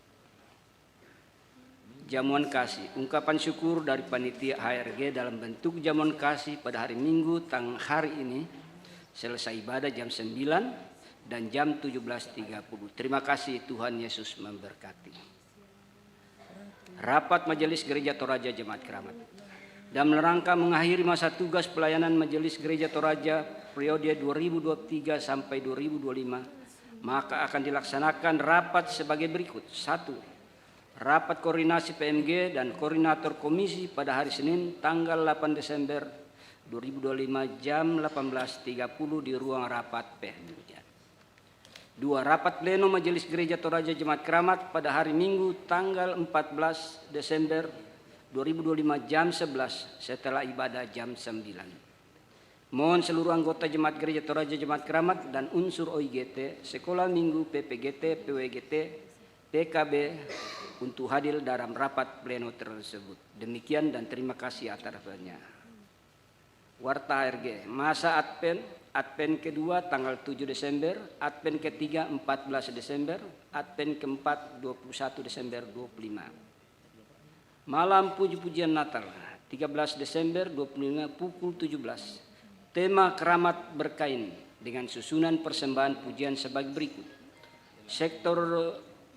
Jamuan kasih, ungkapan syukur dari panitia H R G dalam bentuk jamuan kasih pada hari Minggu tang hari ini, selesai ibadah jam sembilan dan jam tujuh belas tiga puluh. Terima kasih, Tuhan Yesus memberkati. Rapat Majelis Gereja Toraja Jemaat Keramat. Dalam rangka mengakhiri masa tugas pelayanan Majelis Gereja Toraja periode dua ribu dua puluh tiga sampai dua ribu dua puluh lima, maka akan dilaksanakan rapat sebagai berikut. Satu, rapat koordinasi P M G dan koordinator komisi pada hari Senin tanggal delapan Desember dua ribu dua puluh lima jam delapan belas tiga puluh di ruang rapat P M G. Dua, rapat pleno Majelis Gereja Toraja Jemaat Keramat pada hari Minggu tanggal empat belas Desember dua ribu dua puluh lima jam sebelas setelah ibadah jam sembilan. Mohon seluruh anggota Jemaat Gereja Toraja Jemaat Keramat dan unsur O I G T, Sekolah Minggu, P P G T, P W G T, P K B untuk hadir dalam rapat pleno tersebut. Demikian dan terima kasih atas perhatiannya. Warta H R G, masa Advent, Advent kedua tanggal tujuh Desember, Advent ketiga empat belas Desember, Advent keempat dua puluh satu Desember dua puluh lima. Malam puji-pujian Natal, tiga belas Desember dua puluh lima pukul tujuh belas. Tema keramat berkain dengan susunan persembahan pujian sebagai berikut. Sektor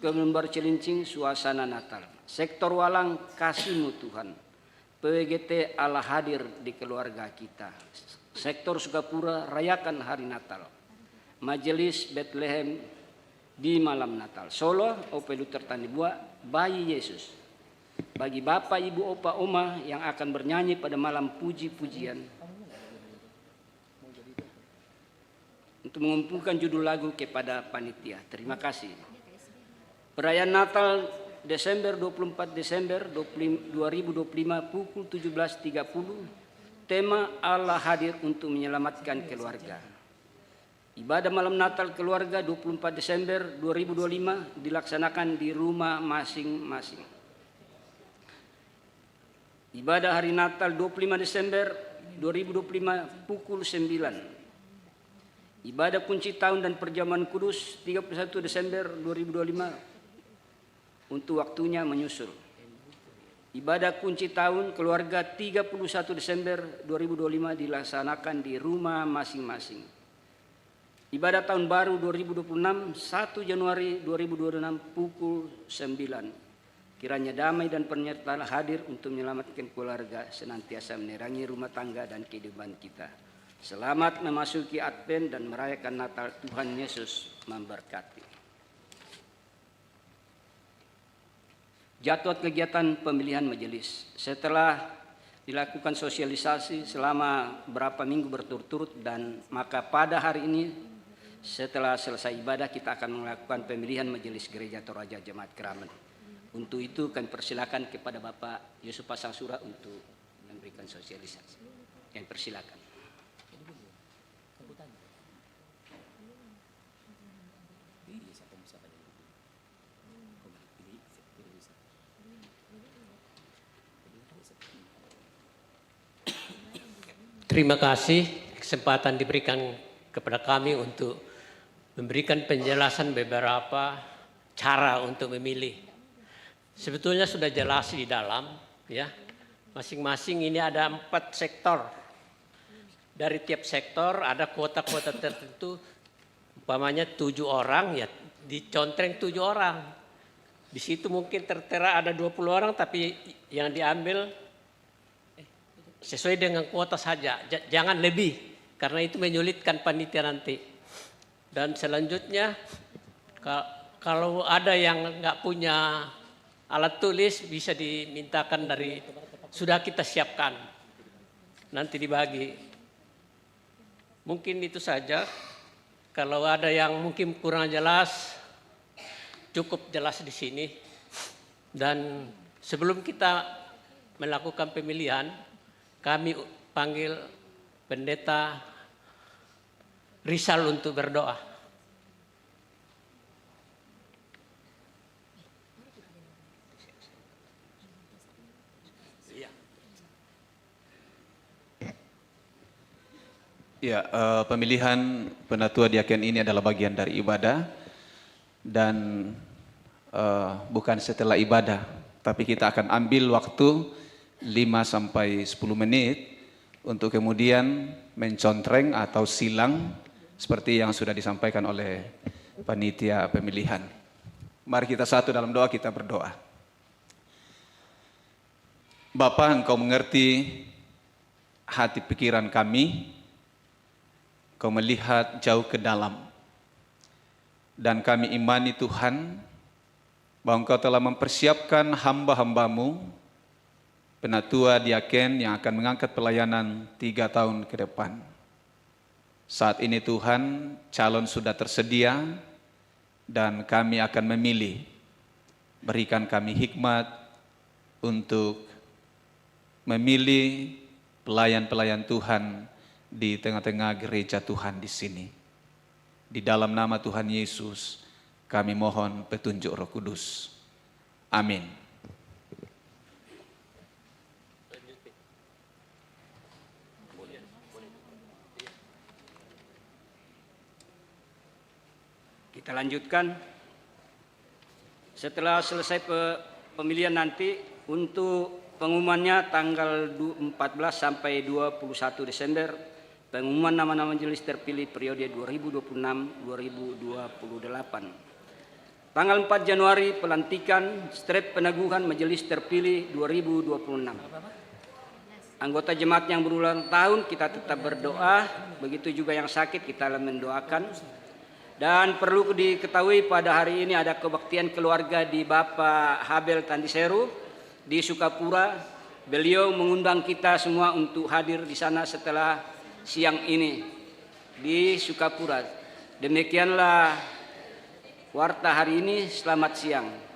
Kemenbar Cilincing, suasana Natal. Sektor Walang, kasih-Mu Tuhan. P W G T, Allah hadir di keluarga kita. Sektor Sukapura, rayakan hari Natal. Majelis Betlehem di malam Natal. Solo, Ope Luther Tanibuat, Bayi Yesus. Bagi Bapak, Ibu, Opa, Oma yang akan bernyanyi pada malam puji-pujian, untuk mengumpulkan judul lagu kepada panitia. Terima kasih. Perayaan Natal Desember, dua puluh empat Desember dua puluh, dua ribu dua puluh lima pukul tujuh belas tiga puluh. Tema, Allah hadir untuk menyelamatkan keluarga. Ibadah malam Natal keluarga dua puluh empat Desember dua ribu dua puluh lima dilaksanakan di rumah masing-masing. Ibadah hari Natal dua puluh lima Desember dua ribu dua puluh lima pukul sembilan. Ibadah kunci tahun dan perjamuan kudus tiga puluh satu Desember dua ribu dua puluh lima untuk waktunya menyusul. Ibadah kunci tahun keluarga tiga puluh satu Desember dua ribu dua puluh lima dilaksanakan di rumah masing-masing. Ibadah tahun baru dua ribu dua puluh enam, satu Januari dua ribu dua puluh enam pukul sembilan. Kiranya damai dan penyertaan hadir untuk menyelamatkan keluarga, senantiasa menerangi rumah tangga dan kehidupan kita. Selamat memasuki Advent dan merayakan Natal. Tuhan Yesus memberkati. Jadwal kegiatan pemilihan majelis. Setelah dilakukan sosialisasi selama berapa minggu berturut-turut, dan maka pada hari ini, setelah selesai ibadah, kita akan melakukan pemilihan Majelis Gereja Toraja Jemaat Keramen. Untuk itu, kami persilakan kepada Bapak Yusuf Pasang Sura untuk memberikan sosialisasi. Kami persilakan. Terima kasih kesempatan diberikan kepada kami untuk memberikan penjelasan beberapa cara untuk memilih. Sebetulnya sudah jelas di dalam, ya. Masing-masing ini ada empat sektor. Dari tiap sektor ada kuota-kuota tertentu, umpamanya tujuh orang, ya dicontreng tujuh orang. Di situ mungkin tertera ada dua puluh orang, tapi yang diambil sesuai dengan kuota saja, jangan lebih, karena itu menyulitkan panitia nanti. Dan selanjutnya, kalau ada yang nggak punya alat tulis, bisa dimintakan dari, sudah kita siapkan, nanti dibagi. Mungkin itu saja. Kalau ada yang mungkin kurang jelas, cukup jelas di sini. Dan sebelum kita melakukan pemilihan, kami panggil Pendeta Rizal untuk berdoa. Ya, eh, pemilihan penatua diaken ini adalah bagian dari ibadah dan eh, bukan setelah ibadah, tapi kita akan ambil waktu lima sampai sepuluh menit untuk kemudian mencontreng atau silang seperti yang sudah disampaikan oleh panitia pemilihan. Mari kita satu dalam doa, kita berdoa. Bapa, Engkau mengerti hati pikiran kami, Kau melihat jauh ke dalam. Dan kami imani, Tuhan, bahwa Engkau telah mempersiapkan hamba-hambamu, penatua diaken yang akan mengangkat pelayanan tiga tahun ke depan. Saat ini, Tuhan, calon sudah tersedia, dan kami akan memilih. Berikan kami hikmat untuk memilih pelayan-pelayan Tuhan di tengah-tengah gereja Tuhan di sini. Di dalam nama Tuhan Yesus, kami mohon petunjuk Roh Kudus. Amin. Kita lanjutkan. Setelah selesai pemilihan nanti, untuk pengumumannya tanggal empat belas sampai dua puluh satu Desember, pengumuman nama-nama majelis terpilih periode dua ribu dua puluh enam dua ribu dua puluh delapan. Tanggal empat Januari, pelantikan strep peneguhan majelis terpilih dua ribu dua puluh enam. Anggota jemaat yang berulang tahun, kita tetap berdoa, begitu juga yang sakit, kita mendoakan. Dan perlu diketahui, pada hari ini ada kebaktian keluarga di Bapak Habel Tandiseru di Sukapura. Beliau mengundang kita semua untuk hadir di sana setelah siang ini di Sukapura. Demikianlah warta hari ini. Selamat siang.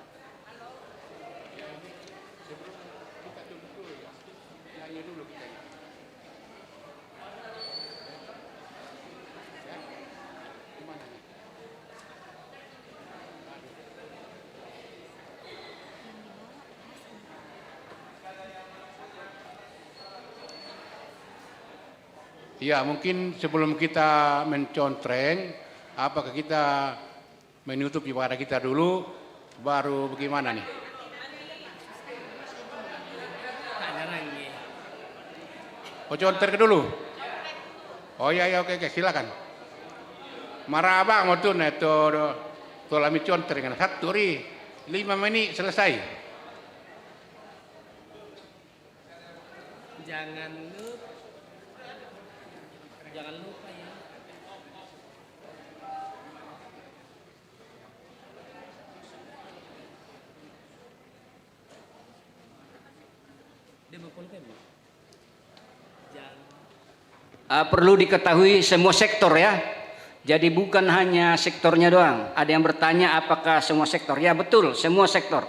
Ya, mungkin sebelum kita mencontreng, apakah kita menutup ibadah kita dulu, baru bagaimana nih? Oh, contreng dulu. Oh ya, ya, oke, oke, silakan. Maraba mau tuh, nah, tuh, tuh lami contreng, satu ri, lima menit selesai. Jangan lupa, jangan lupa ya. Ah, perlu diketahui semua sektor, ya. Jadi bukan hanya sektornya doang. Ada yang bertanya apakah semua sektor. Ya, betul, semua sektor.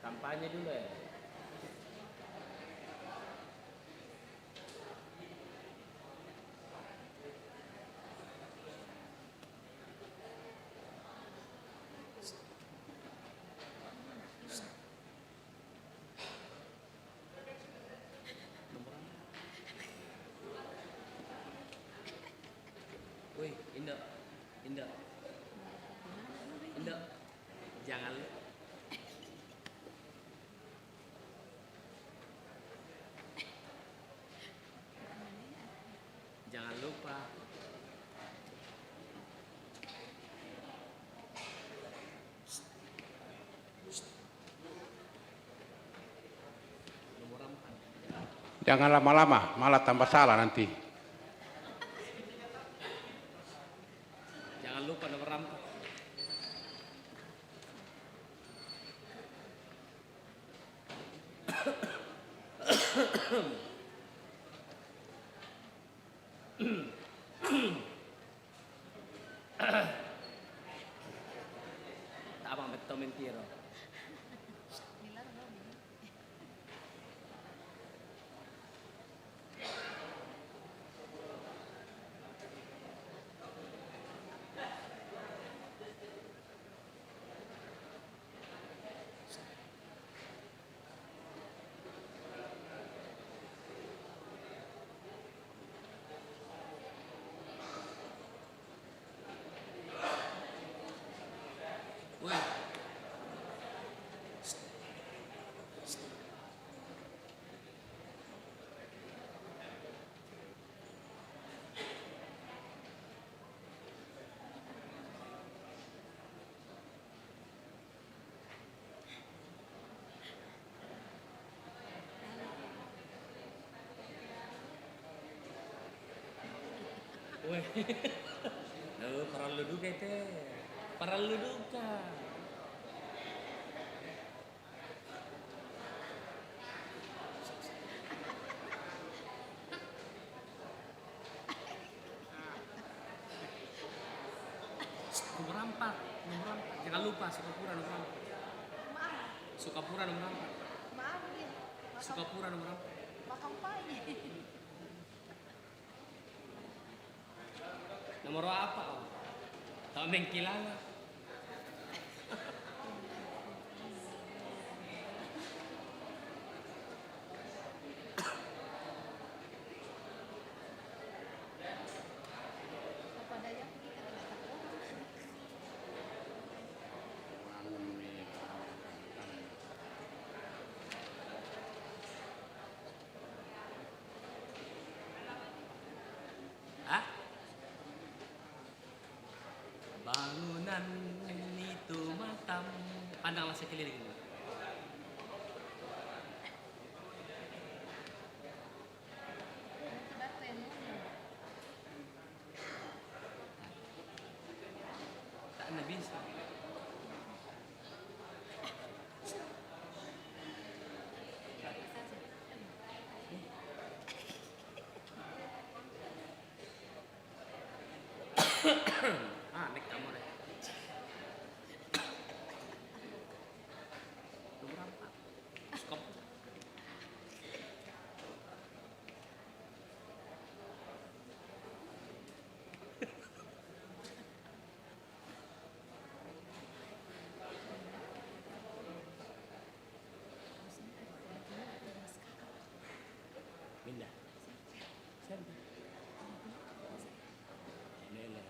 Kampanye dulu, ya. Woi, Indo. Indo. Indo. Jangan lu. Jangan lupa. Jangan lama-lama, malah tambah salah nanti. Jangan lupa nomor empat. Tabang betul mentiro. Weh. Loh, parallu duka itu. Parallu duka. Nomor empat, nomor empat. Jangan lupa Sukapura nomor empat. Sukapura nomor empat. Sukapura nomor empat. Nomor apa? Tau mengkilala. Hah? Bangunan itu matam. Pandanglah sekeliling. Tak ada bisa. Ah, naik kamu deh. Nomor empat. Skop. Minda. Siapa? Nela.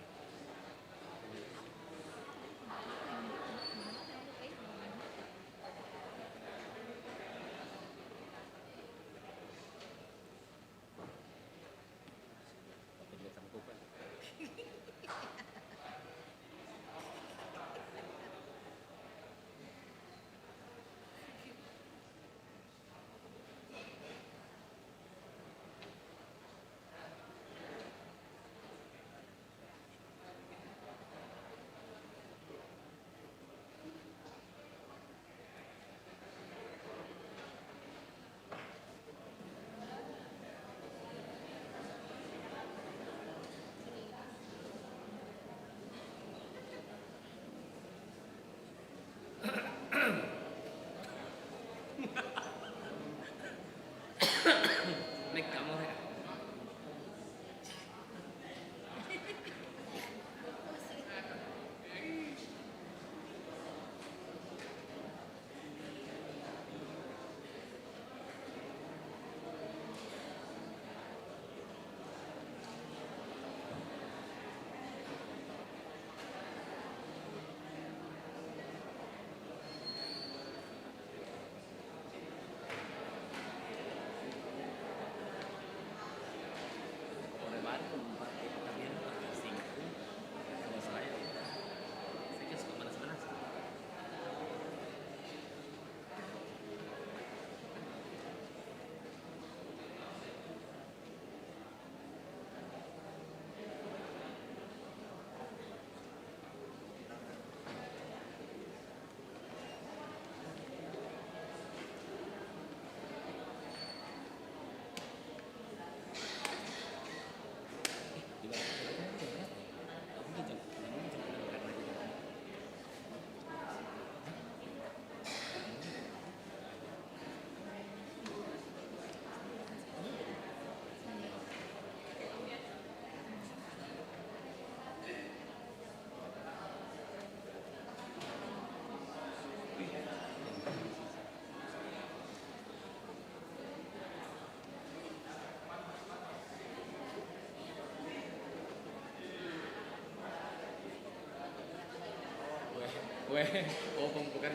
Weh, weh, opang bukan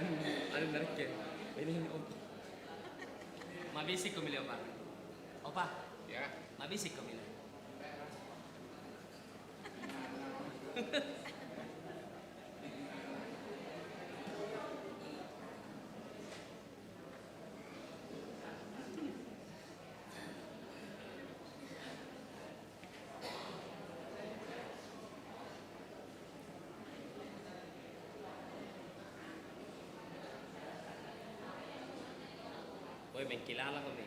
anu, narik ya. Ini, ini opang. Mabisi ko mi le, opa. Opa. Ya. Mabisi ko mi le. Woi, mengkilala ko mi.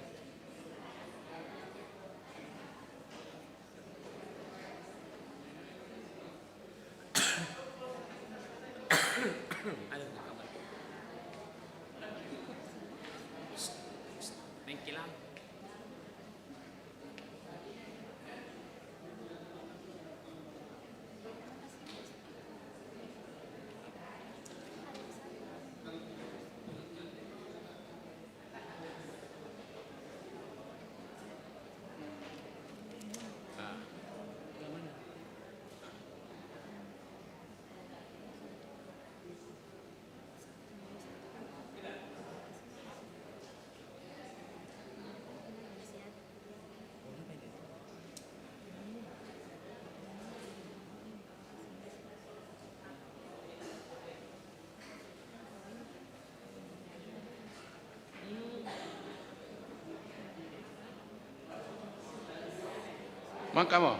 Aduh, kawan. Mengkilala. Mangkamo.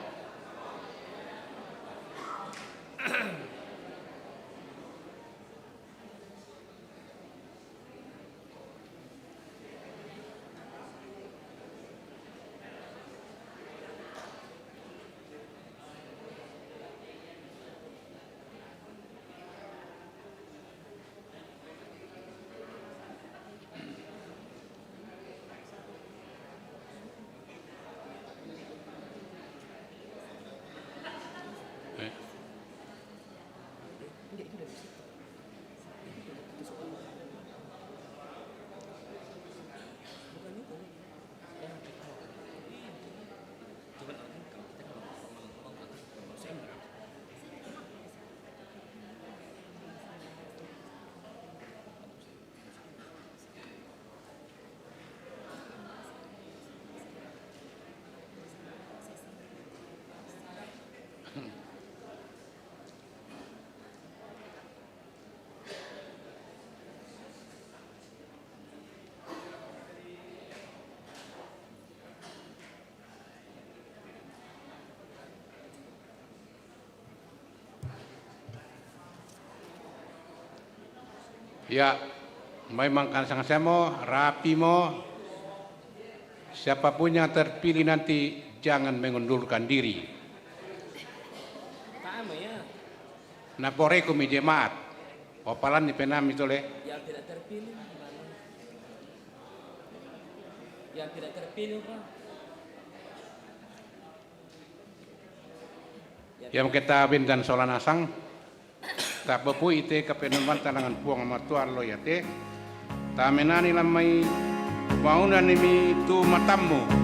Ya, mai mangkan sang semo, rapi mo. Siapapun yang terpilih nanti jangan mengundurkan diri. Tama ya. Na poreko mi jemaat. Opalan ni penami tole. Yang tidak terpilih, mana? Yang tidak terpilih, Pak. Iam ke ta bindan sola nasang, ta pepui ite kapenomban tanangan Puang Matua lo iate, ta menani lamai mauna nimi tu matammu.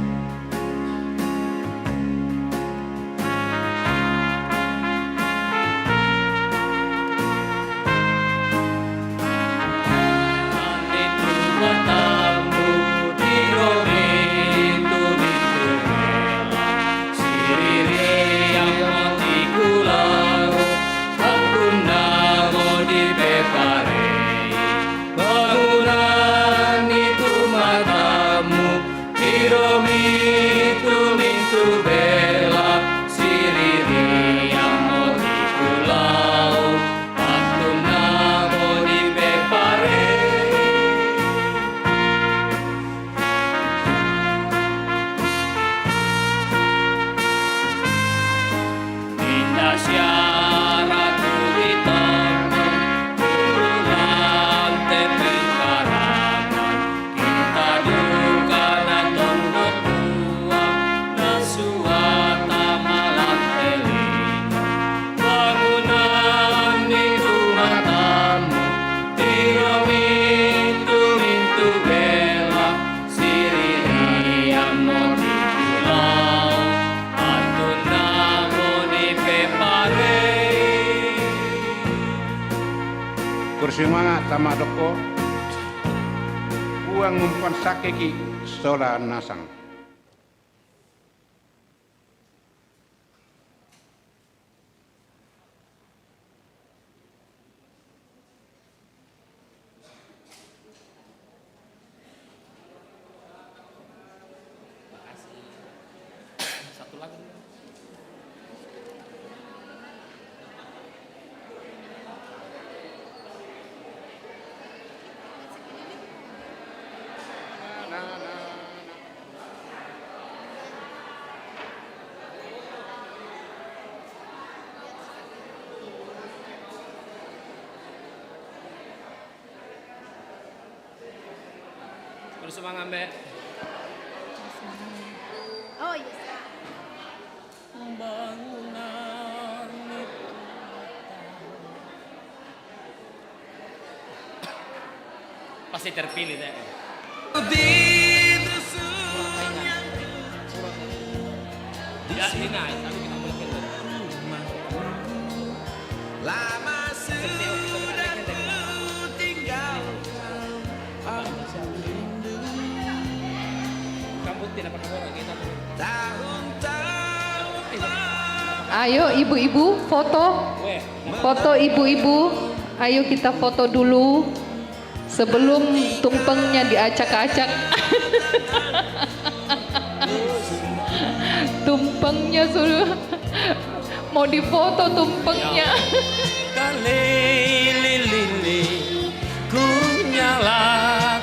Sumanga' tama dokko, Puang umpansakeki' sola nasang. Makasih. Satu lagi. Terus semangat, Mbak. Oh, iya. Pembangunan itu pasti terpilih deh. Di dusun yang kecil, di sini rumahku. Lama sudah ku tinggalkan, aku rindu. Tahun-tahun. Ayo ibu-ibu foto. Foto ibu-ibu. Ayo kita foto dulu. Sebelum tumpengnya diacak-acak. Tumpengnya sudah mau difoto tumpengnya.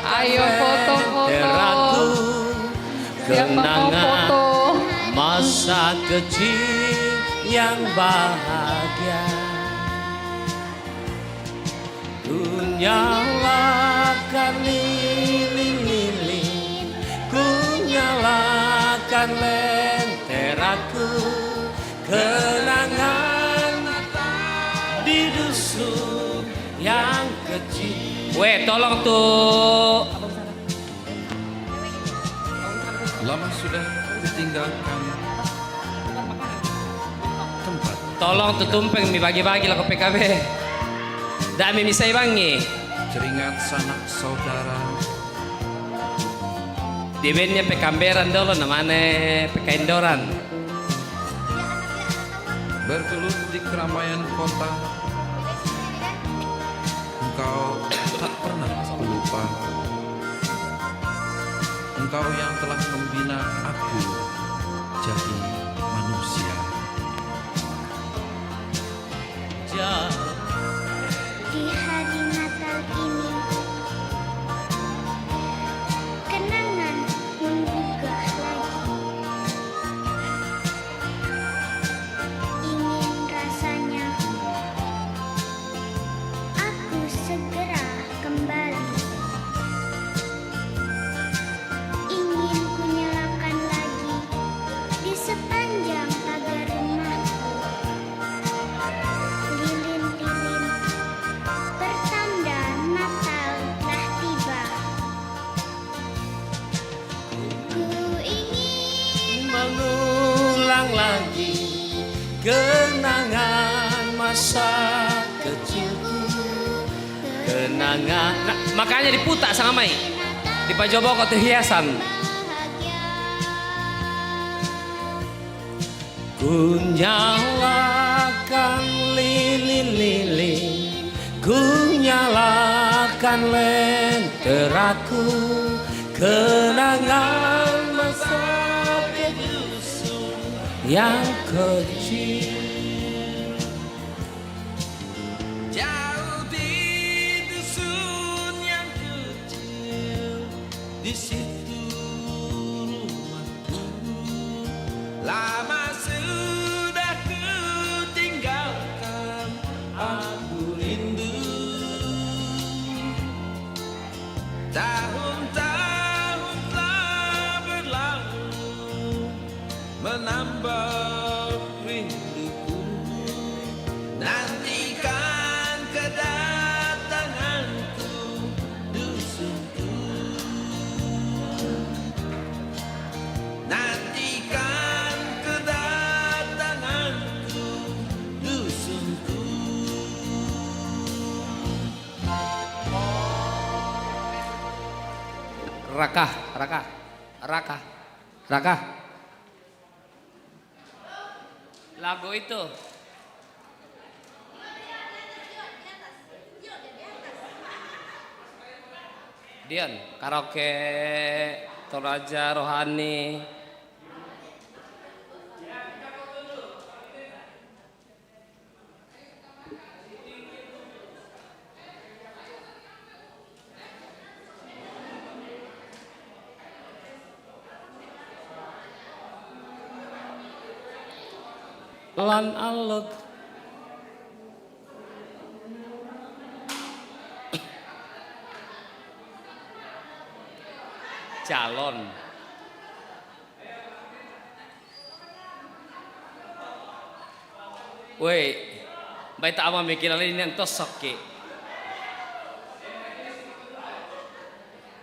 Ayo foto-foto. Siapa mau foto? Masa kecil yang bahagia. Ku nyalakan lilin-lilin, ku nyalakan lenteraku, kenangan di dusun yang kecil. Weh, tolong tuh. Lama sudah kutinggalkan tempat. Tolong tu tumpeng mi bagi-bagi lako P K B. Dame mi sai bangi. Teringat sanak saudara. Di benne Pekamberan dolo namane Pekaindoran. Bergelut di keramaian kota, engkau tak pernah lupa. Engkau yang telah membina aku jadi manusia. Di hari Natal ini, kenangan menggugah lagi. Ingin rasanya aku segera kembali. Ingin kunyalakan lagi di sepanjang pagar rumahku. Lilin-lilin pertanda Natal telah tiba. Ku ingin mengulang lagi kenangan masa kecilku. Kenangan. Nah, makanya diputa sama mai. Dipajoboko tu hiasan. Ku nyalakan lilin-lilin, ku nyalakan lenteraku, kenangan masa di dusun yang kecil. Jauh di dusun yang kecil, di situ rumahku. Lama sudah ku tinggalkan, aku rindu. Tahun-tahun telah berlalu, menambah rinduku. Nantikan kedatanganku, dusunku. Nantikan kedatanganku, dusunku. Raka, Raka, Raka, Raka. Lagu itu. Dion, karaoke, Toraja, Rohani. Lan Alut. Calon. Woi, bai ta ama mikir lali nian tosok ki.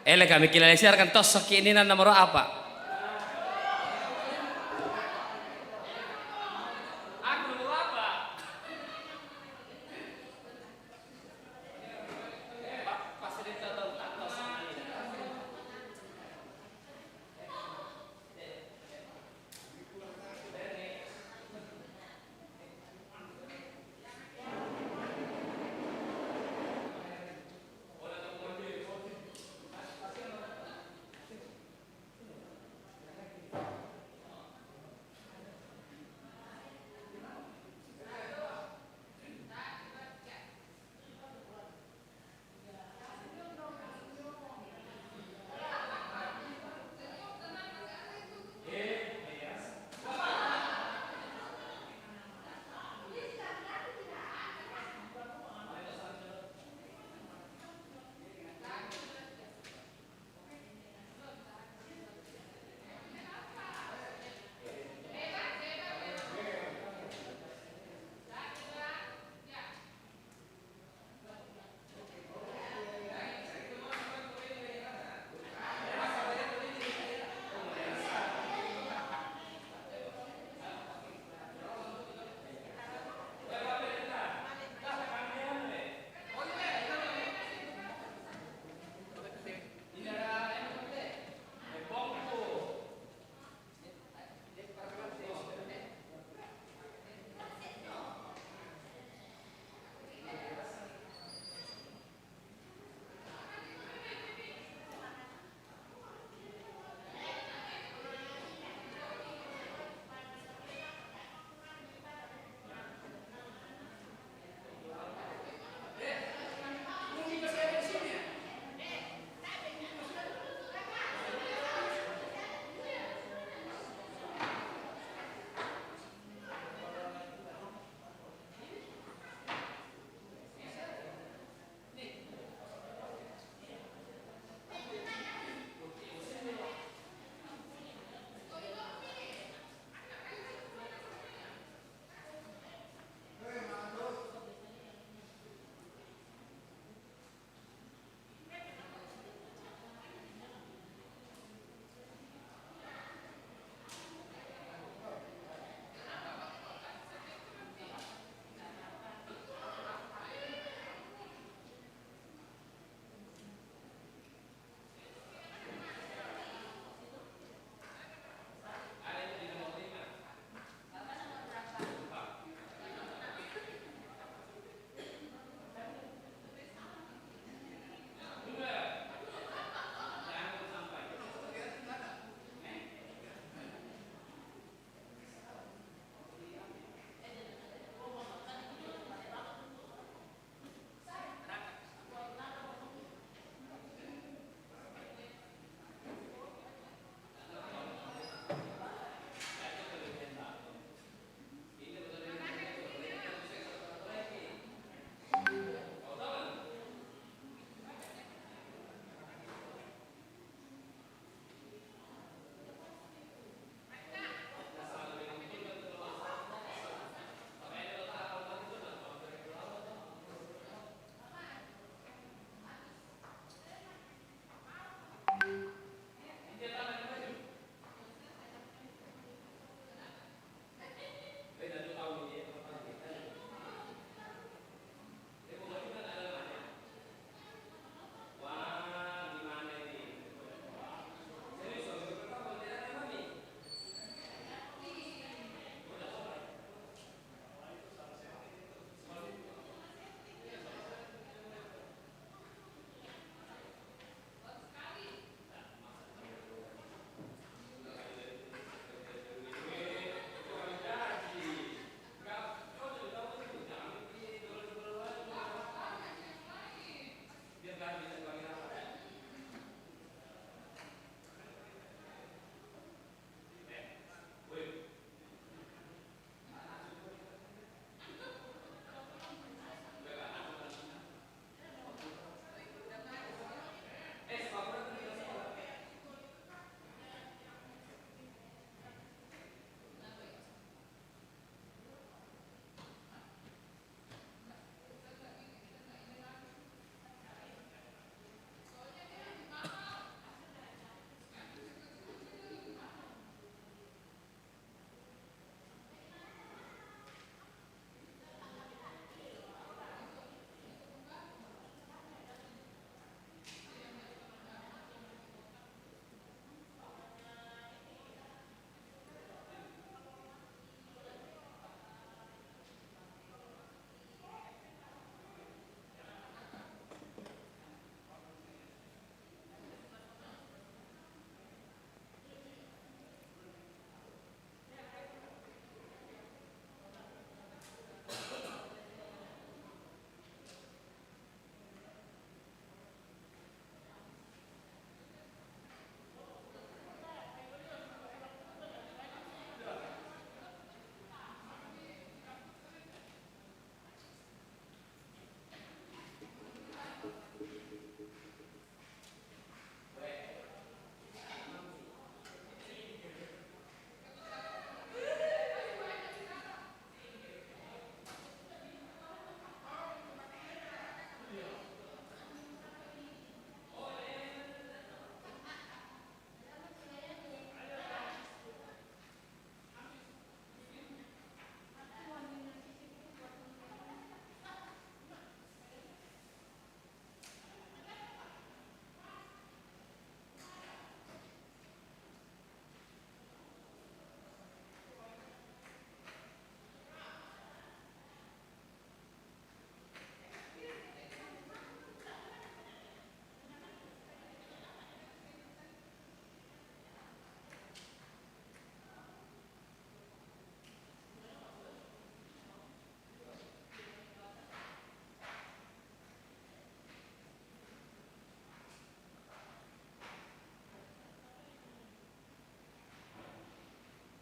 Ele kami kila siar kan tosok ki ini nan nomor apa?